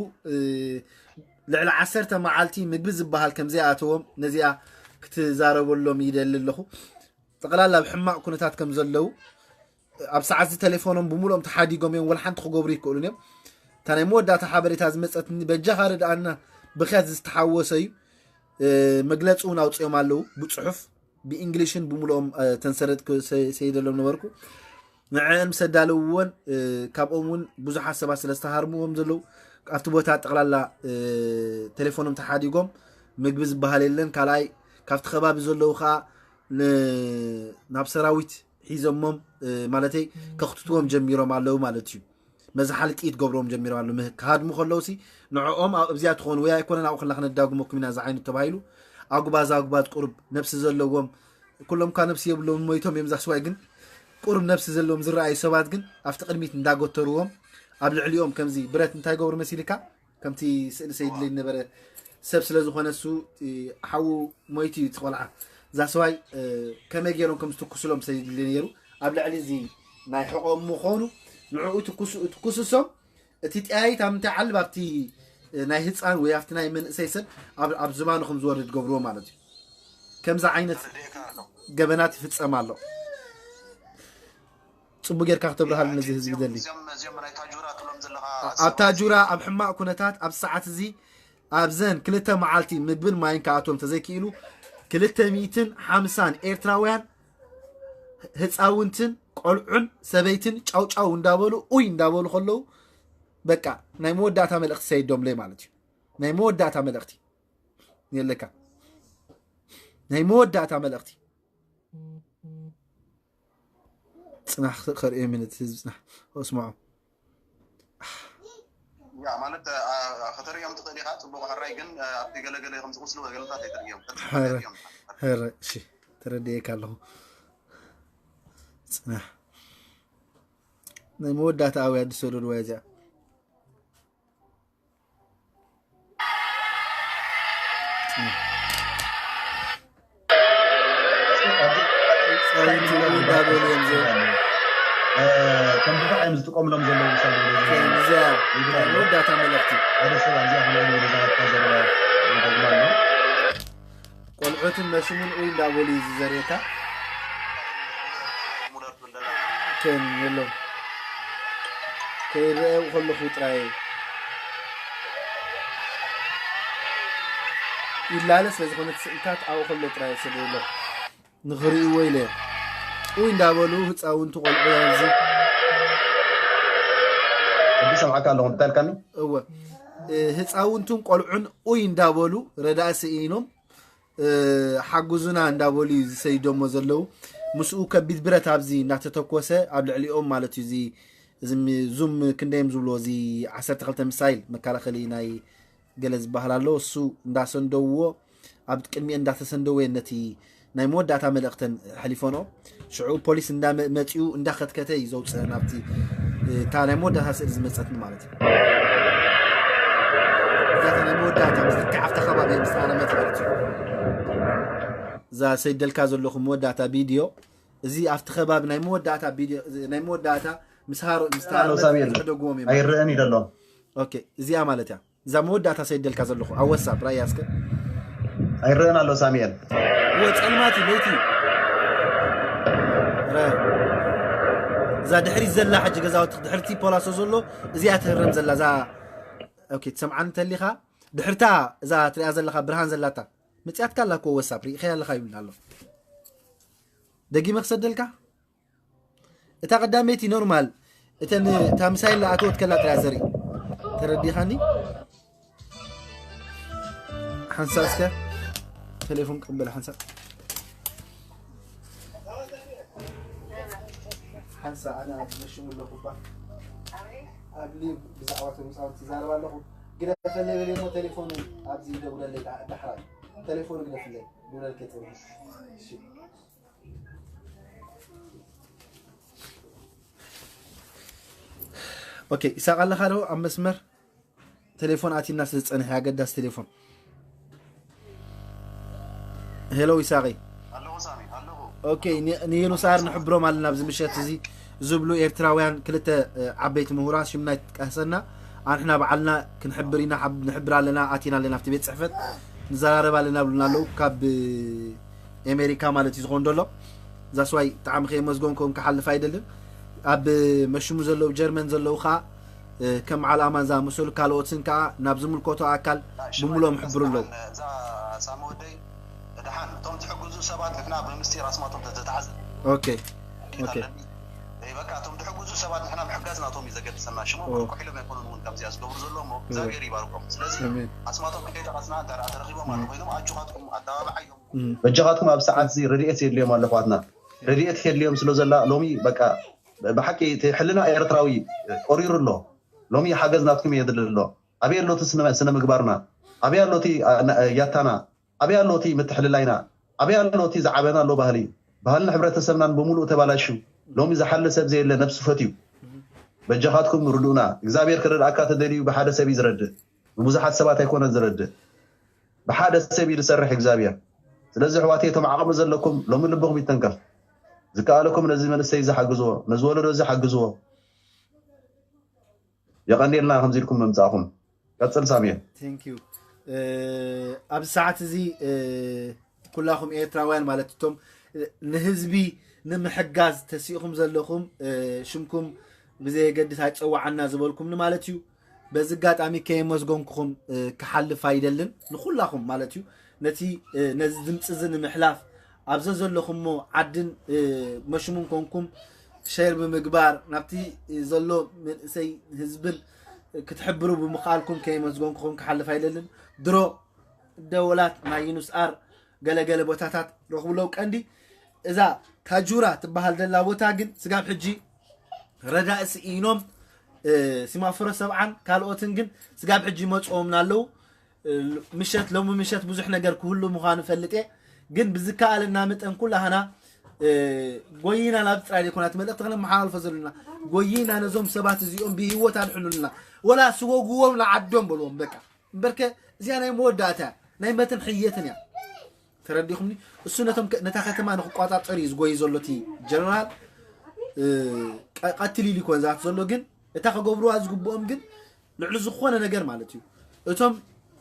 ልዕሊ ዓሰርተ መዓልቲ ምግቢ ዝበሃል ከም ዘይኣተዎም ነዚኣ ክትዛረበሎም ይደሊ ኣለኹ ጠቕላላ ኣብ ሕማቕ ኩነታት ከም ዘለዉ ኣብ ሰዓት እዚ ቴሌፎኖም ብምሉኦም ተሓዲጎም እዮም ወላ ሓንቲ ክገብሩ ይክእሉን እዮም እታ ናይ መወዳእታ ሓበሬታ ዝመፀትኒ በጃኻ ርድኣና ብኽያት ዝተሓወሰ እዩ መግለፂ እውን ኣውፅኦም ኣለዉ ብፅሑፍ ብእንግሊሽን ብምልኦም ተንሰረት ሰይደሎም ነበርኩ ንዕን ምስ ኣዳለውዎን ካብኦም እውን ብዙሓት ሰባት ስለ ዝተሃርምዎም ዘለዉ ኣብቲ ቦታ ጠቕላላ ቴሌፎኖም ተሓዲጎም ምግቢ ዝበሃል የለን ካልኣይ ካብቲ ከባቢ ዘለዉ ከዓ ናብ ሰራዊት ሒዞሞም ማለተይ ከኽትትዎም ጀሚሮም ኣለዉ ማለት እዩ መዝሓሊ ጥይት ገብሮም ጀሚሮም ኣለዉ ክሃድሙ ከለዉ ሲ ንዕኦም ኣብዚኣ ትኾኑ ወይ ኣይኮነን ኣብኡ ከላ ክነዳጉመኩም ኢና ዝዓይኑ ተባሂሉ ኣጉባዝ ኣጉባዝ ቁሩብ ነብሲ ዘለዎም ኩሎም ካ ነብሲ የብሎም ሞይቶም እዮም ዛስዋይ ግን ቁሩብ ነብሲ ዘለዎም ዝረኣዩ ሰባት ግን ኣብቲ ቅድሚት እንዳጎተርዎም ኣብ ልዕሊኦም ከምዚ ብረት እንታይ ገብሩ መሲልካ ከምቲ ስእሊ ሰይድለይ ነበረ ሰብ ስለ ዝኾነ እሱ ሓዉ ሞይቱ እዩ ትቆልዓ ዛስዋይ ከመይ ገይሮም ከም ዝትኩስሎም ሰይድለ ነይሩ ኣብ ልዕሊ እዚ ናይ ሕቆም ምኾኑ ንዕኡ ትኩስሶም እቲ ጠያይት ኣብ ምንታይ ዓልብ ኣብቲ ናይ ህፃን ወይ ኣብቲ ናይ መንእሰይ ሰብ ኣብ ዝባኑ ከም ዝወርድ ገብርዎ ማለት እዩ ከምዚ ዓይነት ገበናት ይፍፀም ኣሎ ፅቡቅ ጌርካ ክተብርሃሉ ነዚ ህዝቢ ደሊ ኣብ ታጁራ ኣብ ሕማቅ ኩነታት ኣብ ሰዓት እዚ ኣብዘን ክልተ መዓልቲ ምግብን ማይን ከኣቶም ተዘይክኢሉ ክልተ ሚእትን ሓምሳን ኤርትራውያን ህፃውንትን ቆልዑን ሰበይትን ጫውጫው እንዳበሉ ኡይ እንዳበሉ ከለዉ በቃ ናይ መወዳእታ መልእክቲ ሰይዶምለይ ማለት እዩ ናይ መወዳእታ መልእክቲ የለካ ናይ መወዳእታ መልእክቲ ፅናሕ ከርእዮ ሚነት ህዝቢ ፅናሕ እስምዖ ያ ማለት፣ አ፣ አ፣ ከተርእዮም ትኽእል ኢኻ፣ ጽቡቕ ሕራይ፣ ግን፣ አ፣ ኣብቲ ገለገለ ከምዚ ቁስሊ ወይ ገለታት ኣይተርእዮም። ሕረ-፣ ሕረ-፣ እሺ፣ ተረዲኤካ ኣለኹ። ጽናሕ። ናይ መወዳእታ ኣውያ ዝሰደድዋ እዚኣ። ጻውንቲ እንዳበሉ እዮም ዘ-፣ ከም ድፋዕ እዮም ዝጥቀምሎም ዘለዉ። እዚኣ ናይ መወዳእታ መልእኽቲ። ሓደ ሰብ ኣብዚኣ ክንርኢ ንገዛናትካ ዘረባ ይደግማ ኣሎ። ቆልዑትን መሽሙን ኡይ እንዳበሉ እዩ ዝዘርእየካ። ከም የሎም ከይረኣዩ ከለኹ ጥራይ ይላለ። ስለ ዝኾነ እቲ ስእልታት ኣብኡ ከሎ ጥራይ ይሰደሉ ኣለኹ። ንኽርእይዎ ኢለ ኡይ እንዳበሉ ህፃውንቲ ቆልዑ ኣብዚ ሕጂ ሰምዓካ ኣለኹ። እንታይ ኢልካኒ? እወ፣ እ፣ ህፃውንትን ቆልዑን ኡይ እንዳበሉ ረዳእ ስኢኖም፣ እ፣ ሓጉዙና እንዳበሉ እዩ ዝሰይዶሞ ዘለዉ። ምስኡ ከቢድ ብረት ኣብዚ እናተተኮሰ ኣብ ልዕሊኦም ማለት እዩ። እዚ፣ እዚ ም-፣ ዙም ክንደዮም ዝብልዎ፣ እዚ ዓሰርተ ክልተ ሚሳይል መከላኸሊ ናይ ገለ ዝበሃል ኣሎ። እሱ እንዳሰንደውዎ ኣብ ቅድሚኤን እንዳተሰንደወ ነቲ ናይ መወዳእታ መልእኽተን ሕሊፈንኦ። ሽዑ ፖሊስ እንዳመ-፣ መፂኡ እንዳኸትከተ እዩ ዘውፅአን ኣብቲ፣ እ፣ እታ ናይ መወዳእታ ስእሊ ዝመፀትኒ ማለት እዩ። እዛ ናይ መወዳእታ ምስ ልክዕ ኣብቲ ከባቢ ምስ ኣረመት ማለት እዩ። እዛ ሰይደልካ ዘለኹ መወዳእታ ቪድዮ፣ እዚ ኣብቲ ከባቢ ናይ መወዳእታ ቪድዮ፣ ናይ መወዳእታ ምስ ሃሮ-፣ ምስ ኣሎ ተሃረመት ሳሙኤል። ዝሕደግዎም እዮም። ኣይረአን እዩ ዘሎ። ኦኬ፣ እዚኣ ማለት እያ። እዛ መወዳእታ ሰይደልካ ዘለኹ ኣብ ወሳብ ራያ እስከ። ኣይረአን ኣሎ ሳሙኤል። እወ፣ ጸልማት እዩ፣ ለይቲ እዩ። ረ-፣ እዛ ድሕሪት ዘላ ሕጂ ገዛውቲ ድሕርቲ ፖላሶ ዘሎ፣ እዚኣ ትህረም ዘላ፣ እዛ፣ ኦኬ፣ ትሰምዓኒ እንተሊኻ፣ ድሕርታ እዛ ትሪኣ ዘለኻ ብርሃን ዘላታ፣ መጺኣትካ ኣላ እኮ ወሳብ፣ ርኢኸያ ኣለኻ ይብልና ኣሎ። ደጊመ ክሰደልካ? እታ ቀዳመይቲ ኖርማል፣ እተን፣ እታ ምሳይ ኣተወት ከላ ጥራይ ዘርኢ። ተረዲኻኒ? ሓንሳእ እስከ ቴሌፎን ቀበል ሓንሳእ። ሓንሳእ ኣነ ኣብ መሽሙ ኣለኹ እባ። ኣብ ሊቭ ብዛዕባ እቶም ህፃውንቲ ይዛረብ ኣለኹ። ግደፈለይ በልዮ እሞ ቴሌፎኑ ኣብዚ ይደውለለይ ዳ-፣ ዳሕራይ። ቴሌፎኑ ግደፍለይ። ይውለድ ከይፀንሕ። እሺ። ኦኬ፣ ይሳቕ ኣለኻ ዶ ኣብ መስመር? ቴሌፎን ኣቲና ስለ ዝጸንሐ ኣገዳሲ ቴሌፎን። ሄሎ ይሳቐይ። ኣለኹ ሳሚ፣ ኣለኹ። ኦኬ፣ ን-፣ ንየኑሳር ንሕብሮም ኣለና ኣብዚ ምሸት እዚ ዝብሉ ኤርትራውያን ክልተ፣ እ፣ ዓበይቲ ምሁራት ሽምና ይጥቀሰና። ኣንሕና ባዕልና ክንሕብር ኢና፣ ሓብ-፣ ንሕብር ኣለና፣ ኣቲና ኣለና ኣብቲ ቤት ጽሕፈት ንዘራረብ ኣለና ብሉና ኣለዉ። ካብ፣ እ፣ ኣሜሪካ ማለት እዩ ዝኾን ዘሎ። ዛስዋይ ብጣዕሚ ከየመስገንኩም ክሓልፍ ኣይደልን። ኣብ መሽሙ ዘለዉ ጀርመን ዘለዉ ከዓ፣ እ፣ ከም በዓል ኣማን ዝኣመሰሉ ካልኦትን ከዓ ናብ ዝምልከቶ ኣካል ብምሎም ሕብሩ ኣለዉ። እዛ ሳሚ ወደይ ደሓን እቶም ትሕግዙ ሰባት ንሕና ብምስጢር ኣስማቶም ተተተሓዘ ኦኬ፣ ኦኬ። ኣለኒ። እይ፣ በቃ እቶም ትሕግዙ ሰባት ንሕና ምሕጋዝ ናቶም እዩ ዘገድሰና። ሽሞም ኦ። ርቁሕ ኢሎም ኣይኮኑን እውን ከምዚኣ ዝገብሩ ዘለዉ እሞ እግዚኣብሔር ይባርኮም። ስለዚ ኣሜን። ኣስማቶም ከይጠቐስና እንተ ደኣ ተረኺቦም ኣለዉ ኮይኖም ኣጆኻትኩም ኣተባብዓዮም። እም፣ በጃኻትኩም ኣብዚ ሰዓት እዚ ረድኤት የድልዮም ኣለኹዋትና። ረድኤት ከድልዮም ስለ ዘላ ሎሚ በቃ ብሓቂ እቲ ሕልና ኤርትራዊ ቆሪሩ ኣሎ። ሎሚ ሓገዝ ናትኩም የድሊ ኣሎ። ኣበይ ኣሎ እቲ ስነ፣ ስነ ምግባርና? ኣበይ ኣሎ እቲ፣ ኣ፣ ና፣ ያታና? ኣበይ ኣሎ እቲ ምትሕልላይና? ኣበይ ኣሎ እቲ ዝዓበና ኣሎ ባህሊ? ባህልን ሕብረተሰብናን ብምሉኡ ተባላሹ። ሎሚ ዝሓሊ ሰብ ዘየለ ነብሱ ፈትዩ። በጃኻትኩም ርድኡና። እግዚኣብሔር ክረድኣካ ተደልዩ ብሓደ ሰብ እዩ ዝረድእ። ብብዙሓት ሰባት ኣይኮነን ዝረድእ። ብሓደ ሰብ እዩ ዝሰርሕ እግዚኣብሔር። ስለዚ ኣሕዋተይ እቶም ዓቕሚ ዘለኩም ሎሚ ልብኹም ይተንከፍ። ዝከኣለኩም ነዚ መንእሰይ እዚ ሓግዝዎ፣ ነዚ ወለዶ እዚ ሓግዝዎ። የቐንየልና ከምዚ ኢልኩም ምምጻእኹም። ቀጽል ሳሙኤል። Thank you። እ፣ ኣብዚ ሰዓት እዚ፣ እ፣ ኩላኹም ኤርትራውያን ማለት እቶም፣ እ፣ ንህዝቢ ንምሕጋዝ ተሲእኹም ዘለኹም፣ እ፣ ሽምኩም ብዘየገድስ ኣይጸዋዓና ዝበልኩምኒ ማለት እዩ። በዚ ኣጋጣሚ ከየመስገንኩኹም፣ እ፣ ክሓልፍ ኣይደልን። ንኹላኹም ማለት እዩ። ነቲ፣ እ፣ ነዚ ድምፂ እዚ ንምሕላፍ ኣብ ዘዘለኹሞ ዓድን፣ እ፣ መሽሙን ኮንኩም ሸር ብምግባር ናብቲ ዘሎ መንእሰይ ህዝብን ክትሕብሩ ብምኽኣልኩም ከየመስገንኩኹም ክሓልፍ ኣይደልን። ድሮ ደወላት ናይ ዩኑስ ኣር ገለገለ ቦታታት ረኽብለው ቀንዲ እዛ ታጁራ ትበሃል ዘላ ቦታ ግን ስጋብ ሕጂ ረዳእ ስኢኖም ሲማፍሮ ሰብዓን ካልኦትን ግን ስጋብ ሕጂ ይመፅኦምና ኣለዉ። ምሸት ሎሚ ምሸት ብዙሕ ነገር ክህሉ ምዃኑ ፈልጥ እየ። ግን ብዝከኣለና መጠን ኩላህና ጎይና ናብ ጥራይ ዘይኮና እቲ መልእኽቲ ክነመሓላልፎ ዘለና ጎይና ነዞም ሰባት እዚኦም ብህይወት ኣድሕኑልና፣ ወላ ስጎግዎም ንዓዶም በልዎም። በቃ እምበርከ እዚኣ ናይ መወዳእታ እያ፣ ናይ መትን ሕየትን እያ። ተረዲኹምኒ? እሱ ነቶም ነታ ከተማ ንክቋፃፀር እዩ ዝጎይ ዘሎ እቲ ጀነራል። ቀትል ኢሉ ይኮን ዛት ዘሎ ግን እታ ከገብርዋ ዝግብኦም ግን ልዕሊ ዝኾነ ነገር ማለት እዩ እቶም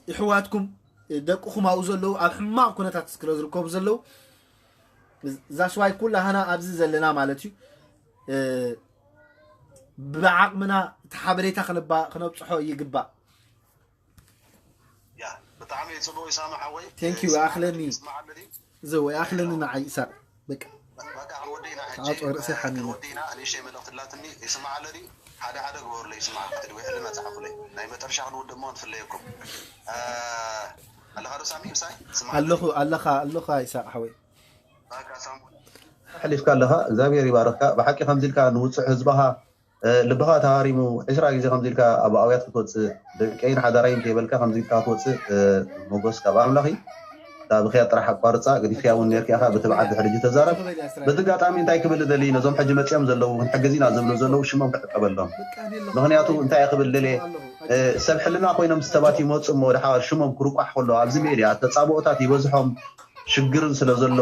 ይሕዋትኩም ደቅኹም ኣብኡ ዘለዉ ኣብ ሕማቕ ኩነታት ስለ ዝርከቡ ዘለዉ ዛስዋይ ኩላህና ኣብዚ ዘለና ማለት እዩ ብዓቕምና እቲ ሓበሬታ ክነብፅሖ ይግባእ። ብጣዕሚ ፅቡቅ ይሳማ ሓወይ። ቴንኪዩ ይስማዕ ኣኽለኒ ይስማዕ ኣለኒ። ዘወይ ኣኽለኒ ንዓይ ይሳቅ በቃ በቃ ክንወዲ ኢና ሕጂ ተዓጾ ርእሰይ ሓሚመ። ክንወዲ ኢና። ንእሽተይ መልእኽቲ ላትኒ ይስማዕ ኣለኒ። ሓደ ሓደ ግበሩለይ ይስማዕ ክትድዊ ሕልና ጻሓፉለይ። ናይ መጠረሻ ክንውድእ እሞ ንፍለየኩም። ኣለኻ ዶ ሳሚ ምሳይ? ይስማዕ ኣለኒ። ኣለኹ ኣለኻ ኣለኻ ይሳቅ ሓወይ። በቃ ሳሙ ኣሕሊፍካ ኣለኻ እግዚኣብሔር ይባርኽካ። ብሓቂ ከምዚ ኢልካ ንውፁዕ ህዝባኻ ልብኻ ተሃሪሙ ዕስራ ግዜ ከምዚ ኢልካ ኣብ ኣውያት ክትወፅእ ደቀይን ሓዳራይን ከይበልካ ከምዚ ኢልካ ክትወፅእ ሞጎስ ካብ ኣምላኽ እዩ። እታ ብኽያት ጥራሕ ኣቋርፃ ገዲፍያ እውን ነርካ ኢኻ ብትብዓት ድሕሪ ሕጂ ተዛረብ። በዚ ኣጋጣሚ እንታይ ክብል እደሊ ነዞም ሕጂ መፅኦም ዘለዉ ክንሕግዝ ኢና ዝብሉ ዘለዉ ሽሞም ክዕቀበሎም። ምክንያቱ እንታይ ክብል ደልየ ሰብ ሕልና ኮይኖም ሰባት ይመፁ እሞ ድሓር ሽሞም ክርቋሕ ከሎ ኣብዚ ሜድያ ተፃብኦታት ይበዝሖም ሽግርን ስለ ዘሎ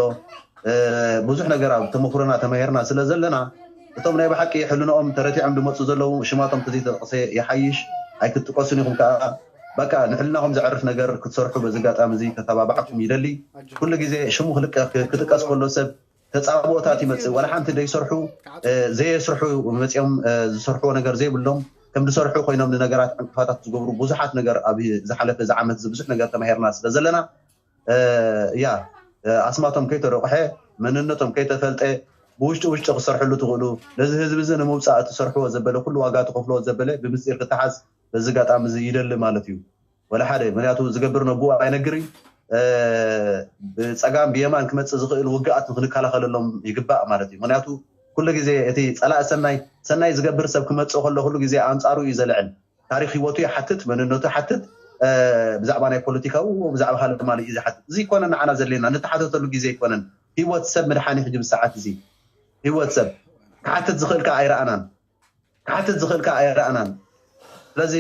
ብዙሕ ነገር ኣብ ተመክሮና ተማሂርና ስለ ዘለና እቶም ናይ ብሓቂ ሕልንኦም ተረቲዖም ዝመፁ ዘለዉ ሽማቶም ተዘይተጠቕሰ ይሓይሽ ኣይክትጥቀሱን ኢኹም ከዓ በቃ ንሕልናኹም ዘዕርፍ ነገር ክትሰርሑ በዚ ኣጋጣሚ እዚ ከተባብዓኩም ይደሊ ኩሉ ግዜ ሽሙ ክጥቀስ ከሎ ሰብ ተፃብኦታት ይመፅእ ዋላ ሓንቲ ዘይሰርሑ ዘየስርሑ መፅኦም ዝሰርሕዎ ነገር ዘይብሎም ከም ዝሰርሑ ኮይኖም ንነገራት ዕንቅፋታት ዝገብሩ ብዙሓት ነገር ኣብ ዝሓለፈ እዚ ዓመት እዚ ብዙሕ ነገር ተማሂርና ስለ ዘለና እያ ኣስማቶም ከይተረቑሐ መንነቶም ከይተፈልጠ ብውሽጢ ውሽጢ ክሰርሕሉ ትኽእሉ ነዚ ህዝቢ እዚ ንምውፃእ እትሰርሕዎ ዘበለ ኩሉ ዋጋ ትኸፍልዎ ዘበለ ብምስጢር ክተሓዝ በዚ ኣጋጣሚ እዚ ይደሊ ማለት እዩ ወላ ሓደ ምክንያቱ ዝገብር ነብኡ ኣይነግር እዩ ብፀጋም ብየማን ክመፅእ ዝኽእል ውግኣት ክንከላኸለሎም ይግባእ ማለት እዩ ምክንያቱ ኩሉ ግዜ እቲ ፀላእ ሰናይ ሰናይ ዝገብር ሰብ ክመፅእ ከሎ ኩሉ ግዜ ኣንፃሩ እዩ ዘልዕል ታሪክ ህይወቱ ይሓትት መንነቱ ይሓትት ብዛዕባ ናይ ፖለቲካዊ ብዛዕባ ካልእ ድማ እዩ ዝሓትት እዚ ይኮነ ንዓና ዘድልየና ንተሓተተሉ ግዜ ይኮነን ህይወት ሰብ ምድሓን ሕጂ ብሰዓት እዚ ህይወት ሰብ ክሓትት ዝኽእል ከዓ ኣይረኣናን ክሓትት ዝኽእል ከዓ ኣይረኣናን ስለዚ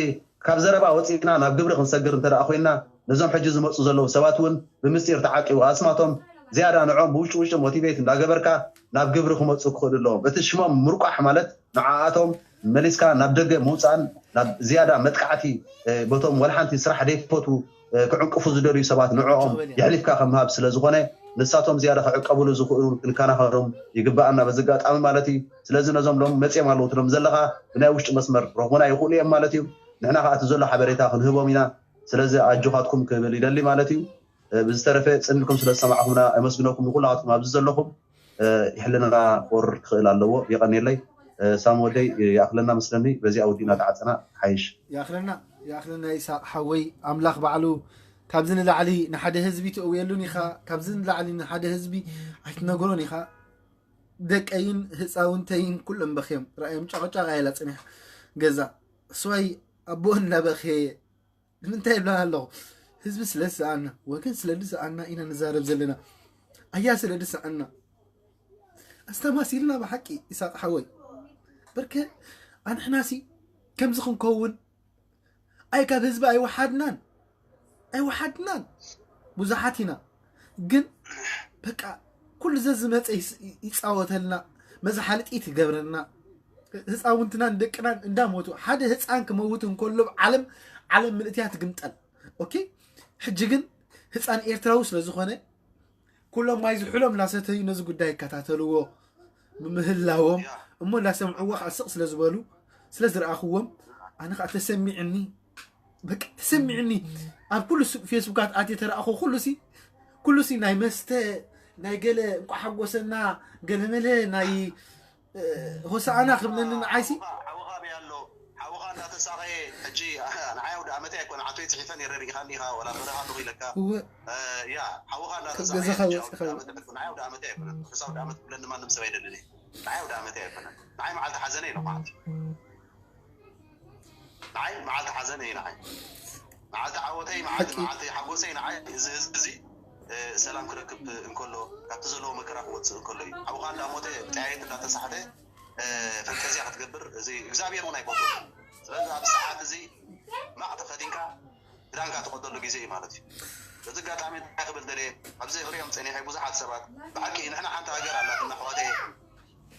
ካብ ዘረባ ወፂእና ናብ ግብሪ ክንሰግር እንተ ኮይና ነዞም ሕጂ ዝመፁ ዘለዉ ሰባት እውን ብምስጢር ተዓቂቡ ኣስማቶም ዝያዳ ንዖም ብውሽጢ ውሽጢ ሞቲቬት እንዳገበርካ ናብ ግብሪ ክመፁ ክኽእሉ ኣለዎም እቲ ሽሞም ምርቋሕ ማለት ንዓኣቶም መሊስካ ናብ ደገ ምውፃእን ናብ ዝያዳ መጥቃዕቲ በቶም ወላ ሓንቲ ስራሕ ደይፈትዉ ክዕንቅፉ ዝደልዩ ሰባት ንዕኦም የሕሊፍካ ከም ምሃብ ስለ ዝኾነ ንሳቶም ዝያዳ ክዕቀብሉ ዝኽእሉ ክንከናኸኖም ይግበኣና በዚ ኣጋጣሚ ማለት እዩ ስለዚ ነዞም ሎም መፅኦም ኣለዉ ትሎም ዘለኻ ብናይ ውሽጢ መስመር ረኽቡና ይኽእሉ እዮም ማለት እዩ ንሕና ከዓ እቲ ዘሎ ሓበሬታ ክንህቦም ኢና ስለዚ ኣጆኻትኩም ክብል ይደሊ ማለት እዩ ብዝተረፈ ፅንልኩም ስለ ዝሰማዕኹምና ኣመስግነኩም ንኩላትኩም ኣብዚ ዘለኹም ይሕልንና ክወርድ ክኽእል ኣለዎ የቐንየለይ ሳም ወደይ ይኣኽለና መስለኒ በዚኣ ወዲእና ተዓፀና ሓይሽ ይኣኽለና ይኣኽለና ይስሓቅ ሓወይ ኣምላኽ ባዕሉ ካብዚ ንላዕሊ ንሓደ ህዝቢ ትእውየሉን ኢኻ ካብዚ ንላዕሊ ንሓደ ህዝቢ ኣይትነግሮን ኢኻ ደቀይን ህፃውንተይን ኩሎም በኽዮም ረኣዮም ጨቐጨቕ ኣይላ ፅኒሕ ገዛ እሱዋይ ኣቦ እናበኽየ ንምንታይ ይብላን ኣለኹ ህዝቢ ስለ ዝሰኣና ወገን ስለ ዝሰኣና ኢና ንዛረብ ዘለና ኣያ ስለ ዝሰኣና ኣስተማሲልና ብሓቂ ይሳቅ ሓወይ በርከ ኣንሕናሲ ከምዚ ክንከውን ኣይ ካብ ህዝቢ ኣይወሓድናን ኣይወሓድናን ብዙሓት ኢና ግን በቃ ኩሉ ዘዝመፀ ይፃወተልና መዝሓሊ ጥይት ይገብረና ህፃውንትናን ደቅናን እንዳሞቱ ሓደ ህፃን ክመውት እንከሎ ዓለም ዓለም ምልእትያ ትግምጠል ኦኬ ሕጂ ግን ህፃን ኤርትራዊ ስለ ዝኾነ ኩሎም ማይ ዝሑሎም እናሰተዩ ነዚ ጉዳይ ይከታተልዎ ብምህላዎም እሞ እናሰምዕዎ ከዓ ስቕ ስለ ዝበሉ ስለ ዝረኣኽዎም ኣነ ከዓ ተሰሚዕኒ በቃ ተሰሚዕኒ ኣብ ኩሉ ፌስቡካት ኣትየ ተረኣኹ ኩሉሲ ኩሉሲ ናይ መስተ ናይ ገለ እንቋ ሓጎሰና ገለመለ ናይ ሆሳኣና ክብለኒ ንዓይሲ ሓውኻ ኣበይ ኣሎ ሓውኻ እንዳተሳቐየ ሕጂ ንዓይ ኣውደ ኣመተይ ኣይኮነ ዓቶይ ፅሒፈ ነይረ ርኢኻኒ ኢኻ ወላ በረኻ ኣለኹ ኢለካ እወ ያ ሓውኻ ካብ ገዛኻ እንዳተሳቐየ ሕጂ ወፂኻ ኣውደ ኣመት ዕድጉ ንዓይ ኣውደ ኣመተይ ኣይኮነ ርሑስ ኣውደ ኣመት ክብለኒ ማንም ሰብ ኣይደልን እየ ንዓይ ኣውደ ኣመተይ ኣይኮነ ንዓይ መዓልቲ ሓዘነ ኢለ ማለት እዩ ንዓይ መዓልቲ ሓዘነይ ንዓይ፣ መዓልቲ ዓወተይ፣ መዓልቲ ሓጎሰይ ንዓይ፣ እዚ ህዝቢ እዚ ሰላም ክረክብ እንከሎ፣ ካብቲ ዘለዎ መከራ ክወፅእ እንከሎ እዩ። ኣብኡ ከዓ እንዳሞተ ብጠያየት እንዳተሳሕተ ፈንጠዝያ ክትገብር እዚ እግዚኣብሔር እውን ኣይፈትዎ። ስለዚ ኣብ ሰዓት እዚ ማቕ ተኸዲንካ ክዳንካ ትቐደሉ ግዜ እዩ ማለት እዩ። በዚ ኣጋጣሚ እንታይ ክብል ደልየ፣ ኣብዚ ክሪኦም ፀኒሐ ብዙሓት ሰባት ብሓቂ ንሕና ሓንቲ ሃገር ኣላትና ኣሕዋተየ፣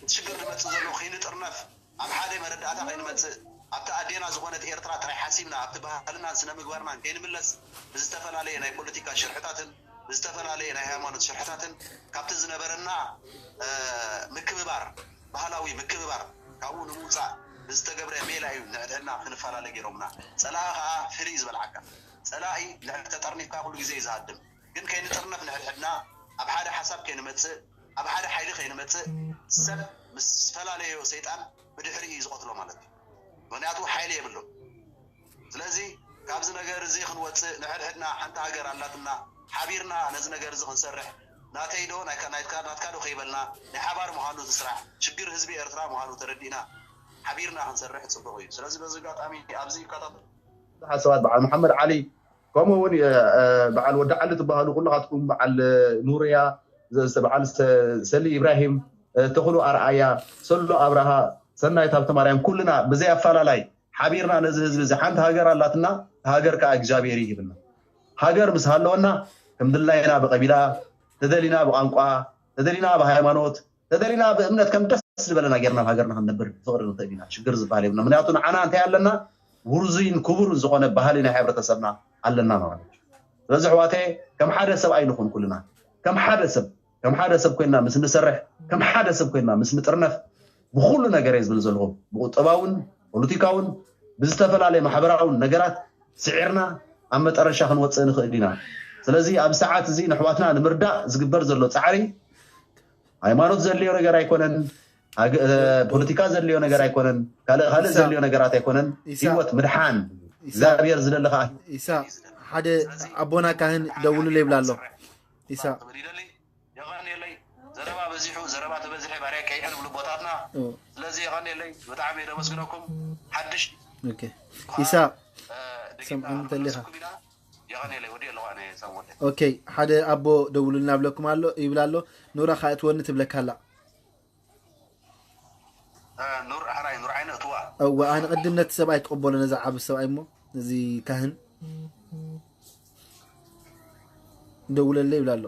እቲ ሽግር ዝመፅእ ዘሎ ከይንጥርነፍ ኣብ ሓደ መረዳእታ ከይንመፅእ ኣብቲ ኣዴና ዝኾነት ኤርትራ ጥራይ ሓሲብና ኣብቲ ባህልናን ስነ ምግባርናን ከይንምለስ ብዝተፈላለየ ናይ ፖለቲካ ሽርሕታትን ብዝተፈላለየ ናይ ሃይማኖት ሽርሕታትን ካብቲ ዝነበረና ምክብባር ባህላዊ ምክብባር ካብኡ ንምውፃእ ብዝተገብረ ሜላ እዩ ንሕድሕድና ክንፈላለ ገይሮምና። ፀላኢ ከዓ ፍልይ ዝበልዓካ ፀላኢ ንሕድ ተጠርኒፍካ ኩሉ ግዜ እዩ ዝሃድም። ግን ከይንጥርነፍ ንሕድሕድና ኣብ ሓደ ሓሳብ ከይንመፅእ ኣብ ሓደ ሓይሊ ከይንመፅእ ሰብ ምስ ፈላለዮ ሰይጣን ብድሕሪ እዩ ዝቐትሎ ማለት እዩ። ምክንያቱ ሓይሊ የብሉን። ስለዚ ካብዚ ነገር እዚ ክንወፅእ ንሕድሕድና ሓንቲ ሃገር ኣላትና ሓቢርና ነዚ ነገር እዚ ክንሰርሕ ናተይ ዶ ናትካ ዶ ከይበልና ናይ ሓባር ምዃኑ እቲ ስራሕ ሽግር ህዝቢ ኤርትራ ምዃኑ ተረዲእና ሓቢርና ክንሰርሕ ፅቡቕ እዩ። ስለዚ በዚ ኣጋጣሚ ኣብዚ ይከታተል ብዙሓት ሰባት በዓል መሓመድ ዓሊ ከምኡ እውን በዓል ወዲ ዓሊ ትበሃሉ ኩልኻትኩም በዓል ኑርያ በዓል ሰሊ ኢብራሂም ተኽሉ ኣርኣያ ሰሎ ኣብርሃ ሰናይት ሃብተማርያም ኩልና ብዘይ ኣፈላላይ ሓቢርና ነዚ ህዝቢ እዚ ሓንቲ ሃገር ኣላትና ሃገር ከዓ እግዚኣብሔር ይህብና። ሃገር ምስ ሃለወና ከም ድላይና ብቀቢላ ተደሊና ብቋንቋ ተደሊና ብሃይማኖት ተደሊና ብእምነት ከም ደስ ዝበለና ጌርና ኣብ ሃገርና ክንነብር ፍቅሪ ንኽእል ኢና። ሽግር ዝበሃል የብልና። ምክንያቱ ንዓና እንታይ ኣለና ውርዙይን ክቡርን ዝኾነ ባህሊ ናይ ሕብረተሰብና ኣለና ማለት እዩ። ስለዚ ኣሕዋተየ ከም ሓደ ሰብ ኣይንኹን ኩልና ከም ሓደ ሰብ ከም ሓደ ሰብ ኮይና ምስ ንሰርሕ ከም ሓደ ሰብ ኮይና ምስ ንጥርነፍ ብኩሉ ነገር እየ ዝብል ዘለኹ ብቁጠባውን ፖለቲካውን ብዝተፈላለየ ማሕበራውን ነገራት ስዒርና ኣብ መጠረሻ ክንወፅእ ንኽእል ኢና። ስለዚ ኣብ ሰዓት እዚ ንኣሕዋትና ንምርዳእ ዝግበር ዘሎ ፃዕሪ ሃይማኖት ዘድልዮ ነገር ኣይኮነን፣ ፖለቲካ ዘድልዮ ነገር ኣይኮነን፣ ካልእ ካልእ ዘድልዮ ነገራት ኣይኮነን። ህይወት ምድሓን እግዚኣብሔር ዝደሊ ከዓ ኢሳ ሓደ ኣቦና ካህን ደውሉለይ ይብላ ኣሎ። ኢሳ የቐንየለይ ዘረባ በዚሑ ዘረባ ተበዚሐ ባርያ ቀይሐ ንብሉ ቦታትና። ስለዚ የቐንየለይ ብጣዕሚ የደመስግነኩም። ሓድሽ ኢሳ ሰምዓኒ እንተሊኻ። ኦኬ ሓደ ኣቦ ደውሉልና ብለኩም ኣሎ ይብላ ኣሎ። ኑራ ካእትወኒ ትብለካ ኣላ። ኑር ኣሕራይ ኑር ዓይነ እትዋ። እወ ኣነ ቅድም ነቲ ሰብኣይ ክቕበሎ ነዚ ዓቢ ሰብኣይ እሞ ነዚ ካህን ደውለለ ይብላ ኣሎ።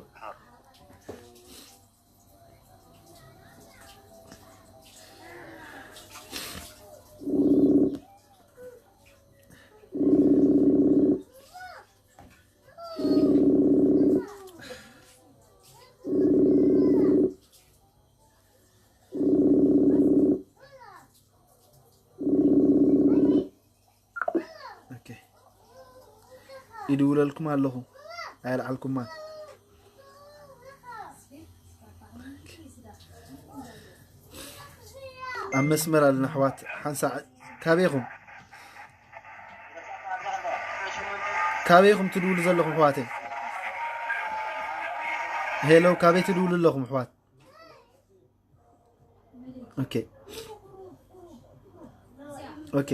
ይድውለልኩም ኣለኹ ኣየልዓልኩማ። ኣብ መስመር ኣለና ኣሕዋት ሓንሳዕ ካበይኹም ካበይኹም ትድውሉ ዘለኹም ኣሕዋተይ? ሄሎ ካበይ ትድውሉ ኣለኹም ኣሕዋት? ኦኬ ኦኬ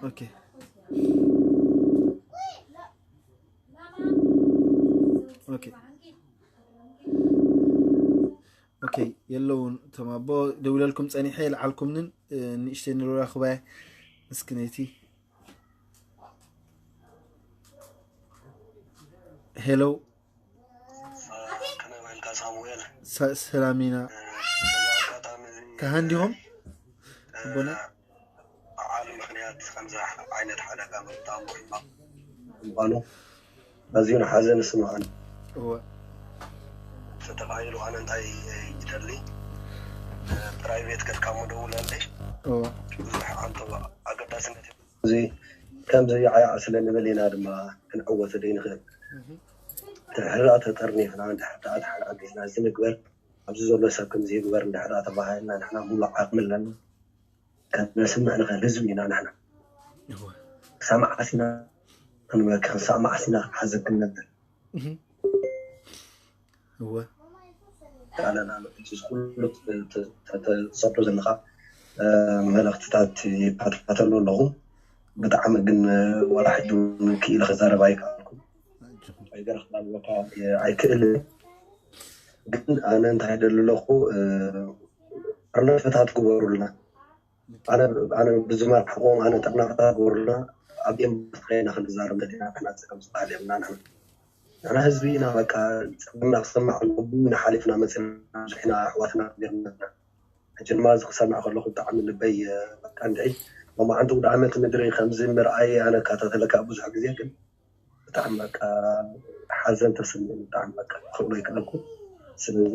ኦኬ ኦኬ ኦኬ የለውን። እቶም ኣቦ ደውለልኩም ፀኒሐ የልዓልኩምንን ንእሽተይ ንራኽባያ ምስክነይቲ። ሄሎ ሰላም ኢና። ካህን ዲኹም ኣቦና? በዓል ምኽንያት ከምዚ ዓይነት ሓደጋ ምፍጣሙ ሕማቕ ምዃኑ ኣዝዩ ንሓዘን ይስምዓኒ። እወ። ተተኻኢሉ ኣነ እንታይ ይደሊ ፕራይቬት ጌርካ እሞ ደውለለይ። እወ። ብዙሕ ኣንተ ኣገዳስነት እዚ ከምዚ ዓያዕ ስለ ንብል ኢና ድማ ክንዕወት ዘይንኽእል። ድሕሪ ደኣ ተጠርኒፍና ድሕሪ ደኣ ተሓጋጊዝና እዚ ንግበር ኣብዚ ዘሎ ሰብ ከምዚ ይግበር እንድሕር ተባሂልና ንሕና ሙሉእ ዓቕሚ ኣለና። ከነስምዕ ንኽእል ህዝቢ ኢና ንሕና። ክሳብ መዓስ ኢና ክንበኪ ክሳብ መዓስ ኢና ክንሓዘኪ ንነብር? ኣለና። እዚ ኩሉ ትሰዶ ዘለኻ መልእኽትታት ይከታተሉ ኣለኹ። ብጣዕሚ ግን ዋላ ሕጂ እውን ክኢለ ክዛረብ ኣይከኣልኩ። ኣይገረኽባን ቦታ ኣይክእልን። ግን ኣነ እንታይ ደሊ ኣለኹ፣ ጥርናፈታት ግበሩልና። ኣነ ብዝመርሕኹም ኣነ ጥርናፈታት ግበሩልና። ኣብ ኤምባስና ክንዛረብ መዲና ክናፀ ከም ዝበሃል የብልና። ንሕና ህዝቢ ኢና። በቃ ፀገምና ክሰማዕ ኣለዎ። ሓሊፍና መፅና ብዙሕ ኢና ኣሕዋትና ገርና ሕጂ ድማ እዚ ክሰምዕ ከለኹ ብጣዕሚ ልበይ በቃ እንድዒ። ሎማዓንቲ ውድኣመት ምድሪ ከምዚ ምርኣይ ኣነ እከታተለካ ብዙሕ ግዜ ግን ብጣዕሚ በቃ ሓዘን ተሰሚዑ ብጣዕሚ በቃ ክብሎ ይክእለኩ። ስለዚ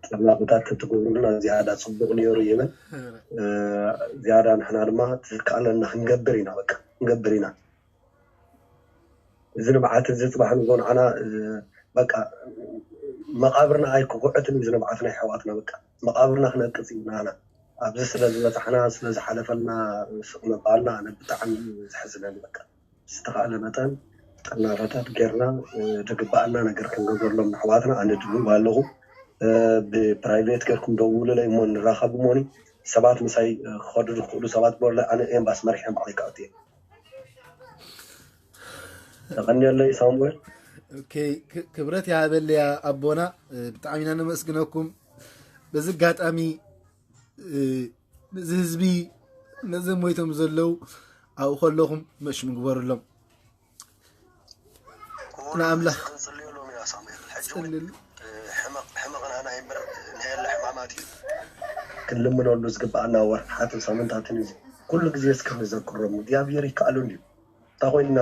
ጥርናፈታት ተትገብሩልና ዝያዳ ፅቡቅ ነይሩ ይብል። ዝያዳ ንሕና ድማ ዝከኣለና ክንገብር ኢና በቃ ክንገብር ኢና። እዚ ንብዓት እዚ ፅባሕ ንጎ ንዓና በቃ መቃብርና ኣይክኩዕትን እዩ። እዚ ንብዓት ናይ ኣሕዋትና በቃ መቃብርና ክነቅፅ እዩ ንዓና። ኣብዚ ስለ ዝበፃሕና ስለ ዝሓለፈልና ስቕ ምባልና ኣነ ብጣዕሚ እዩ ዘሕዝነኒ። በቃ ዝተኻእለ መጠን ጥርናፈታት ጌርና ዝግበኣና ነገር ክንገብረሎም ንኣሕዋትና ኣነ ድልው ኣለኹ። ብፕራይቬት ጌርኩም ደውሉለይ እሞ ንራኸብ እሞኒ ሰባት ምሳይ ክኸዱ ዝኽእሉ ሰባት በለ ኣነ ኤምባስ መሪሐን ባዕለይ ክኣቱ እየ። ተቐንየለይ ሳሙኤል። ክብረት ይሃበለያ ኣቦና። ብጣዕሚ ኢና ነመስግነኩም። በዚ ኣጋጣሚ እዚ ህዝቢ ነዘም ሞይቶም ዘለዉ ኣብኡ ከለኹም መሽ ምግበሩሎም። ንኣምላኽ ክንልምነሉ ዝግበኣና ወርሓትን ሳምንታትን እዚ ኩሉ ግዜ እስከ ንዘክሮም እግዚኣብሔር ይከኣሉ እንድዩ። እንታይ ኮይንና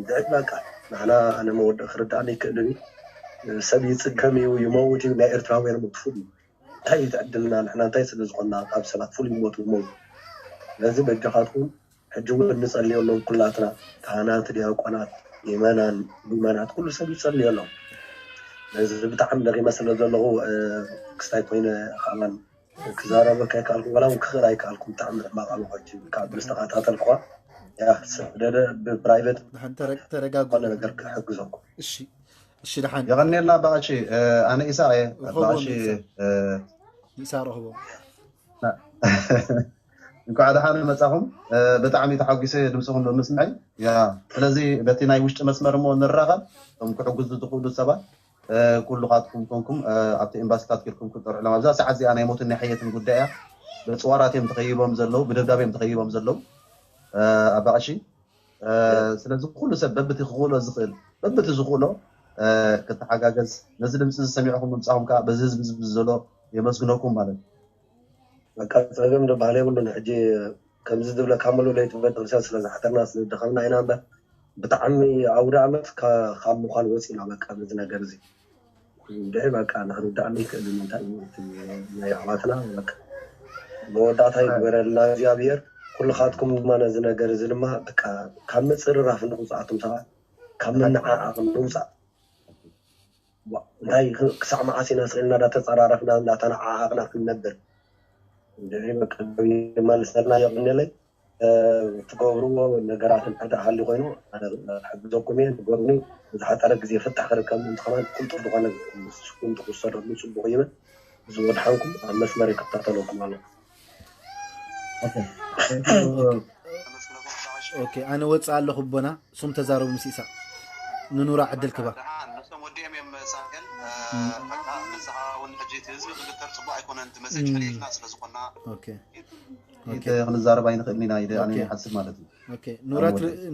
ድዕድ በቃ ንሕና ኣነ መወድእ ክርዳእኒ ይክእልን እዩ። ሰብ ይፅገም እዩ ይመውት እዩ ናይ ኤርትራውያን መጥፉእ እዩ። እንታይ እዩ ትዕድልና ንሕና እንታይ ስለ ዝኾንና ካብ ሰባት ፍሉይ ሞት ንመውት። ስለዚ በጃኻትኩም ሕጂ እውን ንፀልየሎም ኩላትና ካህናት ዲያቆናት ምእመናን ምእመናት ኩሉ ሰብ ይፀልየሎም። ነዚ ብጣዕሚ ደኺመ ስለ ዘለኹ ክስታይ ኮይነ ከማን ክዛረበካ ኣይከኣልኩ ዋላ እውን ክኽእል ኣይከኣልኩ ብጣዕሚ ሕማቕ ኣለኹ ሕጂ ካብ ዝተኸታተልኩዋ ያ ሰደደ ብፕራይቬት ተረጋጉ ዝኾነ ነገር ክሕግዘኩም እሺ እሺ ደሓን የቐኔልና ኣባቐሺ ኣነ ኢሳቕ እየ ኣባቐሺ ኢሳ ረኽቦ እንኳዕ ደሓን መጻኹም ብጣዕሚ ተሓጒሰ ድምፅኹም ብምስምዐይ ያ ስለዚ በቲ ናይ ውሽጢ መስመር እሞ ንራኸብ እቶም ክሕግዙ ዝኽእሉ ሰባት ኩልኻትኩም ኮንኩም ኣብቲ ኤምባሲታት ጌርኩም ክትጠርዑሎም ኣብዛ ሰዓት እዚኣ ናይ ሞትን ናይ ሕየትን ጉዳይ እያ ብፅዋራት እዮም ተኸይቦም ዘለዉ ብደብዳብ እዮም ተኸይቦም ዘለዉ ኣባቐሺ ስለዚ ኩሉ ሰብ በብቲ ክኽእሎ ዝኽእል በብቲ ዝኽእሎ ክተሓጋገዝ ነዚ ድምፂ ዝሰሚዕኹም ምምፃኹም ከዓ በዚ ህዝቢ ዝብዚ ዘሎ የመስግነኩም ማለት እዩ በቃ ፀገም ዝበሃል የብሉን ሕጂ ከምዚ ዝብለካ ሙሉ ለይቲ ቤተክርስትያን ስለ ዝሓደርና ስለ ዝደኸምና ኢና እምበር ብጣዕሚ ኣውደ ኣመት ካብ ምዃን ወፂና በቃ በዚ ነገር እዚ እንድዒ በቃ ንክርዳእኒ ይክእልን እንታይ እዩ እቲ ናይ ኣሕዋትና በቃ መወዳእታ ይግበረልና እግዚኣብሔር ኩልኻትኩም ድማ ነዚ ነገር እዚ ድማ በቃ ካብ ምፅርራፍ ንውፃእ ኣቱም ሰባት ካብ ምንዓዓቕ ንውፃእ እንታይ ክሳዕ መዓስ ኢና ስቕ ኢልና እንዳተፀራረፍና እንዳተነዓዓቕና ክንነብር እንድዒ በቃ መልሰልና የቕንለይ ትገብርዎ ነገራት እንድሕር ደኣ ሃልዩ ኮይኑ ኣነ ክሕግዘኩም እየ ንገሩኒ ብዝሓፀረ ግዜ ፍታሕ ክርከብ ምእንቲ ከማን ቅልጡፍ ዝኾነ ስጉምቲ ክውሰደሉ ፅቡቕ ይብል እዚ ወድሓንኩም ኣብ መስመር ይከታተለኩም ኣለኹ ኦኬ ኣነ ወፅእ ኣለኹ ኣቦና ሶም ተዛረቡ ምስ ኢሳቅ ንኑራ ዕድል ክባ ደሓን ነሶም ወዲኦም እዮም ሳንቀል በቃ ንስኻ እውን ሕጂ እቲ ህዝቢ ክግተር ፅቡቅ ኣይኮነን እቲ መሴጅ ሕሊፍና ስለ ዝኾና ኦኬ ኢተ ክንዛረብ ኣይንኽእልን ኢና ኢለ ኣነ ይሓስብ ማለት እዩ ኦኬ ኑራ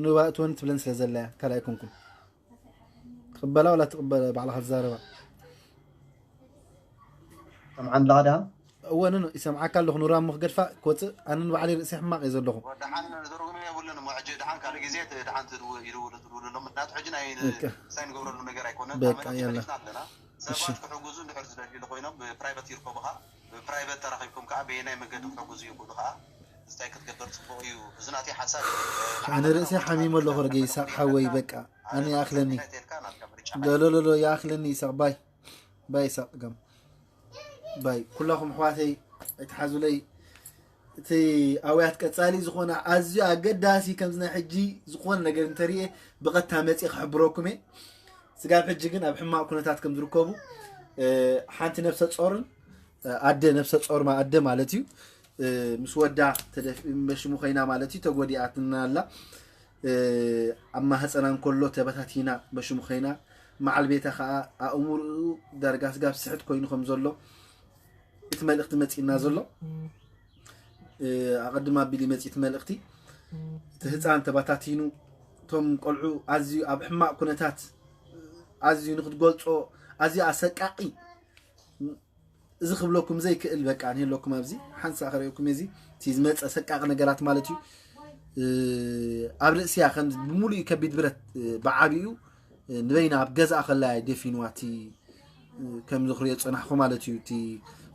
ኑራ እትወን ትብለን ስለ ዘለያ ካልኣይ ኮንኩም ትቕበላ ወላ ትቕበለ ባዕልኻ ትዛረባ ሰምዓን ኣለኻ ድኣ እወ ኖ ይሰምዓካ ኣለኹ ኑራ እሞ ክገድፋ ክወፅእ ኣነ ንባዕለይ ርእሲ ሕማቕ እየ ዘለኹ ደሓን ዝርጉም የብሉን እሞ ሕጂ ደሓን ካልእ ግዜ ደሓን ይድውሉ ትድውሉሎም ምክንያቱ ሕጂ ናይ ሳይ ንገብረሉ ነገር ኣይኮነን በቃ የላ ኣለና ሰባት ክሕግዙ እንድሕር ዝደልዩ ኮይኖም ብፕራይቨት ይርከቡኻ ብፕራይቨት ተራኺብኩም ከዓ በየናይ መገዲ ክሕግዙ ይኽእሉ ከዓ እንታይ ክትገብር ፅቡቅ እዩ እዚ ናተይ ሓሳብ እዩ ኣነ ርእሲ ሓሚሞ ኣለኹ ርገ ይሳቅ ሓወይ በቃ ኣነ ይኣኽለኒ ሎሎሎሎ ይኣኽለኒ ይሳቅ ባይ ባይ ይሳቅ ገም ባይ ኩላኹም ኣሕዋተይ ኣይትሓዙለይ እቲ ኣውያት ቀፃሊ ዝኾነ ኣዝዩ ኣገዳሲ ከምዚ ናይ ሕጂ ዝኾነ ነገር እንተሪኤ ብቐጥታ መፂ ክሕብረኩም እየ ስጋብ ሕጂ ግን ኣብ ሕማቕ ኩነታት ከም ዝርከቡ ሓንቲ ነብሰ ፆርን ኣደ ነብሰ ፆር ኣደ ማለት እዩ ምስ ወዳ ተደፍ- በሽሙ ኮይና ማለት እዩ፣ ተጎዲኣትና ኣላ። ኣብ ማህፀና እንከሎ ተበታቲና በሽሙ ኮይና፣ መዓል ቤታ ከዓ ኣእምርኡ ዳርጋ ስጋብ ስሕት ኮይኑ ከም ዘሎ እቲ መልእኽቲ መፂእና ዘሎ። ኣቐድም ኣቢሉ መፂእ እቲ መልእኽቲ። እቲ ህፃን ተበታቲኑ፣ እቶም ቆልዑ ኣዝዩ ኣብ ሕማቕ ኩነታት፣ ኣዝዩ ንክትገልፆ ኣዝዩ ኣሰቃቂ፣ እዚ ክብለኩም ዘይክእል በቃ ንህለኩም ኣብዚ ሓንሳ ከርእየኩም እዚ እቲ ዝመፀ ሰቃቂ ነገራት ማለት እዩ። ኣብ ርእሲያ ከም ብምሉእ ከቢድ ብረት ብዓቢኡ ንበይና ኣብ ገዛኣ ከላ ደፊንዋ እቲ ከም ዝኽርዮ ፅናሕኩ ማለት እዩ። እቲ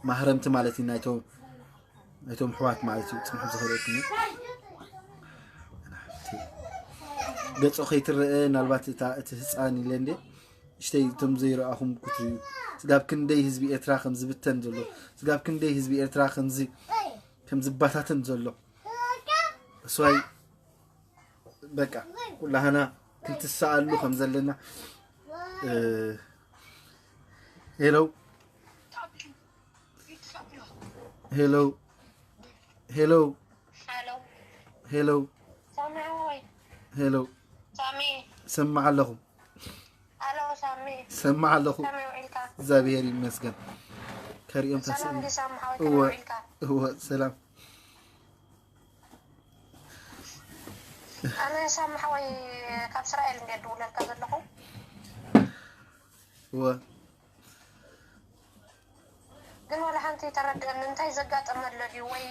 ማህረምቲ ማለት እዩ ናይቶም ናይቶም ኣሕዋት ማለት እዩ። ፅንሑ ዝኽርእየኩም ገፁ ከይትረአ ናልባት እቲ ህፃን ኢለ እንደ እሽተይ እቶም ዘይረኣኹም ክትርእዩ፣ ስጋብ ክንደይ ህዝቢ ኤርትራ ከም ዝብተን ዘሎ፣ ስጋብ ክንደይ ህዝቢ ኤርትራ ከምዚ ከም ዝባታተን ዘሎ። እሱዋይ በቃ ኩላህና ክንትሰኣሉ ከም ዘለና። ሄሎ፣ ሄሎ፣ ሄሎ፣ ሄሎ፣ ሄሎ፣ ሳሚ። ሰማዕ ኣለኹ። ኣሎ ሳሚ። ሰማዕ ኣለኹ። ከመይ ውዒልካ? እግዚኣብሔር ይመስገን። ከሪኦም ሰላም ተስእሉ። ድዩ ሳሚ ሓወይ? እወ፣ ከመይ ውዒልካ? እወ፣ ሰላም። ኣነ ሳሚ ሓወይ ካብ እስራኤል እንደ ድውለልካ ዘለኹ። እወ። ግን ወላ ሓንቲ ተረድአኒ፣ እንታይ ዘጋጠመ ኣሎ ድዩ ወይ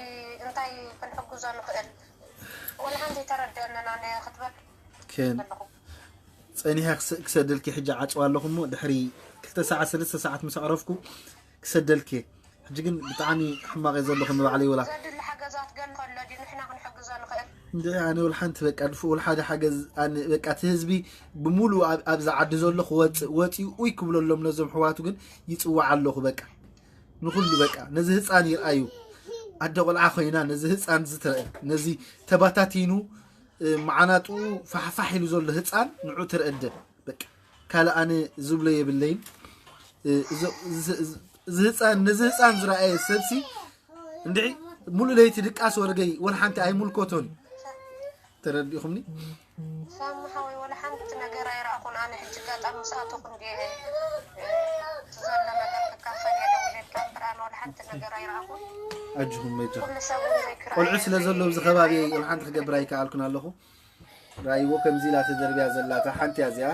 እንታይ ክንሕግዞ ንኽእል? ወላ ሓንቲ ተረድአኒ ኣነ ክትበል ከን ዘለኹ። ጸኒሐ ክስ- ክሰደልኪ ሕጂ ዓጽዋ ኣለኹ እሞ ድሕሪ ክልተ ሰዓት ሰለስተ ሰዓት ምስ ኣዕረፍኩ ክሰደልኪ። ሕጂ ግን ብጣዕሚ ሕማቕ እየ ዘለኹ ንባዕለይ ወላ ዘድሊ ሓገዛት ገን ከሎ ድዩ ንሕና ክንሕግዞ ንኽእል? እንደ ኣነ ወላ ሓንቲ በቃ ድፉ ወላ ሓደ ሓገዝ ኣነ በቃ እቲ ህዝቢ ብምሉእ ኣብ- ኣብዚ ዓዲ ዘሎ ክወፅእ ወፂኡ ኡይ ክብለሎም ነዞም ሕዋቱ ግን ይፅዋዕ ኣለኹ በቃ ንኹሉ በቃ ነዚ ህፃን ይርኣዩ ኣደ ቆልዓ ኮይና ነዚ ህፃን ዝትረአ ነዚ ተባታቲኑ መዓናጡ ፋሕፋሕ ኢሉ ዘሎ ህፃን ንዑ ትረአ ኣደ በቃ ካልእ ኣነ ዝብሎ የብለይን እዚ ህፃን ነዚ ህፃን ዝረኣየ ሰብሲ እንድዒ ሙሉእ ለይቲ ድቃስ ወርገይ ወላ ሓንቲ ኣይምልኮቶን ተረዲኹምኒ ሳሚ ሓወይ ወላ ሓንቲ ነገር ኣይረኣኹን ኣነ ሕጂ ጋጣሚ ምስ ኣተኹ እንድየ እቲ ዘሎ ነገር ክካፈል እየ ደውለልካ እምበር ኣነ ወላ ሓንቲ ነገር ኣይረኣኹን ኣጅኹም መጃ ኩሉ ሰብ እውን ዘይክረኣየ ቆልዑ ስለ ዘሎ ኣብዚ ከባቢ ወላ ሓንቲ ክገብር ኣይከኣልኩን ኣለኹ ራእይዎ ከምዚ ኢላ ተደርብያ ዘላ እታ ሓንቲ እያ እዚኣ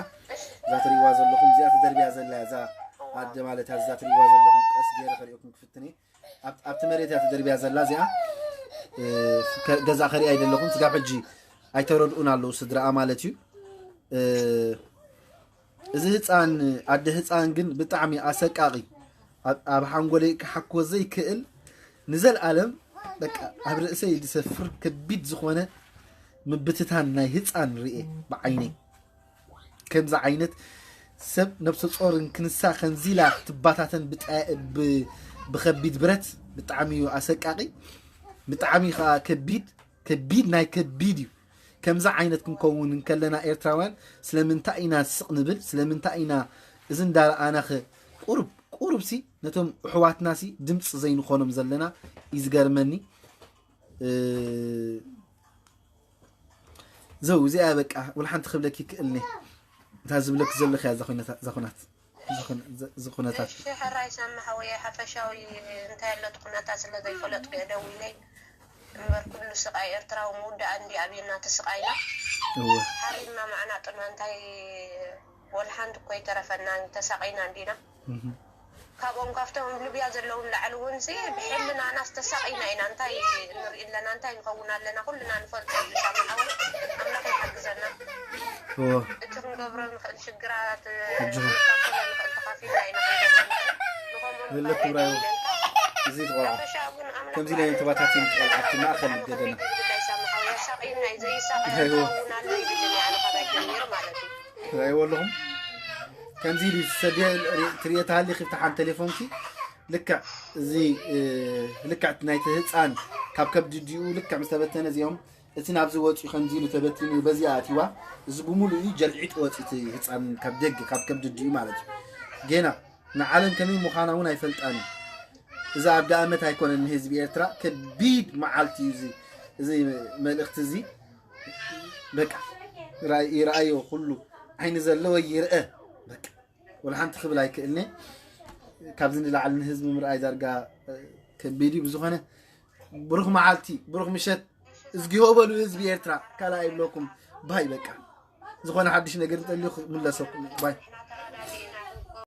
እዛ ትሪእዋ ዘለኹም እዚኣ ተደርብያ ዘላ እያ እዛ ኣደ ማለት እያ እዛ ትሪእዋ ዘለኹም ቀስ ገይረ ከሪኦኩም ክፍትኒ ኣብቲ መሬት እያ ተደርብያ ዘላ እዚኣ ገዛ ከሪኣ ኣይደለኹም ስጋብ ሕጂ ኣይተረድኡን ኣለዉ ስድራኣ ማለት እዩ እዚ ህፃን ኣደ ህፃን ግን ብጣዕሚ ኣሰቃቂ ኣብ ሓንጎለይ ክሓኮ ዘይክእል ንዘልኣለም በቃ ኣብ ርእሰይ ዝሰፍር ከቢድ ዝኾነ ምብትታን ናይ ህፃን ርኤ ብዓይነይ ከምዚ ዓይነት ሰብ ነብሰ ጾር እንክንሳ ከምዚ ኢላ ክትባታተን ብጣ- ብ- ብኸቢድ ብረት ብጣዕሚ እዩ ኣሰቃቂ ብጣዕሚ ከዓ ከቢድ ከቢድ ናይ ከቢድ እዩ ከምዚ ዓይነት ክንከውን እንከለና ኤርትራውያን ስለምንታይ ኢና ስቕ ንብል ስለምንታይ ኢና እዚ እንዳረኣናኸ ቁሩብ ቁሩብ ሲ ነቶም ኣሕዋትና ሲ ድምፂ ዘይንኾኖም ዘለና እዩ ዝገርመኒ ዘው እዚኣ በቃ ወላ ሓንቲ ክብለኪ ይክእልኒ እታ ዝብለኪ ዘለኺ እያ እዛ ኩነታት እዛ ኩናት እዛ ኩነ- እዛ- እዚ ኩነታት እሺ ሕራይ ሳሚ ሓወየ ሓፈሻዊ እንታይ ኣሎ እቲ ኩነታት ስለ ዘይፈለጥኩ እየ ደዊለይ እምበር ኩሉ ስቃይ ኤርትራዊ ምውዳእ እንዲ ኣብየና እቲ ስቃይና እወ ሓሪምና ማዕናጥና እንታይ ወላ ሓንቲ እኮ ይተረፈና ተሳቂና እንዲና እህ ካብኦም ካብቶም ኣብ ልብያ ዘለዉ ንላዕሊ እውን ሲ ብሕልናና ዝተሳቒና ኢና። እንታይ ንርኢ ኣለና፣ እንታይ ንኸውን ኣለና፣ ኩልና ንፈልጦ እዩ። ሳሚ ሓወይ ኣምላኽ ይሓግዘና። እዎ። እቲ ክንገብሮ ንኽእል ሽግራት ኣጆኹም። ክንካፈሎ ንኽእል ተኻፊልና ኢና ክንገብሮ ንኽእል። ንኸምኡ የለ ክብራዊ። እዚ ቆልዓ ሓፈሻ እውን ኣምላኽ ከምዚ ኢለ ባዕሉ ተባታቲን ቆልዓ ኣብቲ ማእኸል ብጣዕሚ ገደና። ከቢድ እዩ ዝብለይ ሳሚ ሓወይ። ኣሳቒዩና እዩ። ዘይሳቐ ኣይዎ። ክኸውን ኣሎ ይብልን እየ ኣነ ካባይ ጀሚሩ ማለት እዩ። ትርእይዎ ኣለኹም ከምዚ ኢሉ ዝሰድዮ ትርእዮ ተሃሊኺ ብቲ ሓንቲ ቴሌፎንኪ ልክዕ እዚ ልክዕ ናይቲ ህፃን ካብ ከብዲ ዲኡ ልክዕ ምስ ተበተነ እዚኦም እቲ ናብዚ ወፂኡ ከምዚ ኢሉ ተበቲኑ በዚኣ ኣትዋ እዚ ብምሉኡ ጀልዒጡ ወፂ እቲ ህፃን ካብ ደገ ካብ ከብዲ ዲኡ ማለት እዩ ጌና ንዓለም ከመይ ምዃና እውን ኣይፈልጣን እዩ እዛ ኣብዳ ኣመት ኣይኮነን ንህዝቢ ኤርትራ ከቢድ መዓልቲ እዩ። እዚ እዚ መልእኽቲ እዚ በቃ ይርኣዮ፣ ኩሉ ዓይኒ ዘለዎ ይርአ። በቃ ወላ ሓንቲ ክብል ኣይክእልኒ። ካብዚ ንላዕሊ ንህዝቢ ምርኣይ ዳርጋ ከቢድ እዩ። ብዝኾነ ብሩኽ መዓልቲ፣ ብሩኽ ምሸት። እዝጊሆ በሉ ህዝቢ ኤርትራ። ካልእ ኣይብለኩም። ባይ በቃ ዝኾነ ሓድሽ ነገር እንተልዩ ክምለሰኩም። ባይ